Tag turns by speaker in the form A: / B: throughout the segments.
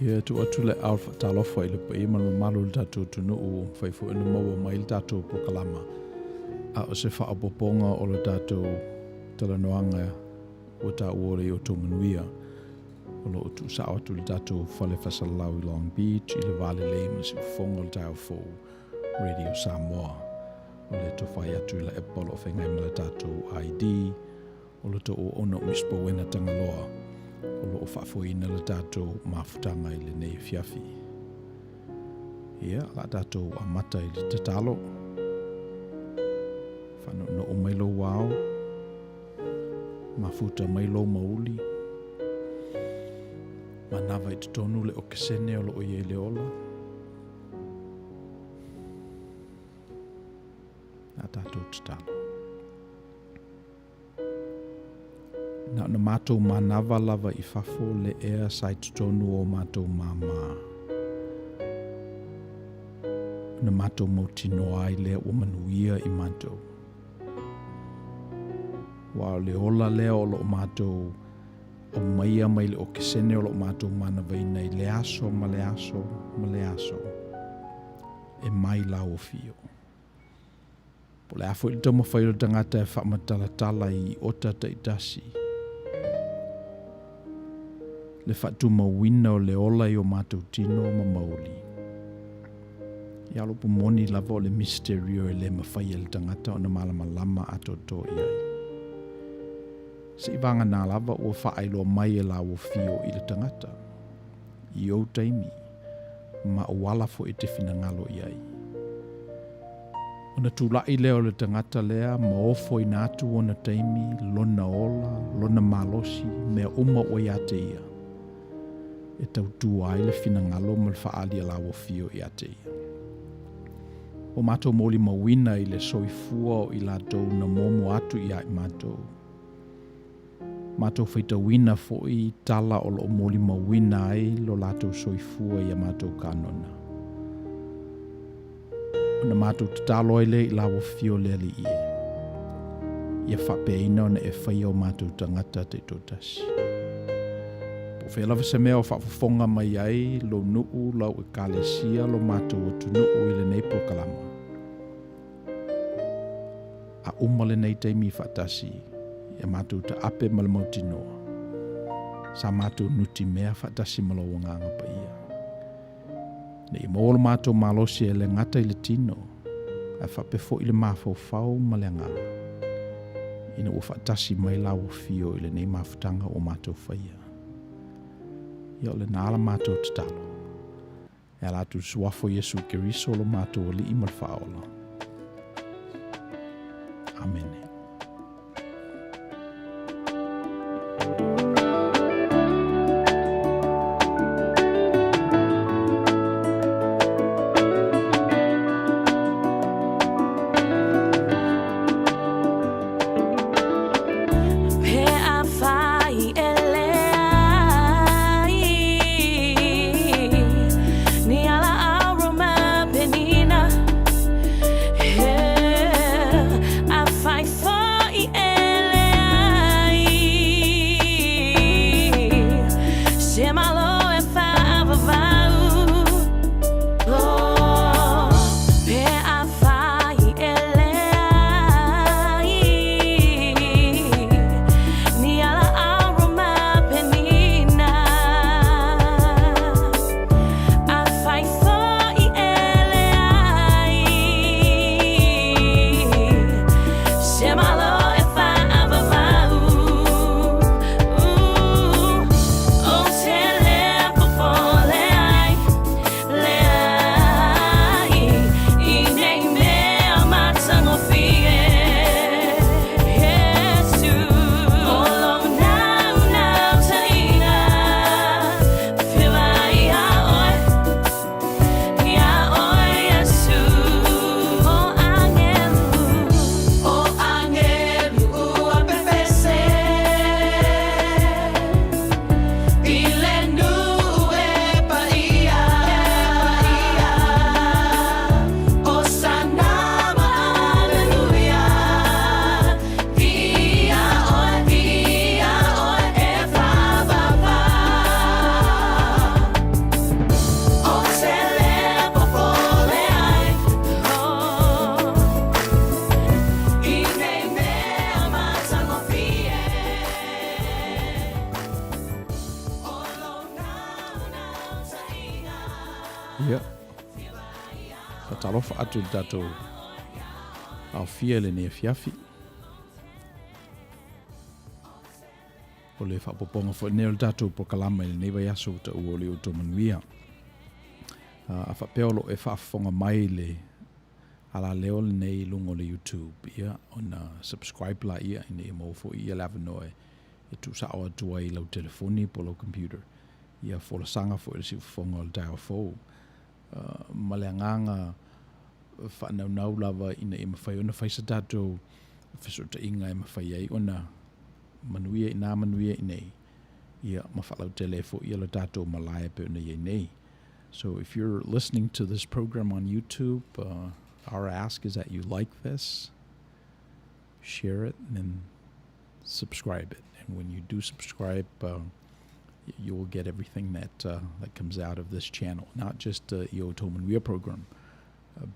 A: Ia, e tuu atu le aao faatalofa i le paia ma le mamalu o le tatou atunuu ua mafai foi ona maua mai le tatou polokalama, a o se faaopoopoga o le tatou talanoaga ua taua o le i outou manuia. O lo o tuusao atu i le tatou fale faasalalau i Long Beach i le va lelei ma le siufofoga o le taeao fou Radio Samoa. O le tofai atu i Laepa o lo o feagai ma le tatou ID, o le tou auauna o Miss Bowena Tagaloa o lo o faafoeina le tatou mafutaga i lenei afiafi. Ia, o le a tatou amata i le tatalo. Faanoonoo mai lou ao, mafuta mai lou mauli, manava i totonu le okesene o lo o i ai le ola. A tatou tatalo. Na ona matou manava lava i fafo le ea sa i totonu o matou māmā. Ona matou mautinoa ai lea ua manuia i matou. Aua o le ola lea o lo o matou aumaia mai le okesene o lo o matou manavaina i le aso ma le aso ma le aso e mai lau afio. Po o le a foi le taumafai o le tagata e faamatalatala i ota taitasi, le faatumauina o le ola i o matou tino ma mauli. Ia o le upu moni lava o le misterio e le mafai e le tagata ona malamalama atoatoa i ai. Seivaganā lava ua faailoa mai e lau afio i le tagata, i ou taimi, ma ou ala foi e te finagalo i ai. Ona tulai lea o le tagata lea ma ofoina atu ona taimi, lona ola, lona malosi, mea uma ua ia te ia, e tautua ai le finagalo ma le faaali a lau afio ia te ia. Ua matou molimauina i le soifua o i latou na muamua atu ia i matou. Matou faitauina foi tala o lo o molimauina ai lo latou soifua i a matou kanona. Ona matou tatalo ai lea i lau afio le Alii e, ia faapeaina ona e faia o matou tagata taitoatasi. Po o fea lava se mea o faafofoga mai ai lou nuu, lau ekalesia, lo matou atunuu i lenei polokalama. A uma lenei taimi faatasi, ia matou taape ma le mautinoa, sa matou nutimea faatasi ma lou Agaga Paia. Ina ia maua lo matou malosi e le gata i le tino, ae faapea foi le mafaufau ma le agaga, ina ua faatasi mai lau afio i lenei mafutaga ua matou faia. Ia o lena la matou tatalo. E ala atu i le suafa o Iesu Keriso lo matou Alii ma le Faaola. Amene. Faatalofa atu i le tatou aofia i lenei afiafi. O le faaopoopoga foi lenei o le tatou polokalama i lenei vaiaso ua taua o le outou manuia. A faapea o lo o e faafofoga mai i le alaleo lenei i luga o le YouTube, ia, ona subscribe laia ina ia maua foi ia le avanoa e tuusao atu ai i lau telefoni po o lau computer ia folasaga foi o le siufofoga o le taeao fou ma le agaga faanaunau lava ina ia mafai ona fai se tatou fesootaiga e mafai ai ona manuia i ina manuia i inei, ia ma faalautele ai foi ia le tatou malae e pei ona i ai nei. So if you're listening to this program on YouTube, our ask is that you like this, share it, and then subscribe it. And when you do subscribe, you will get everything that that comes out of this channel, not just the Ia Outou Manuia program,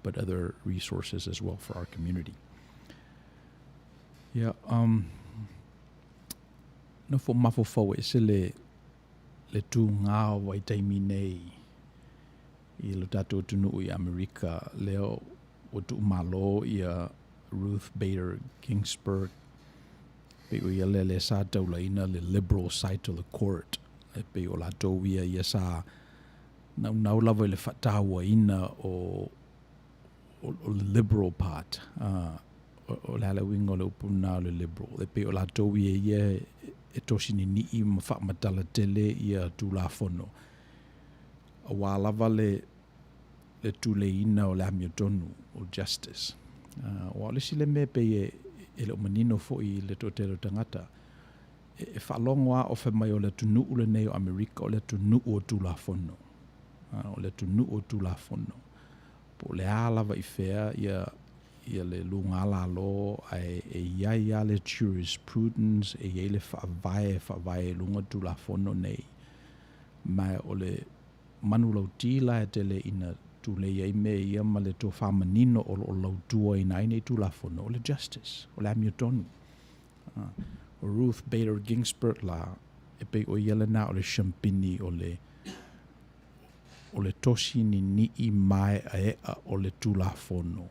A: but other resources as well for our community. Yeah, nofo mafaufau ese le le tūgā o vaitaimi nei i lo tatou atunuu i Amerika, lea ua tuumalo ia Ruth Bader Ginsburg, pei o ia lea lea sa taulaina le liberal side to the court, e pei o latou ia ia sa naunau lava i le faatauaina o o le liberal part. O le a le uiga o le upu lena o le liberal? E pei o latou ia ia e tosi ninii ma faamatala tele ia Tulafono, aua lava le le tuleina o le amiotonu, o justice. Aua o le isi lea mea e pei e e le o manino foi i le toatele o tagata, e faalogo lava o fai mai o le atunuu lenei o Amerika o le atunuu o Tulafono. O le atunuu o Tulafono. Po o le a lava i fea ia ia le luga lalo, ae e i ai lava le jurisprudence, e i ai le faavae e faavae i luga o Tulafono nei. Ma o le manulauti la e tele ina tulei ai mea ia ma le tofa manino o lo o lautuaina ai nei Tulafono, o le justice, o le amiotonu. O Ruth Bader Ginsburg la, e pei o ia lena o le siampini o le o le tosi ninii maeaea o le Tulafono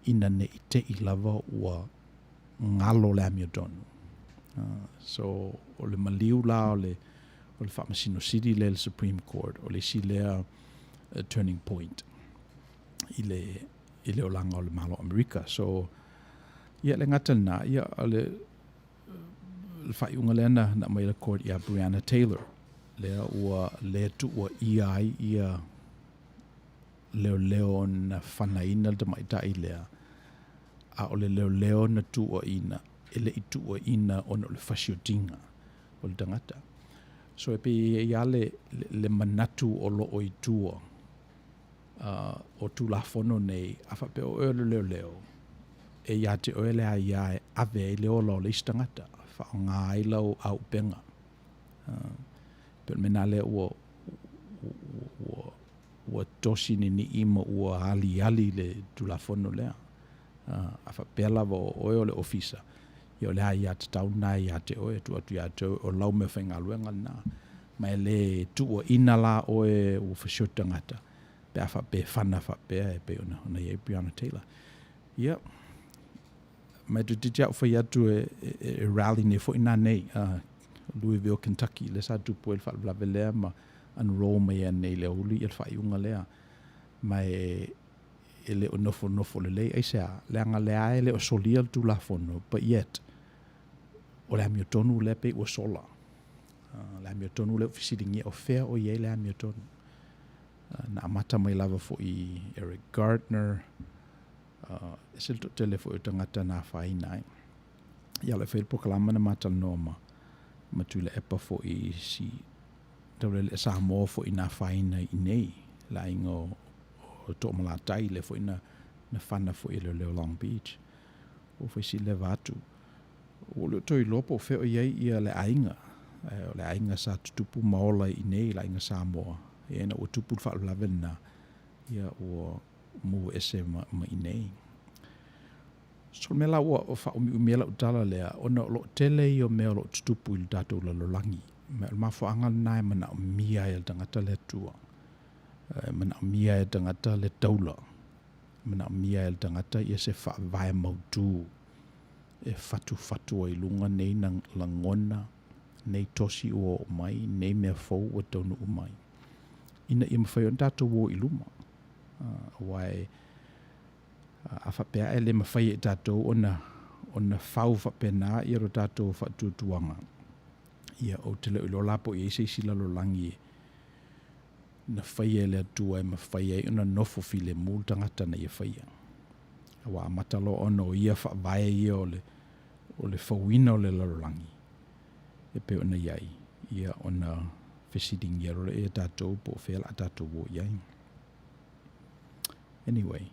A: ina ne i te i lava ua galo le amiotonu. So, o le maliu la o le o le Faamasino Sili lea le Supreme Court, o le isi lea turning point i le i le olaga o le Malo o Amerika. So, ia le gata lena, ia o le le faaiuga lea na na aumai e le court ia Breonna Taylor, lea ua le tuuaia ai ia leoleo na fanaina le tamaitai lea, a o le leoleo na tuuaina, e le i tuuaina ona o le fasiotiga o le tagata. So e pei e i ai lava le, le manatu o lo o i tua o Tulafono nei, a faapea o oe o le leoleo, e ia te oe le aia e ave ai le ola o le isi tagata, faaaoga ai lau aupega. Pei o le mea lena lea ua, ua, ua tosi ninii ma ua aliali le Tulafono lea. A faapea lava o oe o le ofisa, ia o le aiatatau lena ia te oe, e tuu atu ia te oe, o lau meafaigaluega lena. Ma e le tuuaina la oe ua fasioti tagata, pe a faapea e fana faapea e pei ona, ona i ai Breonna Taylor. Ia, ma e toeitiiti lava ou fai atu e, e, e rally nei foi nā nei, Louisville, Kentucky, lea sa tupu ai le faalavelave lea ma unroll mai ai i le aoauli ia le faaiuga lea. Ma e, e le o nofonofo lelei, aisea? Leaga lea e le o solia le Tulafono, but yet, o le amiotonu lea pei ua sola. Le amiotonu lea ua fesiligia, o fea o i ai le amiotonu? Na amata mai lava foi i Eric Gardner, ese le toatele foi o tagata na afaina ai. Ia, o le a fai le polokalama na ma talanoa ma, ma Tuilaepa foi i si taulele'e Samoa foi na afaina i inei, le aiga o, o Toomalatai, lea foi na, na fana foi e leoleo Long Beach. Ua fai si leva atu. Ua le o toe iloa po o fea o i ai ia le aiga. O le aiga sa tutupu ma ola i inei, le aiga Samoa. Ia ina ua tupu le faalavelave lena, ia ua move ese ma, ma inei. So le mea la ua faaumiumi ai lau tala lea, ona o lo o tele ia o mea o lo o tutupu i le tatou lalolagi. Ma o le mafuaaga lena e manaomia ai e le tagata le Atua. E manaomia ai e le tagata le taula. manaomia e le tagata ia se faavae mautu e fatufatu ai i luga nei lagona, nei tosi ua oo mai, nei mea fou ua taunuu mai, ina ia mafai ona tatou o i luma. Aua e, a faapea e le mafai e tatou ona ona fau faapena ia lo tatou faatuatuaga, ia ou te le o iloa la po o i ai se isi lalolagi na faia e le Atua e mafai ai ona nofo filemu le tagata na ia faia. Ua amata loa ona o ia faavae ia o le, o le fauina o le lalolagi e pei ona i ai, ia ona fesiligia loa lea e tatou po o fea o le a tatou o i ai. Anyway,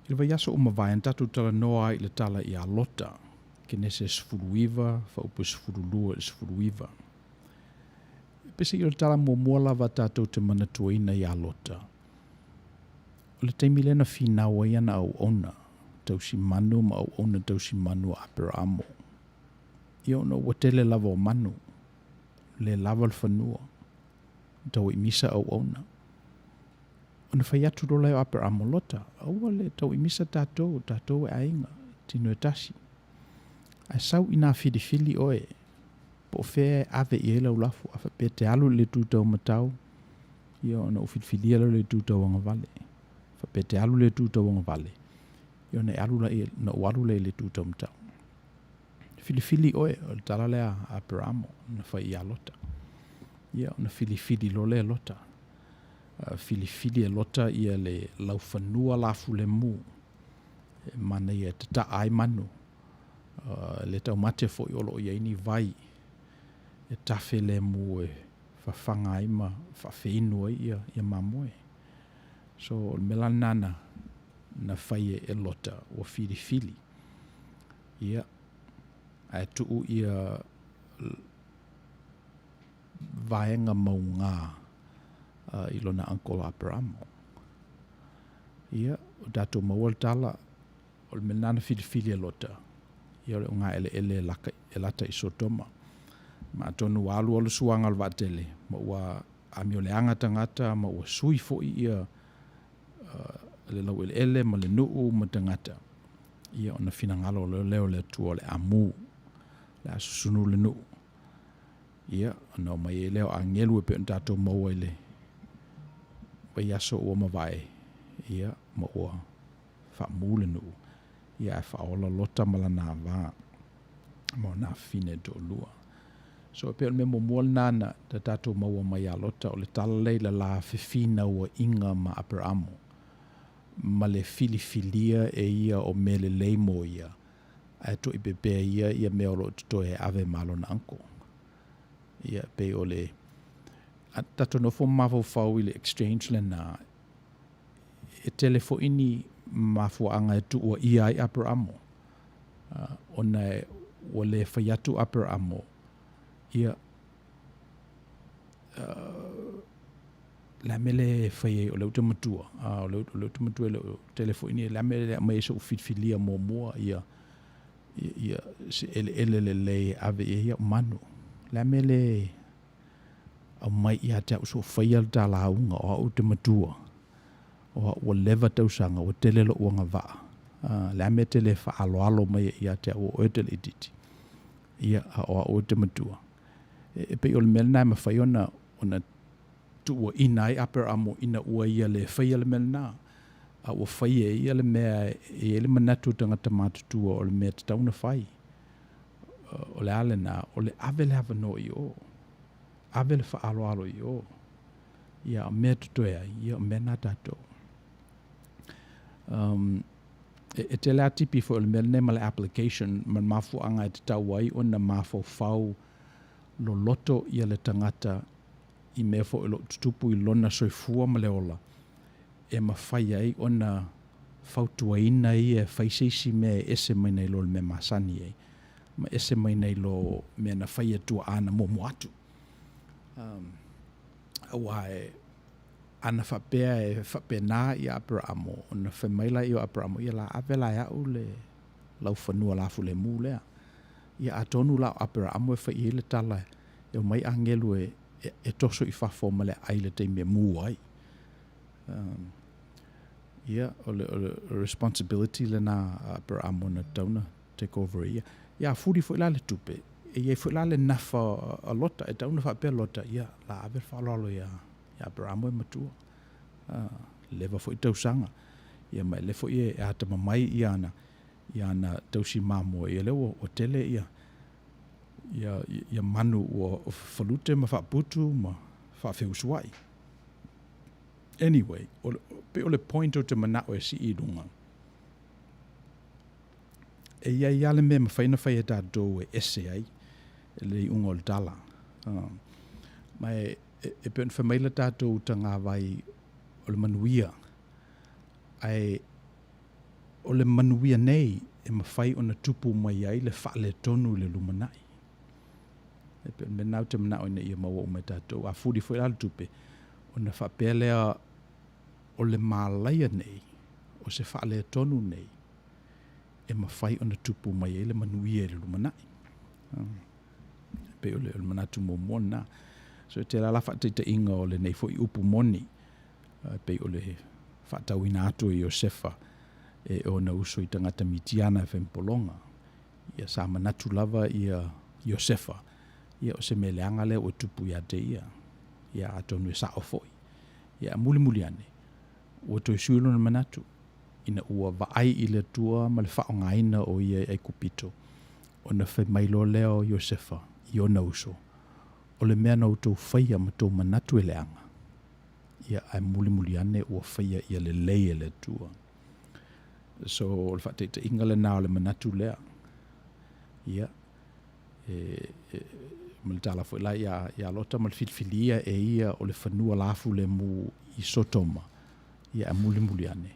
A: i le vaiaso ua mavae na tatou talanoa ai i le tala iā Lota, Kenese 19, faaupu 12 i le 19. Peiseai o le tala muamua lava tatou te manatuaina iā Lota, o le taimi lea na finau ai ana auauna tausi manu ma auauna tausi manu a Aperaamo. Ia ona ua tele lava o manu, le lava le fanua, tauimisa auauna. Ona fai atu loa lea o Aperaamo, Lota, aua le tauimisa tatou, tatou e aiga, tino e tasi. Ae sau inā filifili oe, po o fea e ave i ai lau lafo, a faapea e te alu i le itu taumatau, ia ona ou filifilia lea o le itu tauagavale. Faapea e te alu i le itu tauagavale, ia ona e alu lea, ona ou alu lea i le itu taumatau. Filifili oe, o le tala lea a Aperamo na fai iā Lota. Ia ona filifili loa lea e Lota. Filifili e Lota ia le laufanua lafulemu e manaia e tataa ai manu. Le taumate foi o lo o i ai ni vai e tafe lemu e fafaga ai ma faafeinu ai ia, ia mamoe. So, o le mea la lena na, na fai e Lota, ua filifili. Ia, ae tuu ia vaega mauga i lona uncle Aperamo. Ia, ua tatou maua le tala, o le mea lena na filifili e Lota, ia o le ogaeleele e laka, e lata i Sotoma. Ma atonu ua alu alu suaga o le vaatele, ma ua amioleaga tagata, ma ua sui foi ia le laueleele ma le nuu ma tagata, ia ona finagalo loa lea o le Atua o le a mu, o le a susunu le nuu. Ia, ona omai ai lea o agelu e pei ona tatou maua i le vaiaso ua mavae, ia, ma ua faamu le nuu, ia ae faaola Lota ma lana ava ma ona afafine e toalua. So e pei o le mea muamua lena na tatou maua mai ia Lota, o le tala lea i le la fefinauaiga ma Aperamo, ma le filifilia e ia o mea lelei mo ia, ae toipepea ia ia mea o lo o totoe e ave ma lona uncle. Ia, pei o le a tatou nofo ma mafaufau i le exchange lena, e tele foi ni mafuaaga e tuuaia ai Aperamo, ona ua le fai atu Aperamo, ia, le a mea le fai ai o lea ou te matua, o lea ou te matua e le o tele foi ni, le a mea le aumai ai so'u filifilia muamua ia, ia se eleele lelei e ave i ai a'u manu. Le a mea le aumai ia te a'u so'u faia le ta lauga o a'u ou te matua, o a'u ua leva tausaga, ua tele lo'u agavaa. Le a mea e te le faaaloalo mai ai ia te a'u o oe te laitiiti, ia, a o a'u ou te matua. E pei o le mea lena e mafai ona ona tuuaina ai Aperamo ina ua ia le faia le mea lena, a ua fai e ia le mea e i ai le manatu o tagata matutua o le mea e tatau ona fai. O le a lena? O le ave le avanoa i o, ave le faaaloalo i o, ia, a o mea e totoe ai, ia o mea na a tatou. Um, e, e tele lava tipi foi o le mea lenei ma le application ma le mafuaaga e tatau ai ona mafaufau loloto ia le tagata i mea foi o lo o tutupu i lona soifua ma le ola, e mafai ai ona fautuaina ia e fai se isi mea e ese mai nai lo le mea masani ai, ma ese mai nai lo mea na fai e tua'a na muamua atu. Um, aua e, ana faapea e faapena ia Aperaamo, ona fai mai laia o Aperaamo, ia la ave la e a'u le laufanua lafulemu lea. Ia atonu la o Aperaamo e fai i ai le tala e omai agelu e, e, e toso i fafo ma le aai i le taimi e mu ai. Um, Ia, o le, o le responsibility lena a Aperamo na tatau ona take over e ia. Ia, a fuli foi la le tupe, e i ai foi la le nafa a Lota, e tatau ona faapea Lota, ia, la ave le faaaloalo ia, ia Aperamo e matua. Leva foi tausaga. Ia ma e le foi e atamamai ia ana, ia ana tausi mamoe, ia lea ua, ua tele ia, ia, ia manu ua falute ma faaputu ma faafeusuai. Anyway, o le, pei o le point ou te manao e sii i luga, e i ai lava le mea e mafai ona fai e tatou e ese ai le iuga o le tala. Ma e, e, e pei ona fai mai le tatou tagavai o le manuia, ae o le manuia nei e mafai ona tupu mai ai le faaletonu i le lumanai. E pei o le mea lena ou te manao ina ia maua uma e tatou. A fuli foi la le tupe, ona faapea lea o le malaia nei, o se faaletonu nei, e mafai ona tupu mai ai le manuia i le lumanai. E pei o le, o le manatu muamua lena. So e tele lava la faataitaiga o lenei foi upu moni, e pei o le faatauina atu e Iosefa e ona uso i tagata Mitiana e fai ma pologa. Ia sa manatu lava ia Iosefa, ia o se mea leaga lea ua tupu ia te ia. Ia atonu e sao foi. Ia a mulimuli ane, ua toe sui lona manatu, ina ua vaai i le Atua ma le faaaogaina o ia e Aikupito, ona fai mai loa lea o Iosefa i ona uso, O le mea na outou faia ma tou manatu e leaga, ia ae mulimuli ane ua faia ia lelei e le Atua. So, o le faataitaiga lena o le manatu lea. Ia, e, e, ma le tala foi la ia, ia Lota ma le filifilia e ia o le fanua lafulemu i Sotoma, ia ae mulimuli ane,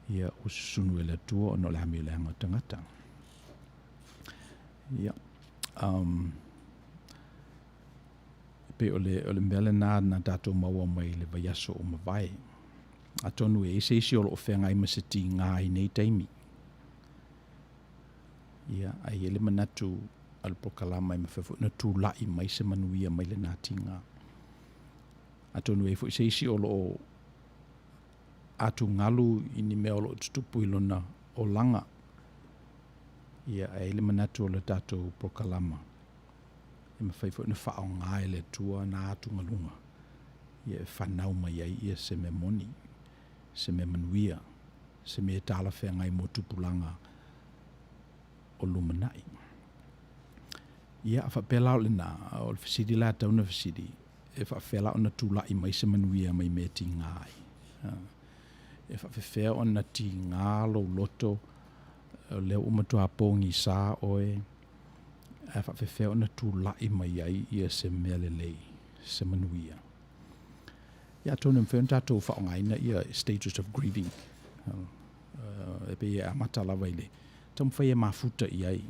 A: ia ua susunu e le Atua ona o le amio leaga o tagata. Ia, um, e pei o le, o le mea lena na tatou maua mai le vaiaso ua mavae. Atonu e i ai se isi o lo o feagai ma se tigā i nei taimi. Ia, ae i ai le manatu a le polokalama e mafai foi ona tulai mai se manuia mai lena tigā. Atonu e i ai foi se isi o lo o atugalu i ni mea o lo o tutupu i lona olaga. Ia, ae i ai le manatu o le tatou polokalama e mafai foi ona faaaoga e le Atua na atugaluga ia e fanau mai ai ia se mea moni, se mea manuia, se mea e talafeagai mo tupulaga o lumanai. Ia, a faapea la o lena, o le fesili la e tatau ona fesili, e faapefea la ona tulai mai se manuia mai mea tiga ai? E faapefea ona tiga lou loto, o lea ua matua pogisa oe, ae faapefea ona tulai mai ai ia se mea lelei, se manuia? Ia, atonu e mafai ona tatou faaaogaina ia stages of grieving. E pei e amata lava i le taumafai e mafuta i ai,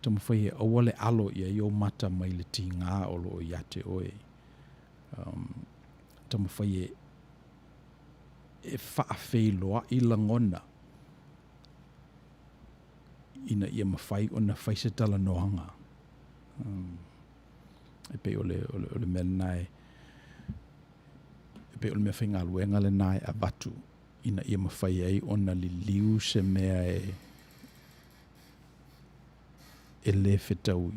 A: taumafai e aua le alo i ai ou mata mai le tiga o lo o ia te oe. Taumafai e e faafeiloai lagona ina ia mafai ona fai se talanoaga. E pei o le, o le, o le mea lena e, e pei o le mea faigaluega lena e avatu ina ia mafai ai ona liliu se mea e, e le fetaui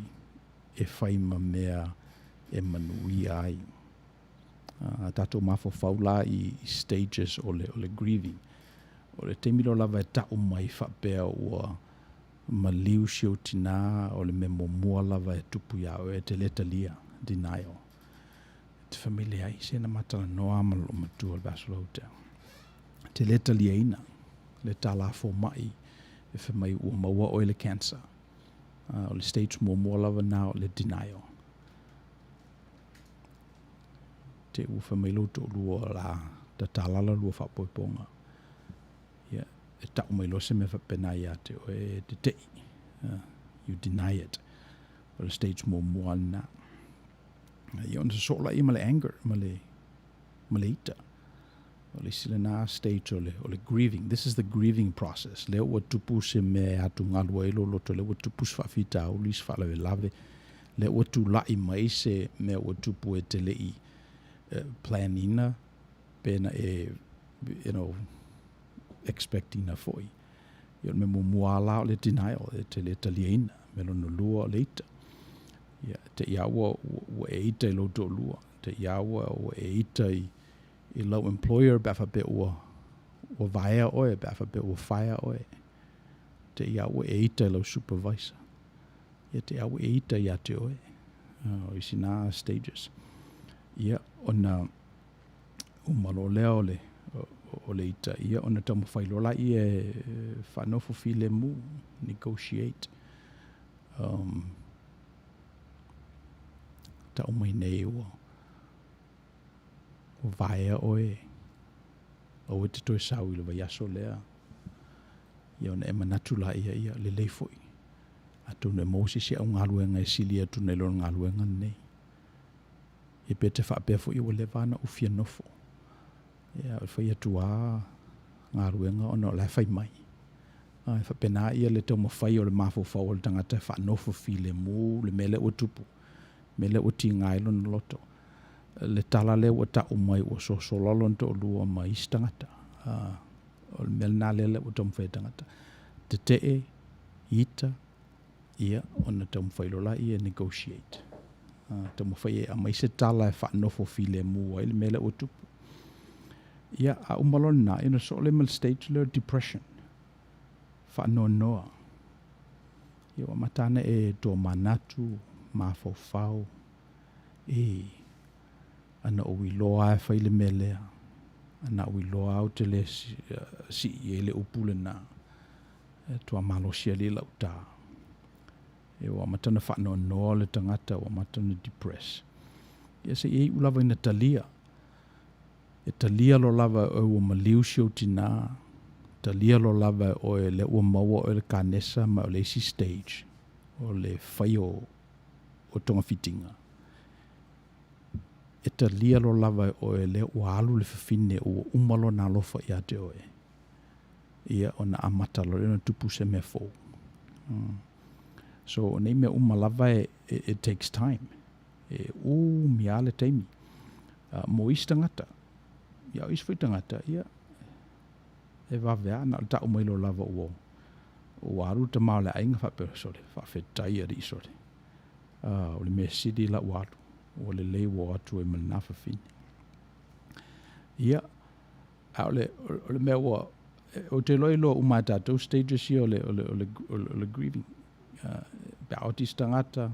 A: e fai ma mea e manuia ai. A tatou mafaufau la i stages o le, o le grieving, o le taimi loa lava e tau mai faapea ua maliu si ou tinā, o le mea muamua lava e tupu iā oe, e te le talia, denial. E te fai mai, leai, se na ma talanoa ma lou matua i le vaiaso ua tea. E te le taliaina le tala fomai e fai mai ua maua oe i le cancer. O le stage muamua lava lena o le denial. Te ua fai mai lou toalua la tatala la lua faapoipoga. Ia, e tau mai loa se mea faapena ia te oe e tete'i. You deny it. O le stage muamua lena. Ia ona sosoo laia ma le anger, ma le, ma le ita. O le isi lena stage o le, o le grieving. This is the grieving process. Lea ua tupu se mea e atugalu ai lou loto, lea ua tupu se faafitauli, se faalavelave, lea ua tulai mai se mea ua tupu e te le i plan ina, pe na e, you know, expect ina foi. Ia o le mea muamua lava la o le denial, e te le taliaina. Mea lona lua o le ita. Ia, te i lava ua, ua e ita i lou toalua, te i lava ua, ua e ita i, i lau employer pe a faapea ua, ua vaea oe, pe a faapea ua fire oe. Te i lava ua e ita i lau supervisor. Ia te i lava ua e ita ia te oe. O isi na stages. Ia, ona uma loa lea o le, o le ita, ia ona taumafai loa laia e faanofo filemu, negotiate. Um, tau mai nei ua, ua vaea oe, aua e te toe sau i le vaiaso lea. Ia ona e manatu laia, ia lelei foi. Atonu e maua se isi au galuega e sili atu nai lo le galuega lenei. Ia pe te faapea foi ua leva ona ou fia nofo. Ia e fai atu lava galuega ona o la e fai mai. E faapena ia le taumafai o le mafaufau o le tagata e faanofo filemu le mea lea ua tupu, le mea lea ua tiga ai lona loto. Le tala lea ua tau mai ua sosola lona toalua ma isi tagata. O le mea lena lea ua taumafai e le tagata. Tetee, ita, ia, ona taumafai loa lea e negotiate. Taumafai e aumai se tala e faanofo filemu ai le mea lea ua tupu. Ia, a uma loa lena, ia ona soo lea ma le stage lea o depression, faanoanoa. Ia ua amata ona e tomanatu, mafaufau, e, ana ou iloa lava e fai le mea lea, ana ou iloa lava ou te le sii i ai le upu lena, e matua malosi alii lau ta. Ia ua amata ona faanoanoa le tagata, ua amata ona depress. Ia seia iu lava ina talia. E talia loa lava e oe ua maliu si ou tinā, talia loa lava e oe lea ua maua oe i le kanesa ma o le isi stage o le fai o togafitiga. E talia loa lava e oe lea ua alu le fafine ua uma lona alofa ia te oe. Ia ona amata loa lea ona tupu se mea fou. So o nei mea uma lava e, it takes time. E umi lava le taimi. Mo isi tagata, ia o isi foi tagata, ia, e vave lava, na o le tau mai loa lava ua, ua alu le tama o le aiga faapea, sole, faafetai alii sole. O le mea sili la ua alu, ua lelei ua o atu ai ma lena fafine. Ia, a o le, o le mea ua, ou te iloa e iloa uma e tatou stages ia o le, o le, o le, o le grieving. Pe a oti se tagata,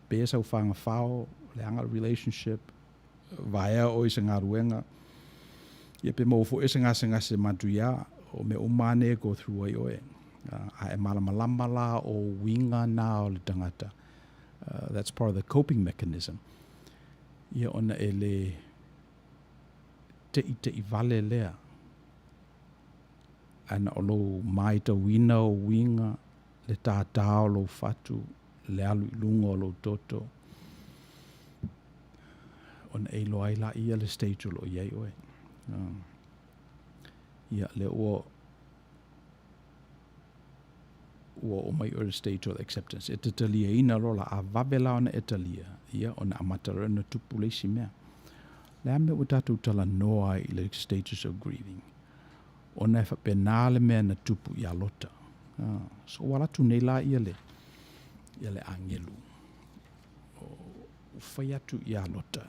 A: pe sau fagafao, leaga le relationship, vaea oe i se galuega, ia pe maua foi e se gasegase matuia, o mea uma lava nei e go through ai oe. A e malamalama la o uiga na o le tagata, that's part of the coping mechanism. Ia ona e le teʻiteʻi vale lea, ae na o lou matauina o uiga, le tātā o lou fatu, le alu i luga o lou toto, ona e iloa ai laia le stage o lo o i ai oe. Ia, lea ua ua oo mai oe i le stage o le acceptance. E te taliaina loa la, a vave la ona e talia, ia, ona amata loa ona tupu le isi mea. O le a le mea ua tatou talanoa ai i le stages of grieving? Ona e faapena le mea na tupu ia Lota. So ua alu atu nei la ia le, ia le agelu, ua fai atu ia Lota,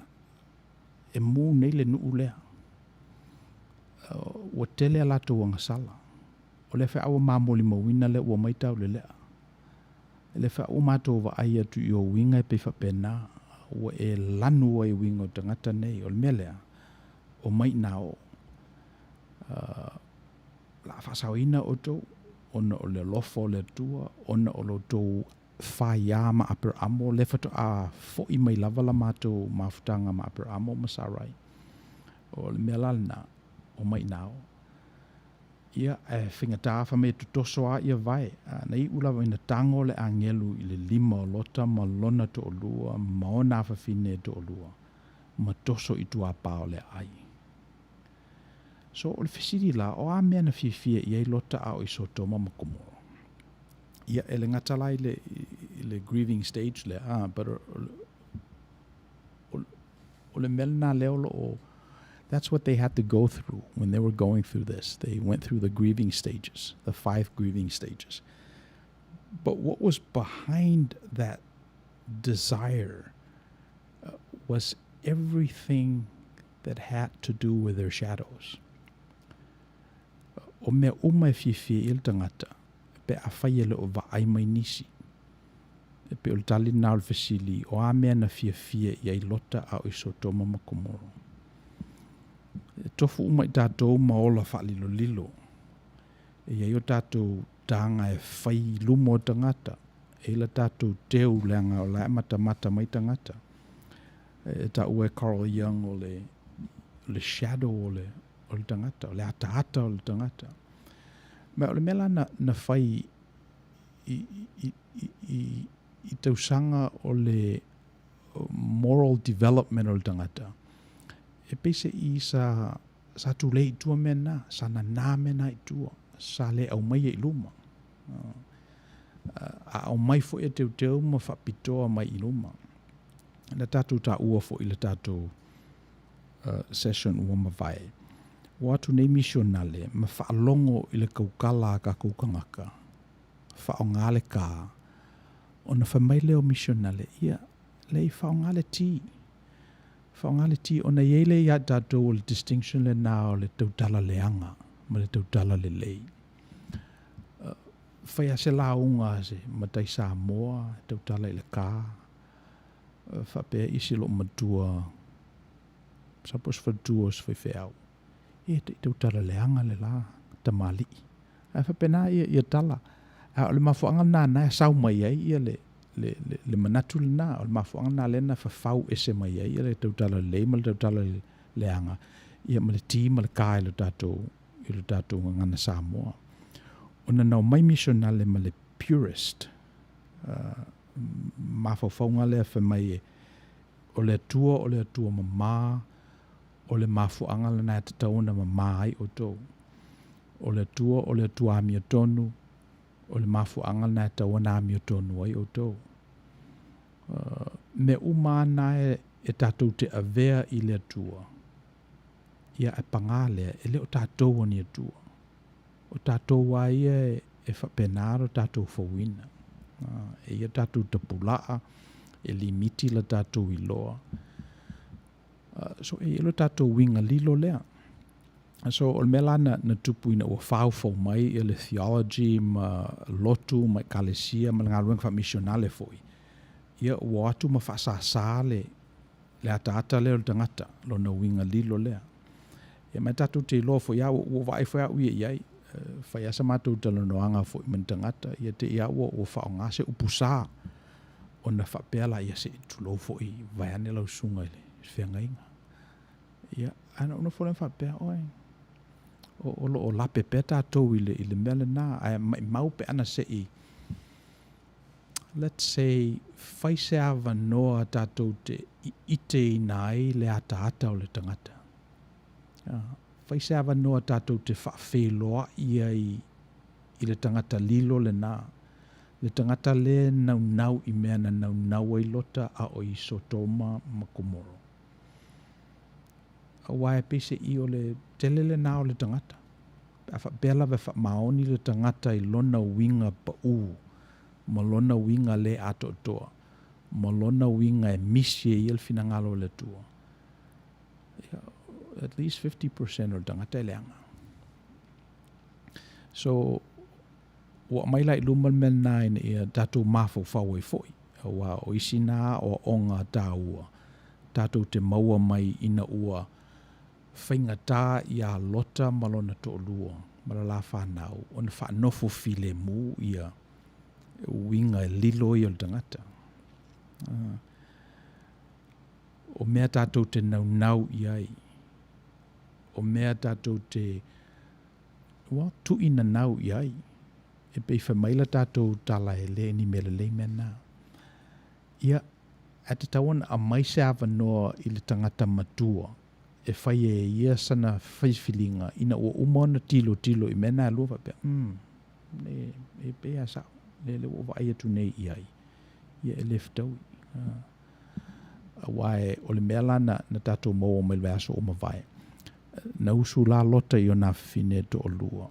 A: e mū nei le nuu lea. Ua tele a latou agasala. O le feau ua ma molimauina lea ua matau lelea. E le feau ua matou vaai atu i ou uiga e pei faapena, ua e lanu ai uiga o tagata nei. O le mea lea, omai ina o. O le a faasaoina outou, ona o le alofa o le Atua, ona o lo outou faiā ma Aperamo, lea faatoa foi mai lava la matou mafutaga ma Aperamo ma Sarai. O le mea la lena, omai ina o. Ia, ae faigata fai mai e totoso lava ia vae. Na iu lava ina tago le agelu i le lima o Lota ma lona toalua ma ona afafine e toalua, ma toso i tuapā o le aai. So, o le fesili la, o a mea na fiafia i ai Lota a o i Sotoma ma Komoro? Ia, e le gata la i le, i le grieving stage lea, but o, o, o le mea lena lea o lo o That's what they had to go through when they were going through this. They went through the grieving stages, the five grieving stages. But what was behind that desire was everything that had to do with their shadows. O mea uma e fiafia i ai le tagata, pe afai e le o vaai mai nisi. E pei o le tali lena o le fesili, o a mea na fiafia i ai Lota a o i Sotoma ma Komoro? E tofu uma i tatou ma ola faalilolilo. E i ai o tatou taga e fai i luma o tagata, e i la tatou teu leaga o la e matamata mai tagata. E taua e Carl Jung o le, le shadow o le, o le tagata, o le ataata o le tagata. Ma o le mea la na, na fai i, i, i, i, i tausaga o le moral development o le tagata, e pei se i sa, sa tulei i tua mea na, sa nanā mea na i tua, sa le aumaia i luma. A aumai foi e teuteu ma faapitoa mai i luma. Na tatou taua foi i le tatou session ua mavae, ua atu nei misionale ma faalogo i le kaukala a kakou kagaka, faaaoga le kā, ona fai mai lea o misionale, ia, leai, faaaoga le T. Faaaoga le T, ona i ai lea ia i tatou o le distinction lena o le tautala leaga ma le tautala lelei. Fai lava se lauga a se matai Samoa e tautala i le kā, faapea isi loomatua, masalo po o se faletua o se faifeau, e te i tautala leaga le la tamalii. Ae faapena ia, ia tala. A o le mafuaaga lena na e sau mai ai ia le, le, le, le manatu lena, o le mafuaaga lena lea na fafau ese mai ai ia le tautala lelei ma le tautala leaga, ia ma le T ma le K i le tatou, i le tatou gagana Samoa. Ona na omai misionale ma le purist, mafaufauga lea fai mai e, o le Atua o le Atua mamā, o le mafuaaga lena e tatau ona mamā ai outou. O le Atua o le Atua amiotonu, o le mafuaaga lena e tatau ona amiotonu ai outou. Mea uma lava na e, e tatou te avea i le Atua, ia ae pagā lea, e le o tatou o ni Atua. O tatou lava ia e faapena lo tatou fauina. E i ai tatou tapulaa, e limiti la tatou iloa. So e i ai lo tatou uiga lilo lea. So o le mea la na, na tupu ina ua faufau mai ia le theology ma lotu ma ekalesia ma le galuega faamisionale foi, ia ua o atu ma faasāsā le, le ataata lea o le tagata, lona uiga lilo lea. Ia ma e tatou te iloa foi lava, ua vaai foi au ia i ai, fai lava sa matou talanoaga foi ma ni tagata, ia te i lava ua, ua faaaoga se upu sa, ona faapea laia, se i tulou foi vaeane lau susuga i le feagaiga. Ia, ae na ou nofo lea ma faapea, oe, o, o lo o lape pea tatou i le, i le mea lena, ae maimau pe ana se i, let's say, fai se avanoa tatou te iteina ai le ataata o le tagata. Fai se avanoa tatou te faafeiloai ai i le tagata lilo lena, le tagata lea naunau i mea na naunau ai Lota a o i Sotoma ma Komoro. Aua e pei se i o le tele lena o le tagata. Pe a faapea lava e faamaoni le tagata i lona uiga paū ma lona uiga le atoatoa ma lona uiga e misi e ia le finagalo o le Atua, ia, at least 50% o le tagata e leaga. So, ua aumai la i luma le mea lena ina ia tatou mafaufau ai foi, aua o isi na aoaoga taua tatou te maua mai ina ua faigata iā Lota ma lona toalua ma le la fanau ona faanofo filemu ia uiga e lilo ia o le tagata. O mea tatou te naunau i ai, o mea tatou te well, tuuinanau i ai, e pei fai mai la tatou tala e le ni mea lelei mea na. Ia, ae tatau ona aumai se avanoa i le tagata matua e fai e ia sana filifiliga ina ua uma ona tilotilo i mea na e lua faapea, umm, e, e pei lava sao, lea, lea ua ou vaai atu nei i ai, ia e le fetaui. Aua e, o le mea la na, na tatou maua mai le vaiaso ua mavae, Na usu la Lota i ona afafine e toalua,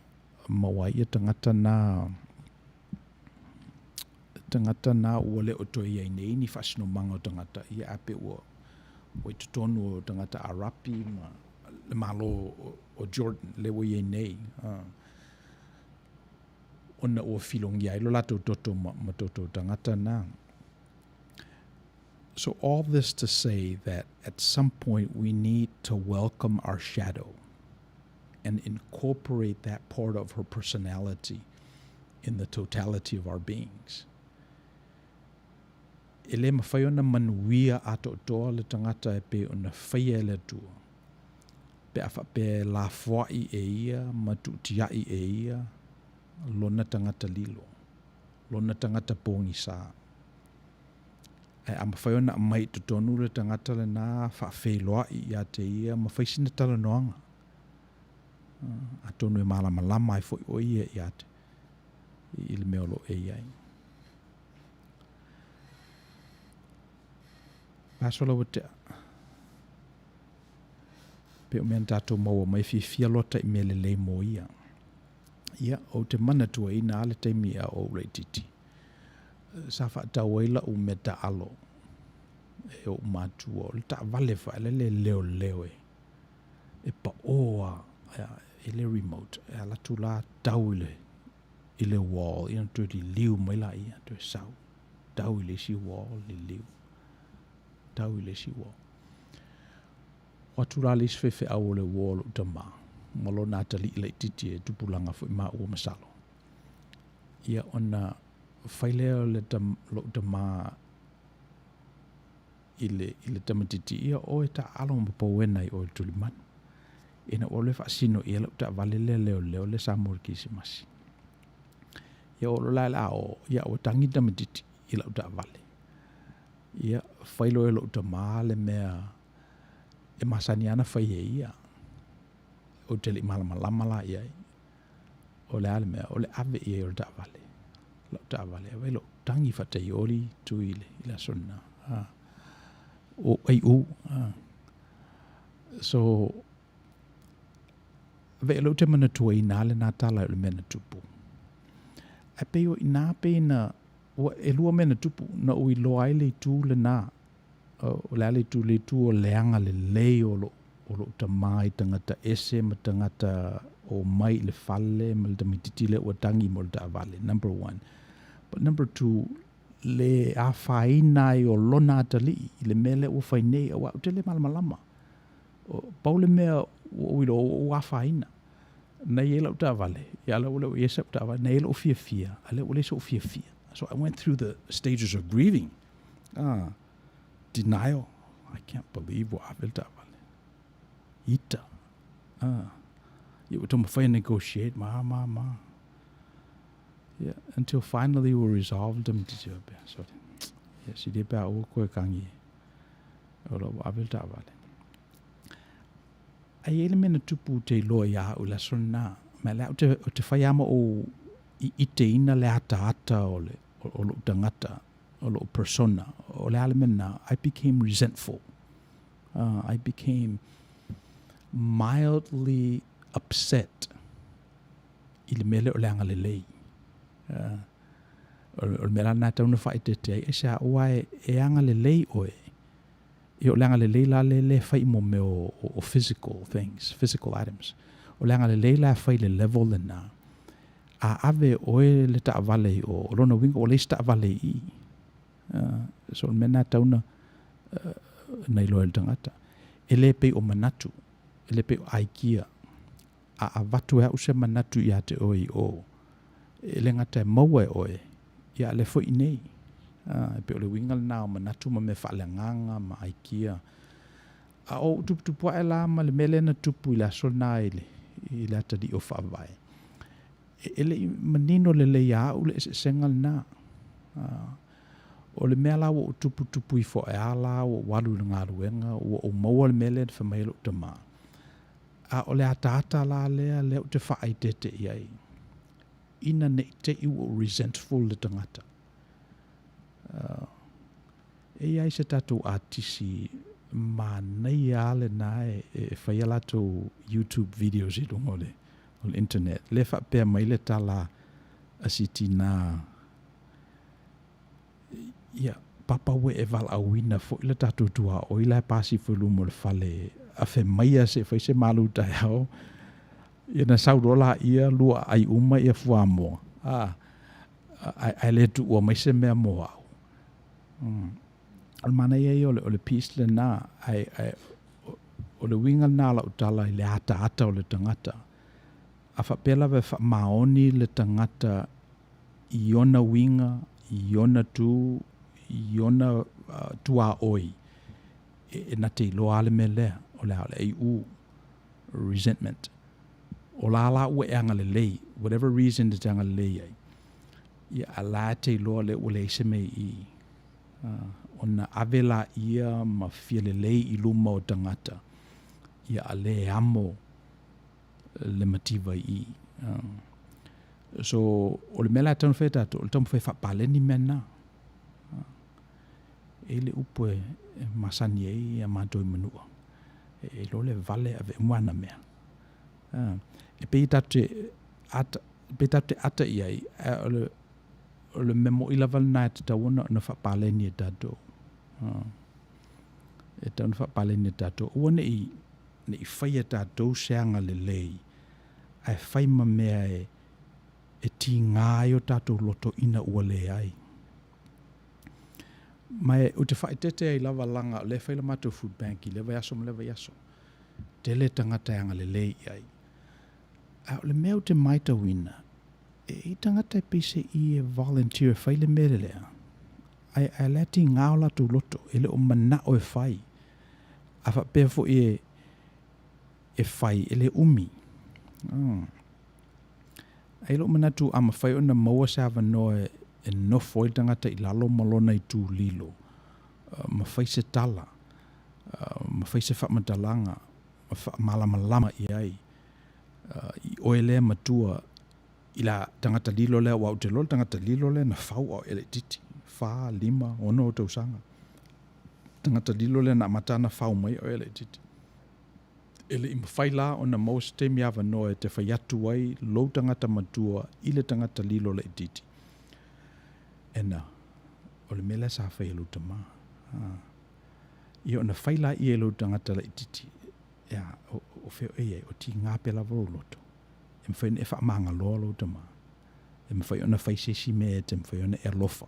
A: ma ua ia tagata na tagata na ua le o toe i ai nei ni faasinomaga o tagata, ia a pe ua ua i totonu o tagata Arapi ma le Malo o Jordan le ua i ai nei, ona ua filogia ai lo latou toto ma, ma toto o tagata na. So all this to say that at some point we need to welcome our shadow and incorporate that part of her personality in the totality of our beings. E le mawhai ona manuia atoatoa le tangata e pei ona whaia e le Atua. Pe a whaapea e lafoai e ia ma tuutiai e ia lona tagata lilo, lona tagata pogisa. Ae a mafai ona aumai i totonu le tagata lena faafeiloai ia te ia ma fai sina talanoaga, atonu e malamalama ai foi ʻoe ia ia te i le mea o lo o e i ai. Aso lau tea. Pe o mea na tatou maua mai fiafia Lota i mea lelei mo ia. Ia, ou te manatuaina lava le taimi a o ou laitiiti, sa faatau ai lau mea taaalo e ou matua, o le taavale foi a le leoleo e, e paʻō lava, e le remote, e alu atu la tau i le, i le wall, ia ona toe liliu mai laia, toe sau, tau i le isi wall, liliu, tau i le isi wall. O atu la le isi faifeau o le uo o lou tama, ma lona atalii laitiiti e tupulaga foi maua masalo. Ia ona fai lea o le tam, lou tama i le, i le tamatiti, ia oe taaalo ma pouena i oe i le tulimanu. Ina ua le faasino ia lau taavale lea leoleo lea sa mo le Kerisimasi. Ia oo loa la i le a oo, ia ua tagi le tamatiti i lau taavale. Ia, fai loa e lou tama le mea e masani lava ona fai e ia. Ou te le i malamalama la i ai. O le a le mea, o le ave i ai o le taavale. Lau taavale, e vaai lou tagi faataioli tu i le, i le aso lena. Ah. O ai u. Ah. So, ve lou te manatuaina lena tala o le mea na tupu. Ae pei o ina pei na, ua elua mea na tupu, na ou iloa ai le itu lena, o le a le itu, le itu o le agalelei o lou, o lou tama i tagata ese ma tagata o mai i le fale ma le tamaitiiti lea ua tagi mo le taavale, number one. But number two, le afaina ai o lona atalii i le mea lea ua fai nei, aua ou te le malamalama. Pau le mea ua ou iloa ua ou afaina. Na i ai lau taavale, ia lea ua le o i ai sau taavale, na i ai lou fiafia, a lea ua leai sou fiafia. So I went through the stages of grieving. Ah, denial. I can't believe ua ave le taavale. Ita. Ah. Ia ua taumafai e negotiate, ma, ma, ma. Yeah, until finally we resolved them. Sorry. Yeah, si le pe a ua koe kangi. O la ua ave le taavale. Ae i ai le mea na tupu te iloa ia au i le aso lena, ma le au te, o te whai ama o i iteina le ataata o, le, o, o lou tagata, o lou persona, o le a le mea lena, I became resentful. I became mildly upset i le mea lea o le agalelei. O, o le mea la lena e tatau ona faaeteete ai, aisea, aua e, e agalelei oe. Ia o le agalelei la lea le fai i mo mea o, o, o physical things, physical items. O le agalelei la e fai i le level lena, a ave e oe le taavale i o, o lona uiga ua leai se taavale i i. So o le mea lena e tatau ona na iloa e le tagata. E le pei o manatu, e le pei o aikia. A avatu e au se manatu ia te oe i o, e le gata e maua e oe, ia a lea foi i nei. A, e pei o le uiga lena o manatu ma mea faaleagaga ma aikia. A o ou tuputupu ae la ma le mea lea na tupu i le aso lena i le, i le atalii o Faavae, e, e le i manino lelei ia au le eseesega lena. A, o le mea la ua ou tuputupu ifo ae a la ua ou alu i le galuega, ua ou maua le mea lea na fai mai ai lou tama. A o le ataata la lea, lea ou te faaeteete i ai, ina ne i te i ua ou resentful le tagata. E i ai se tatou atisi Manaia lava lena e fai a latou YouTube videos i luga o le internet. Lea e faapea mai le tala a si tina, Ia, Papa ua e valaauina foi le tatou tuaoi la e pasi foi i luma o le fale afemaia se i fai se malu taeao. Ia na sau loa laia lua aai uma ia fuamoa, a, ae le tuua mai se mea mo au. O le manaia ia o le piece lena, ae, ae o le uiga lena o lau tala i le ataata o le tagata. A faapea lava e faamaoni le tagata i ona uiga, i ona tu, i ona tuaoi, e na te iloa lava le mea lea, o le a, o le aiu, resentment. O la la ua e agalelei, whatever reason e te agalelei ai, ia a la e te iloa lea ua leai se mea i i. Ona ave laia ma fia lelei i luma o tagata, ia a le amo le mativa i i. So, o le mea la e tatau ona fai e tatou, o le taumafai e faapaleni mea na. E i ai le upu e masani ai a matou i Manua, e iloa le vale ave uma ana mea. E pei tatou te ata, pei tatou te ata i ai, ae o le, o le mea moi lava lena e tatau ona faapaleni e tatou. E tatau ona faapaleni e tatou. Aua ne i, ne i faia e tatou se agalelei, ae fai ma mea e, e tiga ai o tatou loto ina ua leai. Ma e, ou te faaeteete ai lava leaga o lea e fai le matou food bank i lea vaiaso ma lea vaiaso. Tele tagata e agalelei i ai. A o le mea ou te matauina, e i ai tagata e peiseai e volunteer e fai le mea lea, ae, ae la e tiga o latou loto, e le o manao e fai. A faapea foi e, e fai, e le umi. Ae i lou manatu a mafai ona maua se avanoa e nofo ai le tagata i lalo ma lona itu lilo, ma fai se tala, ma fai se faamatalaga, ma faamalamalama i ai i oe lea matua i le tagata lilo lea, aua ou te iloa le tagata lilo lea na fau a o e laitiiti, fa, lima, ono tausaga. Tagata lilo lea na amata ona fau mai a o e laitiiti. E le i mafai la ona maua se taimi avanoa e te fai atu ai lou tagata matua i le tagata lilo laitiiti, Ena, o le mea lea sa fai e lou tama. Ia ona fai laia e lou tagata laitiiti, e a, o fea oe e i ai, o tiga pea lava lou loto. E mafai ona e faamagaloa lou tama. E mafai ona fai se isi mea e te mafai ona e alofa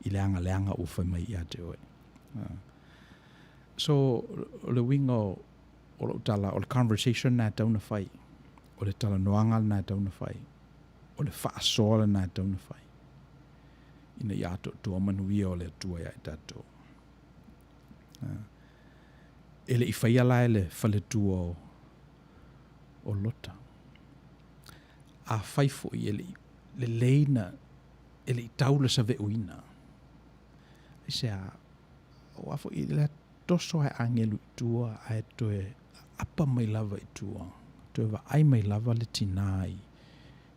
A: i le agaleaga ua fai mai ia te oe. So, o le uiga o, o lou tala, o le conversation lena e tatau ona fai. O le talanoaga lena e tatau ona fai. O le faasoa lena e tatau ona fai. Ina ia atoatoa manuia o le Atua ia i tatou. E le i faia la e le faletua o, o Lota. Afai foi e le i lelei na, e le i tau le saveoina. Aisea, aua foi o le a toso lava e agelu i tua ae toe aapa mai lava i tua, toe vaai mai lava le tina i,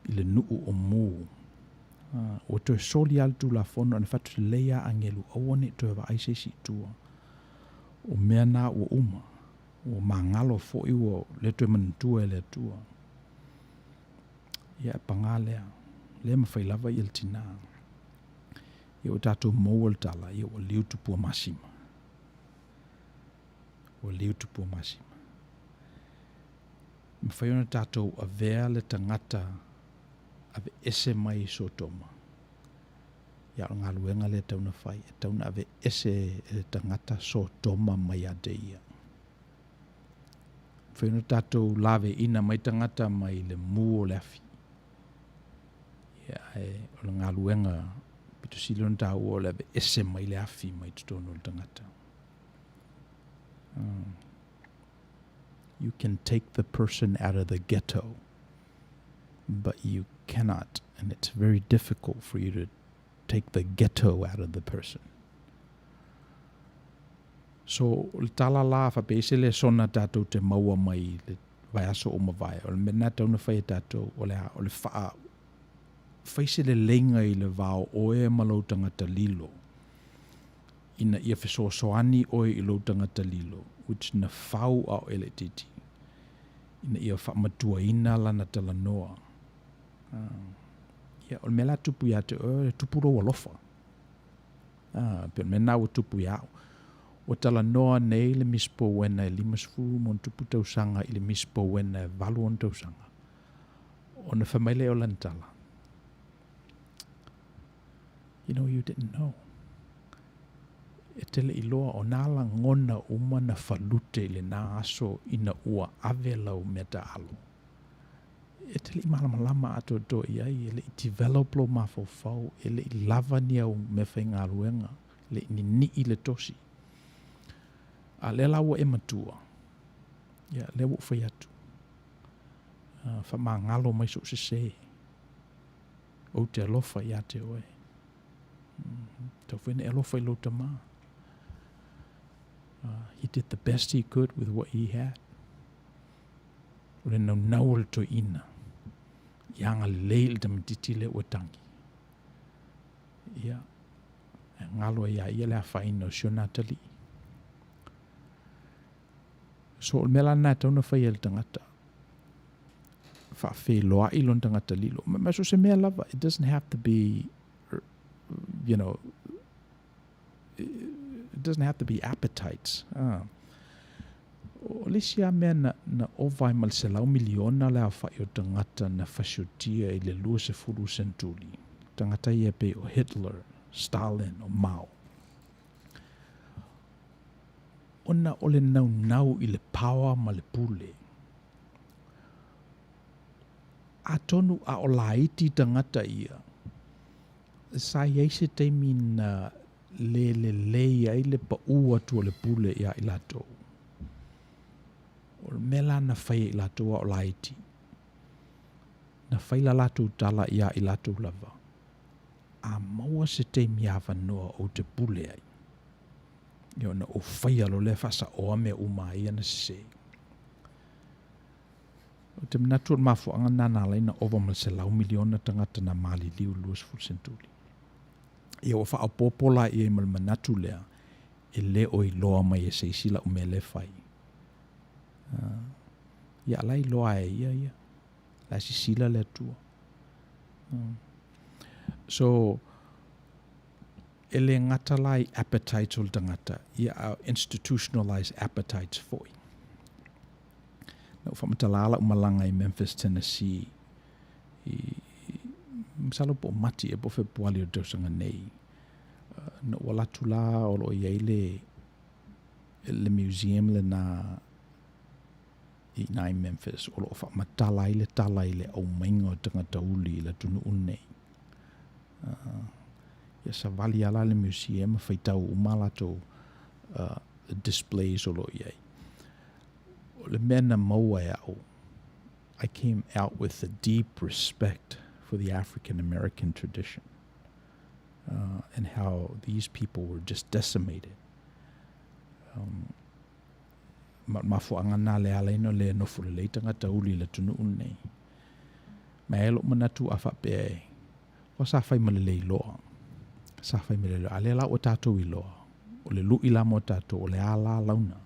A: i le nuu o Mu. Ua toe soli lava le Tulafono, ana fai atu lelei lava agelu, aua ne i toe vaai se isi i tua. O mea na ua uma, ua magalo foi ua le toe manatua e le Atua. Ia, e paga lea, le mafai lava ia le tina. Ia ua tatou maua le tala, ia ua liu tupua masima. Ua liu tupua masima. E mafai ona tatou avea le tagata aveese mai Sotoma. Ia o le galuega lea e tatau ona fai, e tatau ona aveese e le tagata Sotoma mai ia te ia. E mafai ona tatou laveina mai tagata mai le mu o le afi. Ia, ae o le galuega pito sili ona taua o le aveese mai le afi mai totonu o le tagata. You can take the person out of the ghetto, but you cannot, and it's very difficult for you to take the ghetto out of the person. So, o le tala la, faapea i se lesona tatou te maua mai le vaiaso ua mavae, o le mea lena e tatau ona fai e tatou, o le a, o le faa, fai se leleiga i le va o oe ma lou tagata lilo. Ina ia fesoasoani oe i lou tagata lilo, which na fau a o e laitiiti, ina ia faamatuaina lana talanoa. Ia, o le mea la e tupu ia te oe, e tupu lou alofa. Pei o le mea lena ua tupu ia au. Ua talanoa nei le Miss Powena e 50 ma ona tupu tausaga i le Miss Powena e 8 ona tausaga. Ona fai mai lea o lana tala, You know, you didn't know. E te le iloa o nā lagona uma na falute i lenā aso ina ua ave lau meataalo. E te le i malamalama atoatoa i ai, e le i develop lou mafaufau, e le i lava ni au meafaigaluega, e le i ninii le tosi. A lea la ua e matua, ia, lea ua ou fai atu, faamagalo mai sou sese. Ou te alofa ia te oe. Tau foi na e alofa i lou tama. He did the best he could with what he had. O le naunau o le toeaina, ia agalelei i le tamaitiiti lea ua tagi. Ia, e galo ai ia ia le afaina o si ona atalii. So o le mea la lena e tatau ona faia e le tagata, faafeiloai lona tagata lilo. Ma so o se mea lava, it doesn't have to be, you know, it doesn't have to be appetites. Ah. O le isi lava mea na, na ova ai ma le 100 miliona le aofai o tagata na fasiotia i le 20 senturi. Tagata ia pei o Hitler, Stalin, o Mao. Ona o le naunau i le power ma le pule. Atonu a o laiti tagata ia, sa i ai se taimi na le lelei ai le paʻū atu o le pule iā i latou. O le mea la na fai e i latou a o laiti, na fai la latou tala iā i latou lava, A maua se taimi avanoa ou te pule ai, ia ona ou faia loa lea faasaoa mea uma a ia na sese. Ou te manatu o le mafuaaga lena na ala ai ona ova ma le 100 miliona tagata na maliliu i le 20 senturi. Ia ua faaopoopo la i ai ma le manatu lea, e le o iloa mai e se isi lau mea lea e fai. Ia a la e iloa e ia ia. La e sisila le Atua. So, e le gata la i appetites o le tagata, ia a institutionalized appetites foi. Na ou faamatala la'u malaga i Memphis, Tennessee, i, masalo po o Mati ea po o Fepuali o le tausaga nei. Na ou alu atu la o lo o i ai le, le museum lena i ina i Memphis, o lo o faamatala ai le tala i le aumaiga o tagata uli i le atunuu lenei. Ia savali lava la le museum ma faitau uma a latou displays o lo o i ai. O le mea na maua e au, I came out with a deep respect for the African American tradition and how these people were just decimated. Ma o le mafuaaga lena lea ala ai ona le nofo lelei tagata uli i le atunuu lenei. Ma e lou manatu a faapea e, ua sa fai ma le le iloa. Sa fai ma le le iloa. A lea la ua tatou iloa, o le lui la mo tatou, o le a la launa.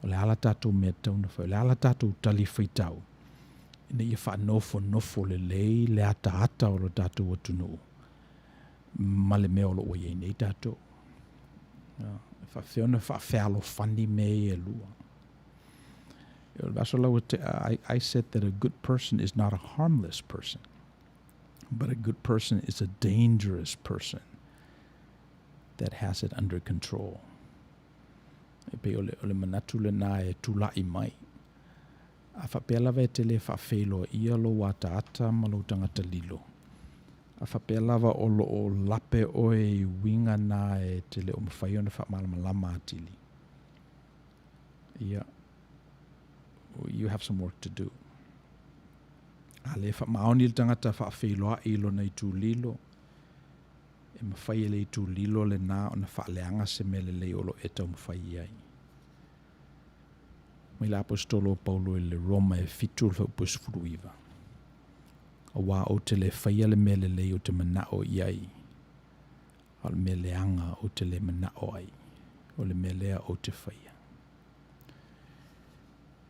A: O le a la tatou mea tatau ona fai. O le a la tatou tali faitau ina ia faanofonofo lelei le ataata o lo tatou atunuu ma le mea o lo o ua i ai nei tatou. E faapefea ona faafealofani mea ia e lua. O le aso la ua tea, I, I said that a good person is not a harmless person, but a good person is a dangerous person that has it under control. E pei o le, o le manatu lena e tula'i mai. A faapea lava e te le faafeiloaia lou ataata ma lou tagata lilo, a faapea lava o lo o lape oe i uiga na e te le o mafai ona faamalamalama atili, ia, you have some work to do. A le faamaoni le tagata faafeiloai i lona itu lilo, e mafai e le itu lilo lena ona faaleaga se mea lelei o lo o e taumafai i ai. Mai le Aposetolo o Paulo i le Roma e 7 le fuaiupu e 19. Auā ou te le faia le mea lelei ou te manao i ai, A o le mea leaga ou te le manao ai, o le mea lea ou te faia.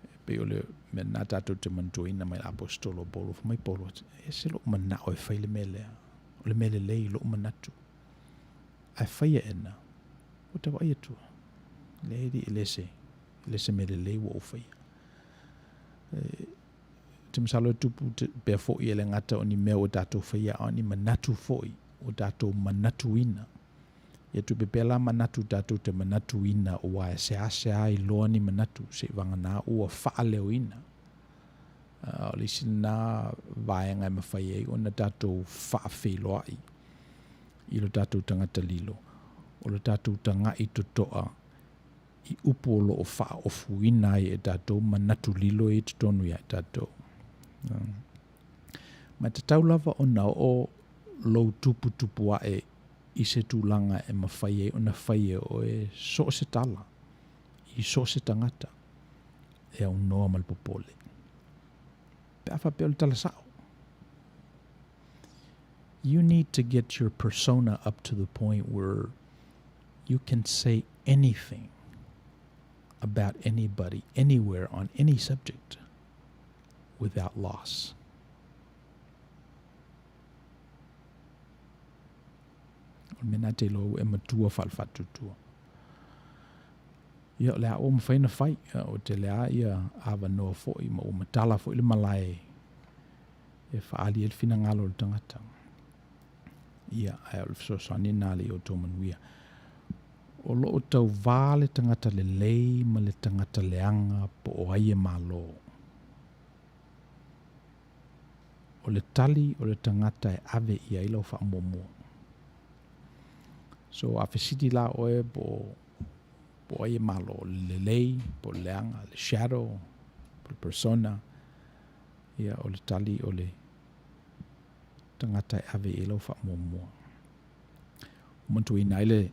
A: E pei o le mea lena tatou te manatuaina mai le aposetolo o Paulo, fai mai Paulo, e ese lou manao e fai le mea lea, o le mea lelei i lou manatu. Ae faia ena, ua ta vaai atu, leai alii, e le se, e le se mea lelei ua ou faia. E, te masalo e tupu pea foi e le gata o ni mea ua tatou faia, a o ni manatu foi ua tatou manatuina. Ia tupe pea la manatu tatou te manatuina aua e seasea iloa ni manatu seiavagana ua faaleoina. O le isi lena vaega e mafai ai ona tatou faafeiloai i lo tatou tagata lilo, o lo tatou tagai totoa i upu o lo o faaofuina ai e tatou manatu lilo ia i totonu ia i tatou. Ma e tatau lava ona oo lou tuputupu ae i se tulaga e mafai ai ona fai e oe so o se tala i so o se tagata e aunoa ma le popole. Pe a faapea o le tala sao. You need to get your persona up to the point where you can say anything about anybody, anywhere, on any subject without loss. O le mea lena e te iloa ua e matua faale-faatuatua. Ia, o le a ua mafai ona fai, ua tele lava ia avanoa foi ma ua matala foi le malae e faaali ai le finagalo o le tagata. Ia, ae o le fesoasoani lena i outou manuia. O lo o tauvā le tagata lelei ma le tagata leaga po o ai e malo. O le tali o le tagata e ave i ai lau faamuamua. So, a fesili la oe po o, po o ai e malo, o le lelei, po o le leaga, le shadow, po o le persona, ia, o le tali o le tagata e ave i ai lau faamuamua. Ua manatuaina ai le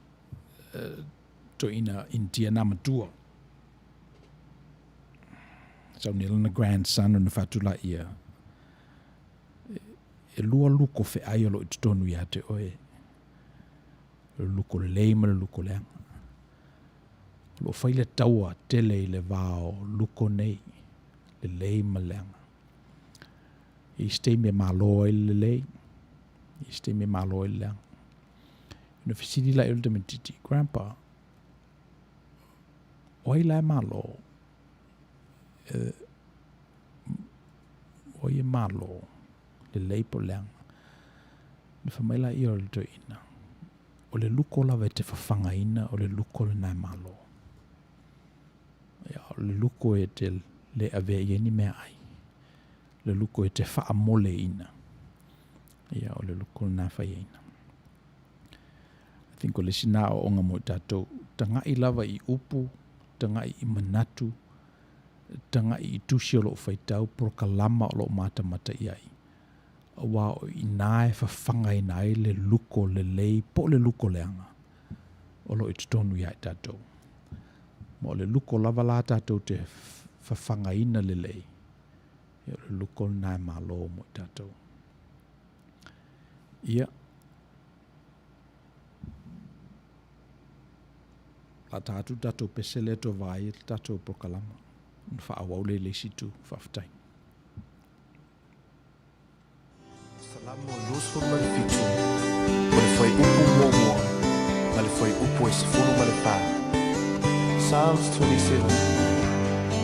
A: toeaina Initia na matua. Sau nei lona grandson ona faatulai ia, e lua luko feai o lo o i totonu ia te oe, o le luko lelei ma le luko leaga. O lo o fai le taua tele i le va o luko nei, lelei ma leaga. E i ai se taimi e malo ai le lelei, e i ai se taimi e malo ai le leaga. Ona fesili lea o le tamaitiiti, Grandpa, o ai la e malo? O ai e malo, lelei po o le leaga? Ona fai mai lea o le toeaina, o le luko lava e te fafagaina, o le luko lena e malo. Ia, o le luko e te le avea i ai ni meaai, le luko e te faamoleina, ia, o le luko lena e faiaina. I think o le isi lena aoaoga mo i tatou, tagai lava i upu, tagai i manatu, tagai i tusi o lo o faitau, polokalama o lo o matamata i ai, aua o i ina e fafagaina ai le luko lelei po o le luko leaga o lo o i totonu ia i tatou. Ma o le luko lava la tatou te fafagaina lelei, ia o le luko lena e malo mo i tatou. Ia, la ta atu tatou pese lea toe vaai le tatou polokalama ona faaauau lea i le isi itu. Faafetai.
B: Salamo 27, o le fuaiupu muamua ma le fuaiupu e 14. Psalms 27,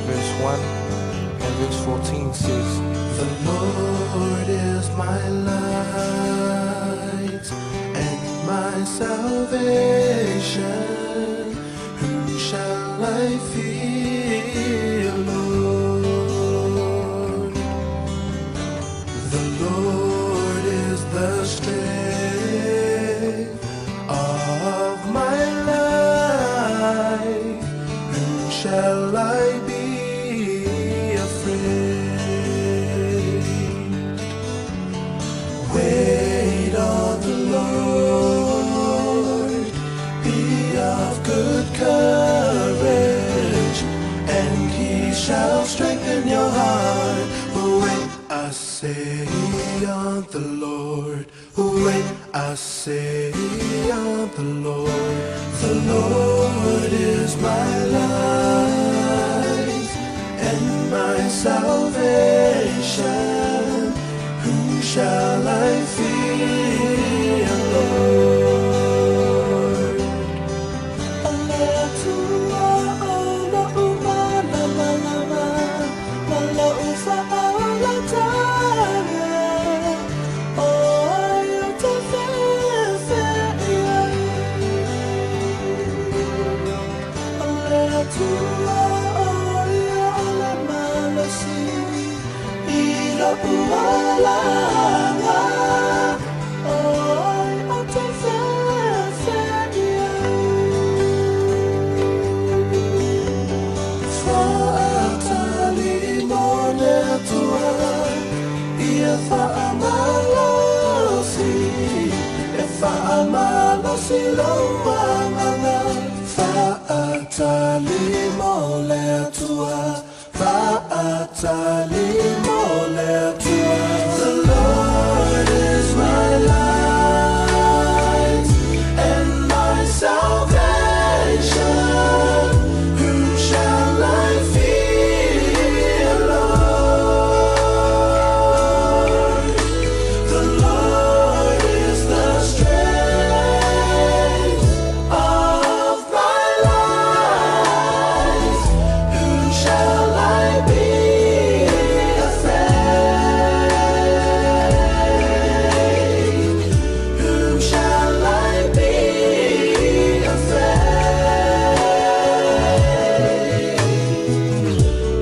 B: verse 1 and verse 14 says, The Lord is my light and my salvation, whom shall I fear, Lord? The Lord is the strength of my life, whom shall I be afraid? Wait on the Lord, be of good courage, and he shall strengthen your heart. Wait, I say. say on the Lord. Wait, I say on the Lord. The Lord is my light and my salvation. Whom shall I fear, Lord? O le Atua o loʻu mālamalama, ma loʻu faaolataga, ʻo ai ou te feafea i ai? O le Atua ʻo ia o le malosi i loʻu olaga, ʻo ai ou te feafea i ai? Faatali mo le Atua, ia faamalosi, e faamalosi lou agaga. Faatali mo le Atua, faatali mo le Atua. The Lord is my light and my salvation. Whom shall I fear, Lord? The Lord is the strength of my life. Whom shall I be afraid? Whom shall I be afraid?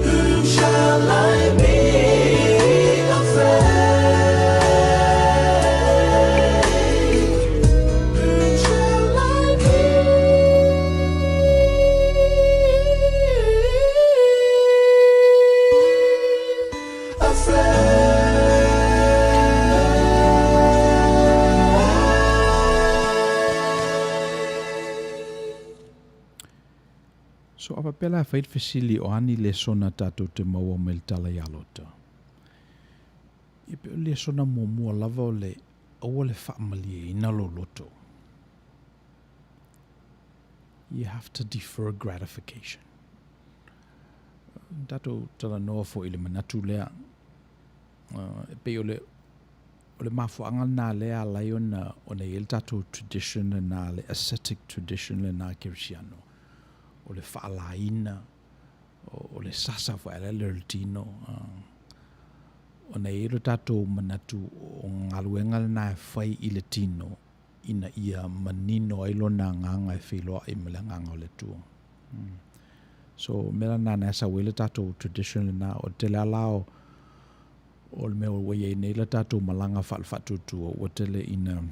B: Whom shall I be afraid? Whom shall I be afraid?
A: So a faapea la e fai le fesili o a ni lesona tatou te maua mai le tala iā Lota? Ia pei o le lesona muamua lava o le aua le faamalieina lou loto. You have to defer gratification. Tatou talanoa foi i le manatu lea. E pei o le o le mafuaaga lena lea e ala ai ona ona i ai le tatou tradition lena, le ascetic tradition lena kerisiano, o le faalaina, o le sasa foi a le le tino, ona e i ai lo tatou manatu o galuega lena e fai i le tino ina ia manino ai lona agaga e feiloai ma le agaga o le Atua. So, mea lena na e sau ai le tatou tradition lena, o le tele lava la o o le mea ua i ai nei le tatou malaga faale-faatuatua, ua tele ina,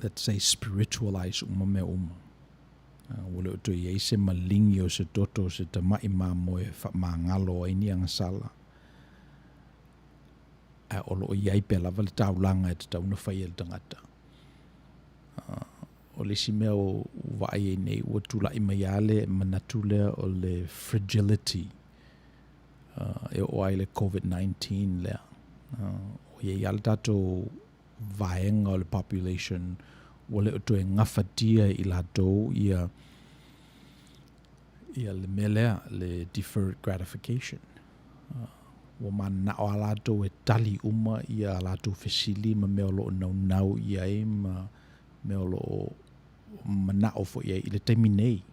A: let's say, spiritualize uma mea uma. Ua le o toe i ai se maligi o se toto o se tama'i mamoe e faamagalo ai ni agasala, ae o lo o i ai pea lava le taulaga e tatau ona faia e le tagata. O le isi mea ua vaai ai nei, ua tula'i mai lava le manatu lea o le fragility e oo ai le Covid-19 lea. Ua i ai lava le tatou vaega o le population ua le o toe gafatia e i latou ia ia le mea lea, le deferred gratification. Ua mananao lava latou e tali uma ia a latou fesili ma mea o lo o naunau i ai ma mea o lo o manao foi i ai i le taimi nei.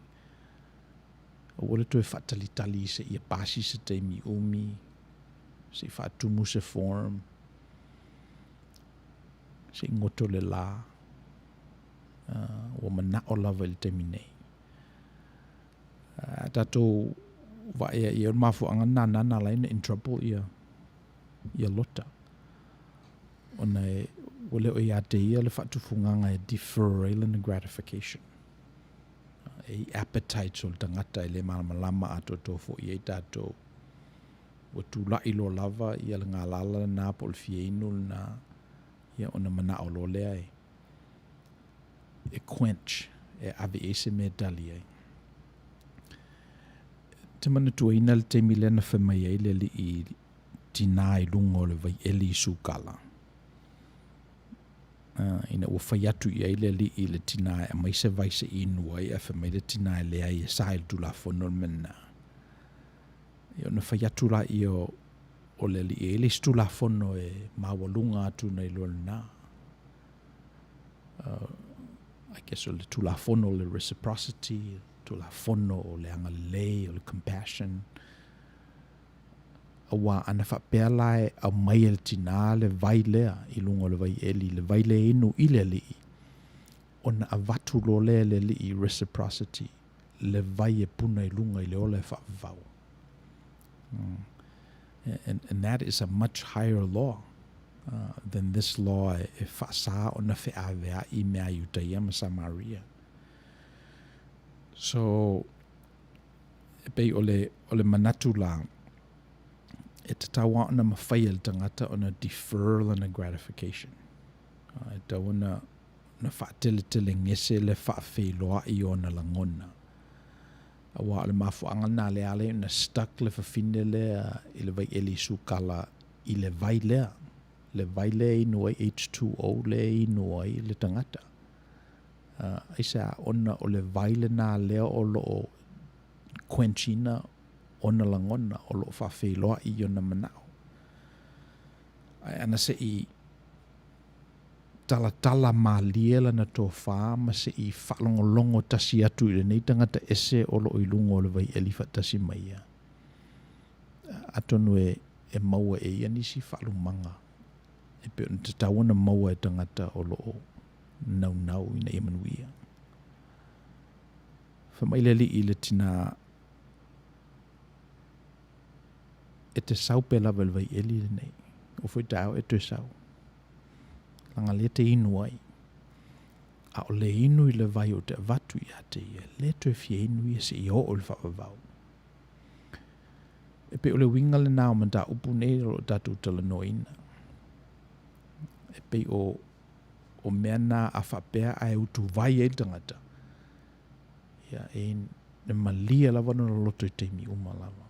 A: Aua le toe faatalitali seia pasi se taimi umi, se i faatumu se form, se i goto le la. Ua manao lava i le taimi nei. A tatou vaai i ai, o le mafuaaga lena na ala ai ona in trouble ia, ia Lota. Ona e, ua le o ia te ia le faatufugaga e defer ai lana gratification. E i appetites o le tagata e le malamalama atoatoa foi i ai tatou. Ua tula'i loa lava ia le galala lena po o le fia inu lena, ia ona mana'o loa lea e, e quench, e ave i ai se mea e tali ai. Te manatuaina le taimi lea na fai mai ai le alii tinā i luga o le vaieli i Sukala, ina ua fai atu i ai le alii i le tinā e aumai se vai se i inu ai, ae fai mai le tinā e leai e sa i le Tulafono le mea lena. Ia ona fai atu laia o le alii e i ai le isi Tulafono e maualuga atu nai lo lena. I guess o le Tulafono o le reciprocity, Tulafono o le agalelei, o le compassion. Aua ana faapea la e aumai e le tinā le vai lea i luga o le vaieli, le vai lea e inu i le alii, ona avatu loa lea e le alii reciprocity, le vai e puna i luga i le ola e faavavau. And, and that is a much higher law than this law e faasa ona feaveai mea a Iutaia ma Samaria. So, e pei o le, o le manatu la, e tatau lava ona mafai e le tagata ona defer lana gratification. E tatau ona, ona faateletelegese le faafeiloai o ona lagona. Aua o le mafuaaga lena lea e ala ai ona stuck le fafine lea i le vaieli sukala i le vai lea, le vai lea e inu ai H2O lea e inu ai le tagata. Aisea? Ona o le vai lena lea o lo o quench ina ona lagona, o lo o faafeiloai i ona manao. Ae ana se i talatala malie lana tofa ma se i faalogologo tasi atu i lenei tagata ese o lo o i luga o le vaieli faatasi ma ia, atonu e, e maua e ia nisi faalumaga e pei ona tatau ona maua e tagata o lo o naunau ina ia manuia. Fai mai le alii i le tinā, E te sau pea lava i le vaieli lenei, oo foi taeao e toe sau. Leaga lea te inu ai. A o le inu i le vai ou te avatu ia te ia, le toe fia inu ia seia oo i le faavavau. E pei o le uiga lena o mataupu nei o lo o tatou talanoaina. E pei o, o mea na a faapea ae utuvai ai le tagata, ia, e, e malie lava lona loto i taimi uma lava.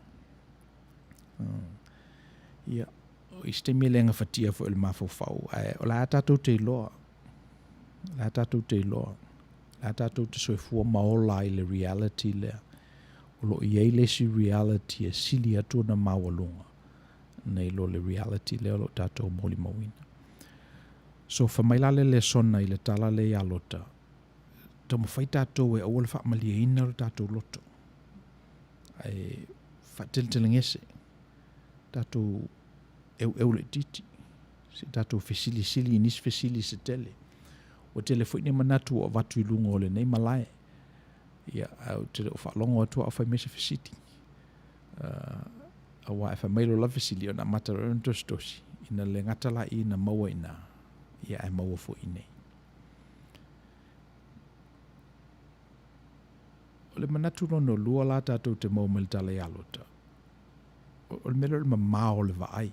A: Ia, o isi taimi e le gafatia foi e le mafaufau, ae o le a tatou te iloa, o le a tatou te iloa, o le a tatou te soifua ma ola ai i le reality lea. O lo o i ai le isi reality e sili atu ona maualuga nai lo le reality lea o lo o tatou molimauina. So, fai mai la le lesona i le tala lea ia Lota, taumafai tatou e aua le faamalieina lo tatou loto, ae faateletelegese, tatou eueu laitiiti, se i tatou fesilisili i nisi fesili se tele. Ua tele foi ni manatu ua avatu i luga o lenei malae, ia, ae ou te le o faalogo atu a o fai mai se fesili. Aua e fai mai loa la fesili, ona amata loa lea ona tositosi, ina le gata la i ina maua i ina, ia ae maua foi i inei. O le manatu lona lua la tatou te maua mai le tala ia Lota, o le mea lea o le mamao o le vaai.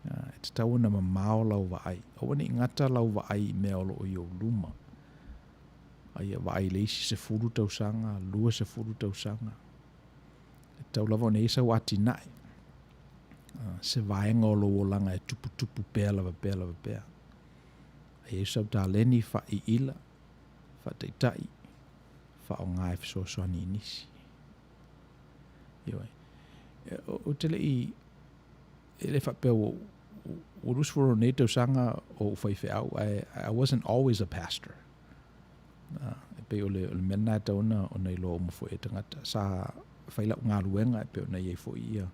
A: E tatau ona mamao lau vaai. Aua ne i gata lau vaai i mea o lo o i ou luma. A ia vaai i le isi 10 tausaga, 20 tausaga. E tatau lava ona i ai sau atinae, se vaega o lou olaga e tuputupu pea lava pea lava pea. A i ai sau taleni faaiila, faataitai, faaaoga e fesoasoani i nisi. Ioe. Ou te le i, e le faapea ua, ua 26 nei tausaga o ou faifeau, ae I wasn't always a pastor. E pei o le, o le mea lena e tatau ona, ona iloa uma foi e tagata. Sa fai lau galuega e pei ona i ai foi ia,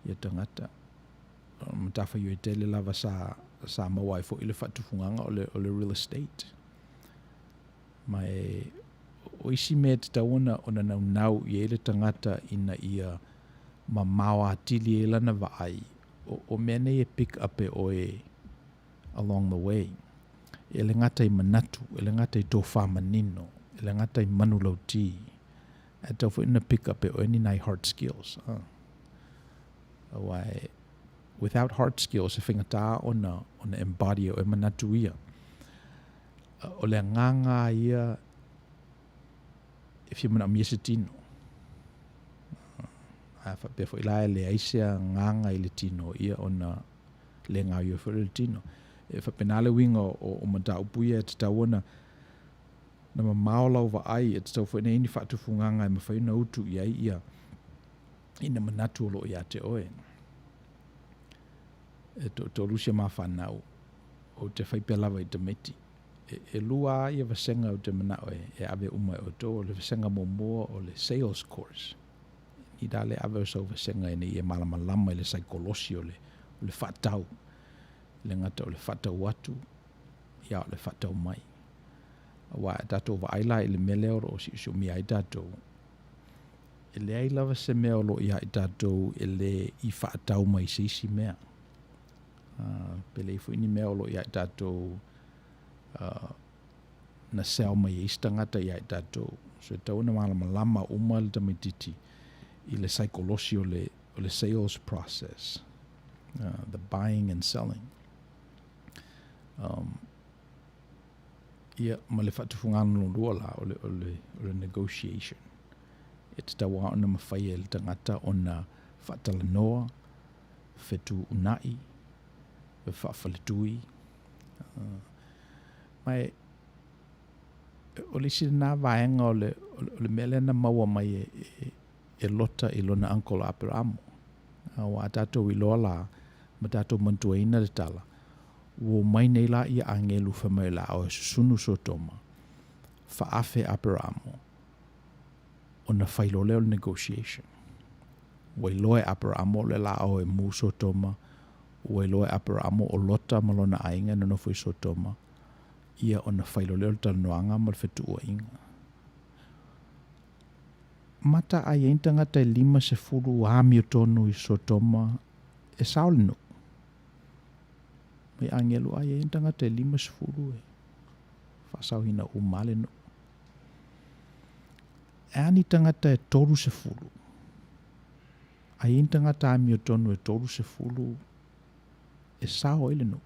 A: ia tagata. O le matafaioi tele lava sa, sa maua ai foi le faatufugaga o le, o le real estate. Ma e, o isi mea e tatau ona, ona naunau i ai le tagata ina ia mamao atili ai lana vaai, o, o mea nei e pick up e oe along the way. E le gata i manatu, e le gata i tofa manino, e le gata i manulauti, ae tatau foi ona pick up e oe ni nai hard skills. Aua e, without hard skills, e faigata ona, ona embody e oe manatu ia. O le agaga ia e fia manaomia se tino. A faapea foi la e leai se agaga i le tino, ia ona le gaoioi foi lea e le tino. E faapena le uiga o mataupu ia e tatau ona na mamao lau vaai, e tatau foi ona i ai ni faatufugaga e mafai ona utu i ai ia ina manatu o lo o ia te oe. E toatolu si a ma fanau, ou te fai pea lava i tamaiti, e lua lava ia vasega ou te manao e ave uma e outou. O le vasega muamua o le sales course. Ni la le ave o sau vasega ina ia malamalama i le saikolosi o le faatau, e le gata o le faatau atu, ia a o le faatau mai. Aua a tatou vaai la i le mea lea o lo o siosiomia ai tatou, e leai lava se mea o lo o ia i tatou e le i faatau mai i se isi mea. Pe leai foi ni mea o lo o ia i tatou na sell mai e isi tagata ia i tatou. So e tatau ona malamalama uma le tamaitiiti i le saikolosi o le, o le sales process, the buying and selling. Ia, ma le faatufugaga lona lua la, o le, o le, o le negotiation. E tatau lava ona mafai e le tagata ona faatalanoa, fetuunai, faafaletui. Ma e, o le isi lena vaega o le, o le mea lea na maua mai e, e, e Lota i lona uncle Aperamo. Aua a tatou iloa la, ma tatou manatuaina le tala, ua omai nei la ia agelu fai mai o le a o e susunu Sotoma, faaafe Aperamo, ona fai loa lea o le negotiation. Ua iloa e Aperamo o le la o e mu Sotoma, ua iloa e Aperamo o Lota ma lona aiga e nonofo i Sotoma, ia ona fai loa lea o le talanoaga ma le fetuuaiga. Mata a i ai ni tagata e 50 amiotonu i Sotoma e sao le nuu. Mai agelu a i ai ni tagata e 50 e faasaoina uma le nuu. E a ni tagata e 30? A i ai ni tagata amiotonu e 30 e sao ai le nuu.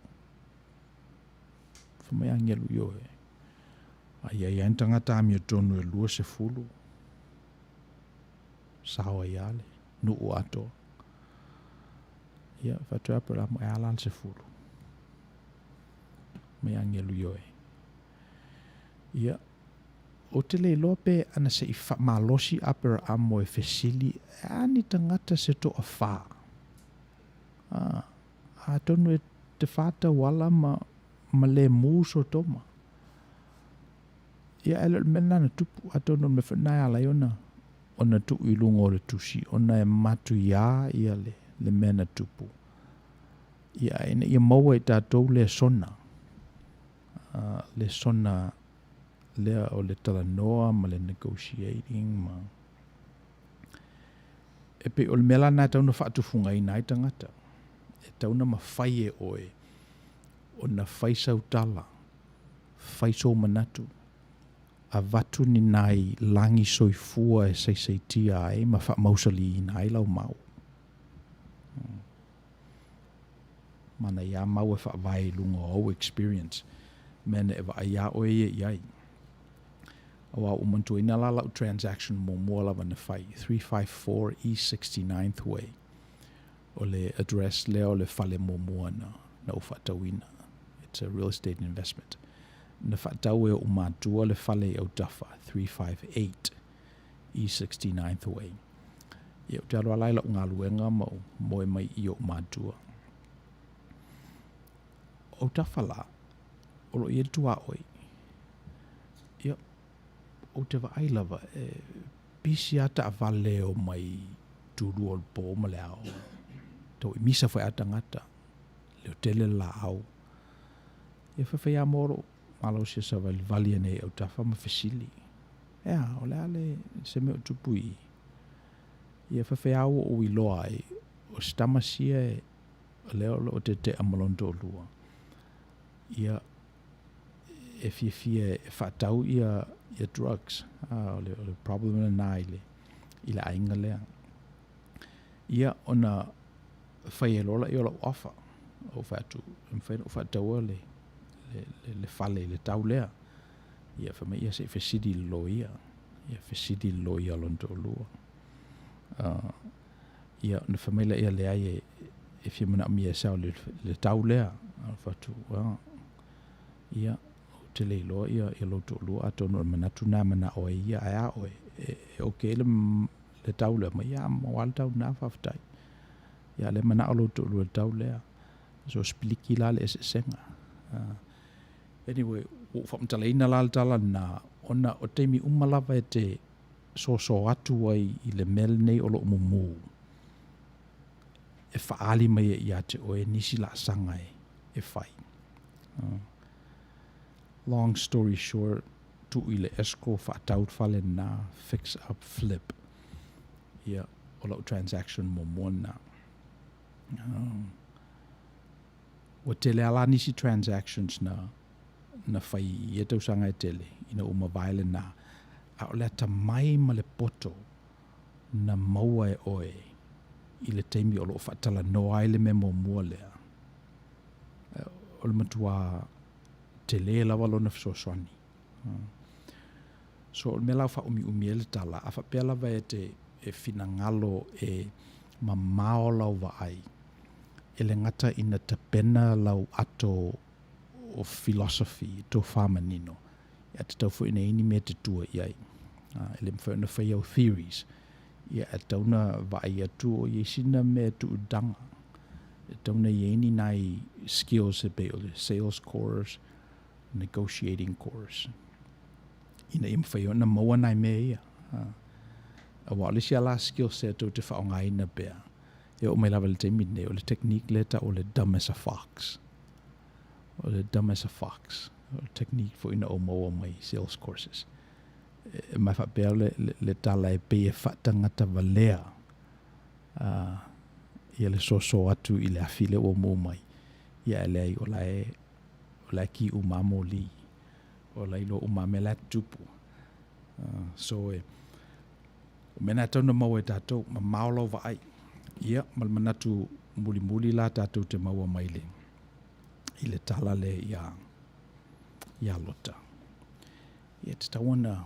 A: Fai mai agelu ioe. A i ai lava ni tagata amiotonu e 20, sao ai lava le nuu atoa. Ia, fai atu e Aperamo, e a la le 10? Mai agelu ioe. Ia, ou te le iloa pe ana se i faamalosi Aperamo e fesili, e a ni tagata se toafa? A, atonu e te whātauala ma, ma le mū Sotoma. Ia, e le o le mea lena na tupu, atonu o le mea foi lena e ala ai ona, ona tuu i luga o le tusi, ona e matuiā ia le, le mea na tupu. Ia, ina ia maua i tatou lesona, uh, lesona lea o le talanoa ma le negotiating ma e pei o le mea la lena e tatau ona faatufugaina ai tagata. E tatau ona mafai e oe ona fai sau tala, fai sou manatu, avatu ni nai lagi soifua e saisaitia ai ma faamausaliina ai lau mau. Manaia mau e faavae i luga o au experience, mea na e vaai iā oe ia i ai. Aua ua manatuaina la lau transaction muamua lava na fai, 354 East 69th Way. O le address lea o le fale muamua na, na ou faatauina. It's a real estate investment. Na faatau e oʻu matua le fale i autafa, 358 East 69th Way. Ia, ou te alu lava la i lau galuega ma ou moe mai i oʻu matua. O autafa la, o lo o i ai le tuaoi. Ia, ou te vaai lava, e pisi lava taavale e omai tulua o le po ma le ao. Tau i misa foi a tagata, leo tele le laau. Ia faifai lava moa lou malosi e savalivali ane ai i autafa ma fesili, E a, o le a le se mea o tupu i i? Ia faifai lava ua ou iloa ai, o se tama sia e lea o lo o tete'a ma lona toalua, ia, e fiafia e faatau ia, ia drugs. A, o le, o le problem lena i le, i le aiga lea. Ia, ona fai ai loa lea o lau offer. Ou fai atu, e mafai ona ou faataua le, le, le, le fale i le tau lea. Ia, fai mai, ia se i fesili i le loia. Ia, fesili i le loia o lona toalua. Ia, ona fai mai lea, Leai, e fia manaomia e sao le, le tau lea. Ou fai atu, Well, ia, ou te le iloa ia, ia lou toalua, atonu o le manatu lena e manao ai ia, ae a oe, e, e okay le, le tau lea? Ma ia, maua le tau lena, faafetai. Ia, o lea e manao lou toalua i le tau lea. So, sipiliki la le eseesega. Anyway, ua ou faamatalaina la le tala lena, ona o taimi uma lava e te soso atu ai i le mea lenei o lo o mumu, e faaali mai ai ia te oe nisi laasaga e fai. Long story short, tuu i le escrow, faatau le fale lena, fix up, flip. Ia, o lau transaction muamua lena. Ua tele lava la nisi transactions na na fai i ia tausaga e tele ina ua mavae lena, a o le atamai ma le poto na maua e oe i le taimi o lo o faatalanoa ai le mea muamua lea, o le matua tele lava lona fesoasoani. So o le mea la ua faaumiumi ai le tala, a faapea lava e te e finagalo e mamao lau vaai, e le gata ina tapena lau ato o philosophy, tofa manino, ae tatau foi ina i ai ni mea e te tua i ai. E le mafai ona fai au theories, ia e tatau ona vaai atu o i ai sina mea e tuu i taga. E tatau ona i ai ni nai skills e pei o le sales course, negotiating course, ina ia mafai ona maua nai mea ia. Aua o le isi lava la skill set ou te faaaogaina pea, e oo mai lava i le taimi lenei, o le technique lea e tau o le dumb as a fox. O le dumb as a fox, o le technique foi na ou maua mai sales courses. E ma faapea le, le, le tala e pei e faatagata valea ia le soso atu i le afi lea ua mu mai. Ia e leai, o la e, o la e ki uma lava moli. O la e iloa uma lava mea la e tutupu. So e, o mea na e tatau ona maua e tatou, mamao lau vaai. Ia, ma le manatu mulimuli la tatou te maua mai le, i le tala lea iā, iā Lota. Ia, e tatau ona,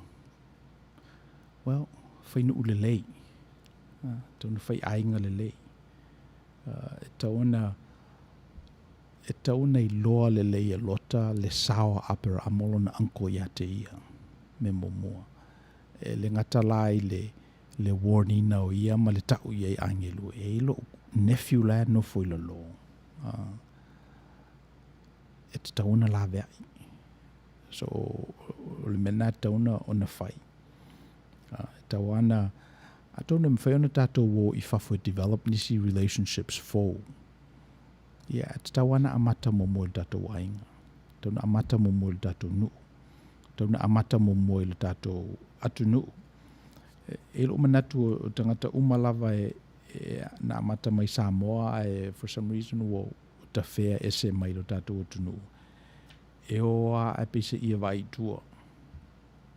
A: well, fai nuu lelei. E tatau ona fai aiga lelei. E tatau ona, e tatau ona iloa lelei e Lota le sao a Aperaamo lona uncle ia te ia, mea muamua. E le gata la i le le warn ina o ia ma le ta'u i ai agelu, e i ai lo'u nephew la e nofo i lalo, e tatau ona laveai. So, o le mea lena e tatau ona, ona fai. E tatau lava ona, atonu e mafai ona tatou o i fafo e develop nisi relationships fou. Ia, e tatau lava ona amata muamua i le tatou aiga. E tatau ona amata muamua i le tatou nuu. E tatau ona amata muamua i le tatou atunuu. E i lou manatu o tagata uma lava e, e, na amata mai Samoa ae for some reason ua tafea ese mai lo tatou atunuu. E o lava ae peiseai e vaai i tua.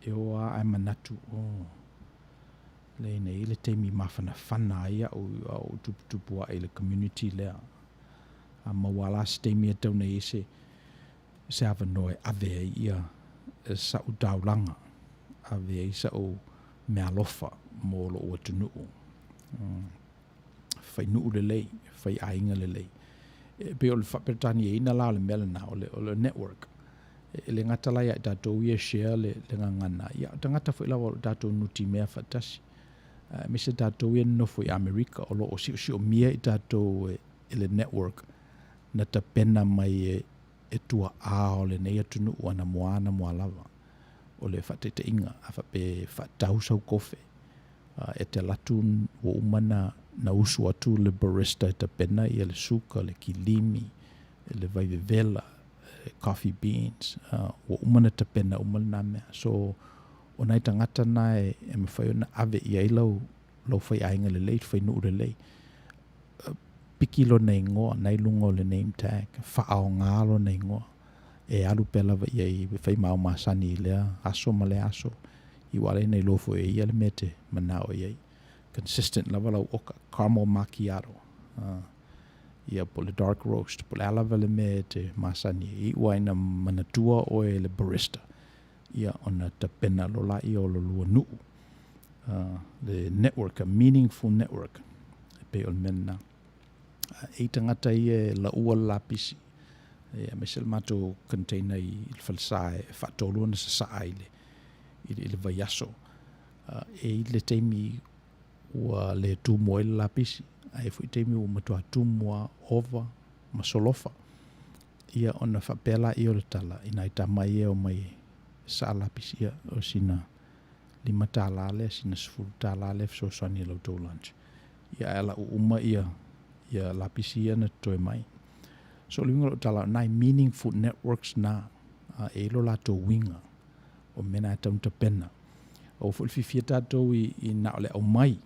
A: E o lava ae manatu, oh, leai na i ai le taimi mafanafana ai au a o tuputupu ae i le community lea. A maua la se taimi e tatau ona i ai se, se avanoa e ave ai ia sa'u taulaga, ave ai sa'u meaalofa mo lo'u atunuu. Fai nuu lelei, fai aiga lelei. E pei o le faaperetaniaina la o le mea lena, o le, o le network. E le gata la ia i tatou ia e share le, le gagana, ia o tagata foi lava o lo tatou nutimea faatasi. Aemaise tatou ia nonofo i Amerika, o lo o siosiomia i tatou e, e le network na tapena mai e, e tua'a o lenei atunuu anamua anamua lava. O le faataitaiga, a faapea e faatau sau kofe, e te alu atu ua uma ona na usu atu le barista e tapena ia le suka, le kilimi, le vai vevela, coffee beans, ua uma ona tapena uma lena mea. So, o nai tagata na e, e mafai ona ave i ai lau, lau faiaiga lelei, fainuu lelei. Piki lona igoa, na i luga o le name tag, faaaoga lona igoa. E alu pea lava i ai e fai ma ao masani i lea aso ma lea aso. I ua ala ai ona iloa foi e ia le mea e te manao i ai. Consistent lava lau oka, caramel macchiato, ia po o le dark roast, po o le a lava le mea e te masani ai. E iu lava ina manatua oe e le barista, ia ona tapena loa laia o lo lua nuu, le network, a meaningful network. Pei o le mea lena. E i ai tagata ia e laua le lapisi, aemaise le matou container i le falesa e faatolu ona sasaa i le, i le vaiaso. E i ai le taimi ua le tumu ai le lapisi, ae i ai foi taimi ua matua tumu lava, ova ma solofa. Ia ona faapea laia o le tala i nai tama ia e omai e sasaa lapisi, ia o sina $5 lea, sina $10 lea e fesoasoani i la outou lunch. Ia ae lau uma ia ia lapisi ia na totoe mai. So o le uiga o lau tala, o nai meaningful networks na, e i ai lo latou uiga, o mea na e tatau ona tapena. Aua foi le fiafia tatou i, i na o le aumai.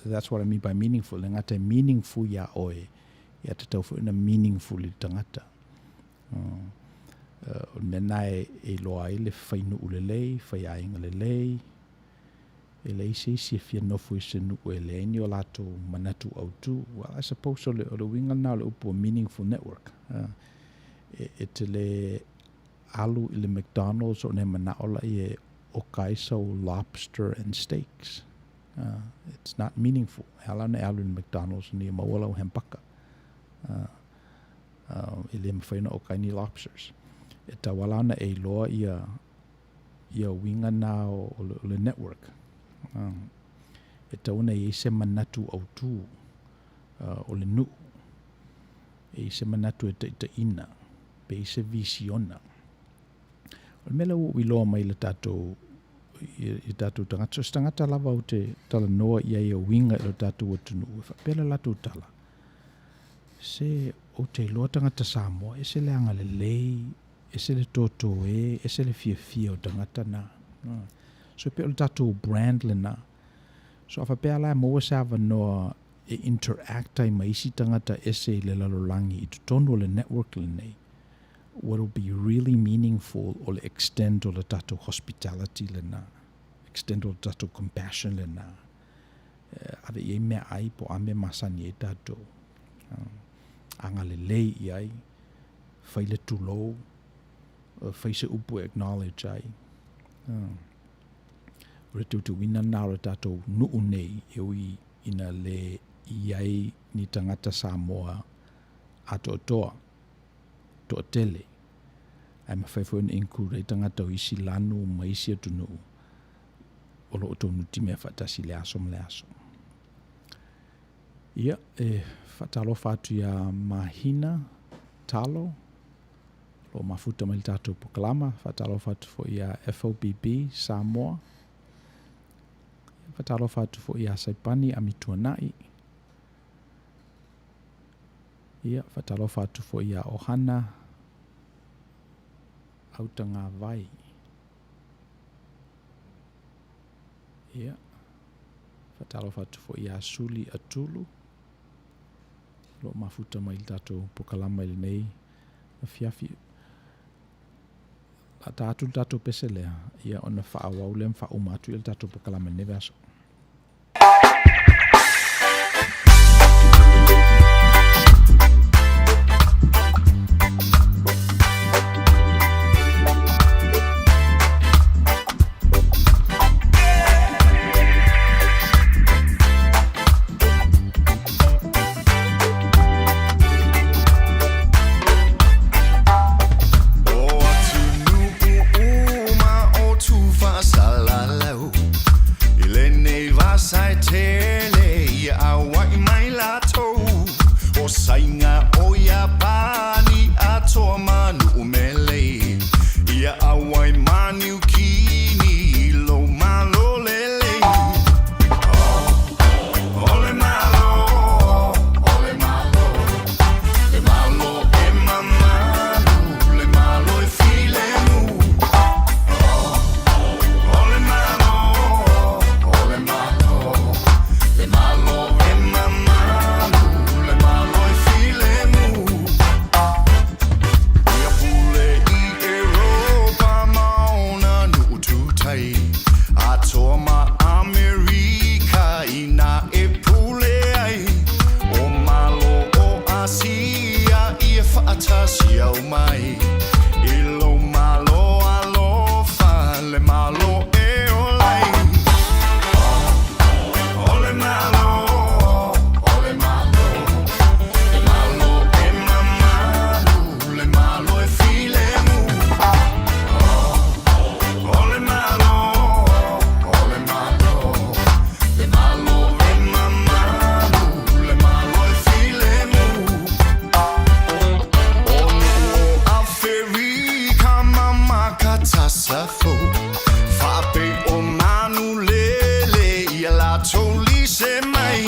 A: That's what I mean by meaningful. Le gata e meaningful iā oe, ia tatau foi ona meaningful i le tagata. O le mea lena e iloa ai le fai nuu lelei, fai aiga lelei, e leai se isi e fia nofo i se nuu e leai ni o latou manatu autu. Well, I suppose o le, o le uiga lena o le upu o meaningful network. E, e te le alu i le McDonald's ona e manao laia e oka ai sau lobster and steaks. It's not meaningful. E ala ona e alu i le McDonald's ina ia maua lau hempaka. E le mafai ona oka ai ni lobsters. E tatau lava ona e iloa ia ia uiga na o, o, le, o le network. E tatau ona i ai se manatu autu o le nuu. E i ai se manatu e taitaiina, pe i ai se visiona. O le mea lea ua ou iloa mai i le tatou i tatou tagata, so se tagata lava ou te talanoa i ai e uiga i lo tatou atunuu, e faapea le latou tala, se ou te iloa tagata Samoa, ese le agalelei, ese le totoē, ese le fiafia o tagata na. So e pei o le tatou brand lena. So a faapea la e maua se avanoa e interact ai ma isi tagata ese i le lalolagi i totonu o le network lenei, what will be really meaningful o le extend o le tatou hospitality lena, extend o le tatou compassion lena, ave i ai meaai po o a mea masani ai tatou, agalelei i ai, fai le tulou, fai se upu e acknowledge ai. O le teuteuina lena o le tatou nuu nei e ui ina le i ai ni tagata Samoa atoatoa, toatele, ae mafai foi ona include ai tagata o isi lanu ma isi atunuu o lo o outou nutimea faatasi i le aso ma le aso. Ia, e faatalofa atu iā Mahina Talo, o lo o mafuta mai le tatou polokalama. Faatalofa atu foi iā FOBB Samoa. Faatalofa atu foi iā Saipani Amituanai. Ia, faatalofa atu foi iā Ohana Autagavai. Ia, faatalofa atu foi iā Suli Atulu, o lo o mafuta mai i le tatou polokalama i lenei afiafi. A ta atu le tatou pese lea, ia ona faaauau lea ma faauma atu ia le tatou polokalama i lenei vaiaso.
B: O atunuu uma o Tufasalalau I lenei vasa e tele ia auai mai latou O Saina o Iapani atoa ma Nu'umele Ia auai ma Niukini i lou malo lelei O le Malo, o le Malo Le Malo e mamalu, le Malo e filemu O le Malo, o le Malo Le Malo e mamalu, le Malo e filemu Ia pule i Europa ma ona nuu tutai Atoa ma Amerika ina e pule ai O Malo o Asia ia faatasi au mai I lou Malo alofa le Malo e ola ai O le Malo. safo Faapei o manu lele ia latou lise mai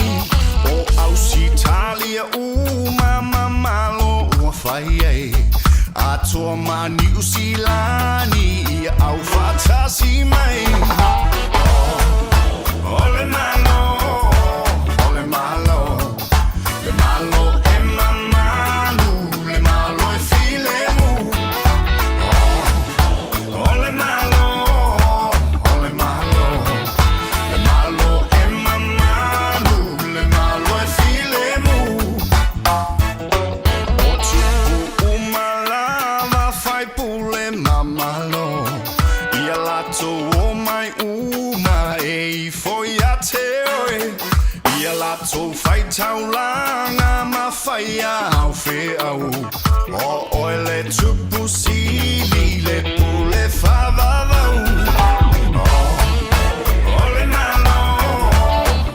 B: O Ausitalia uma ma Malo ua fai ai Atoa ma Niu Silani ia aufaatasi mai O le Malo, o le Malo Le Malo e mamalu, le Malo e filemu O le Malo, o le Malo Le Malo e mamalu, le Malo e filemu O tupu uma lava faipule ma Malo Ia latou omai uma e ifo ia te oe Ia latou fai taulaga ma fai au feau O oe le Tupu Sili le Pule faavavau O le Malo,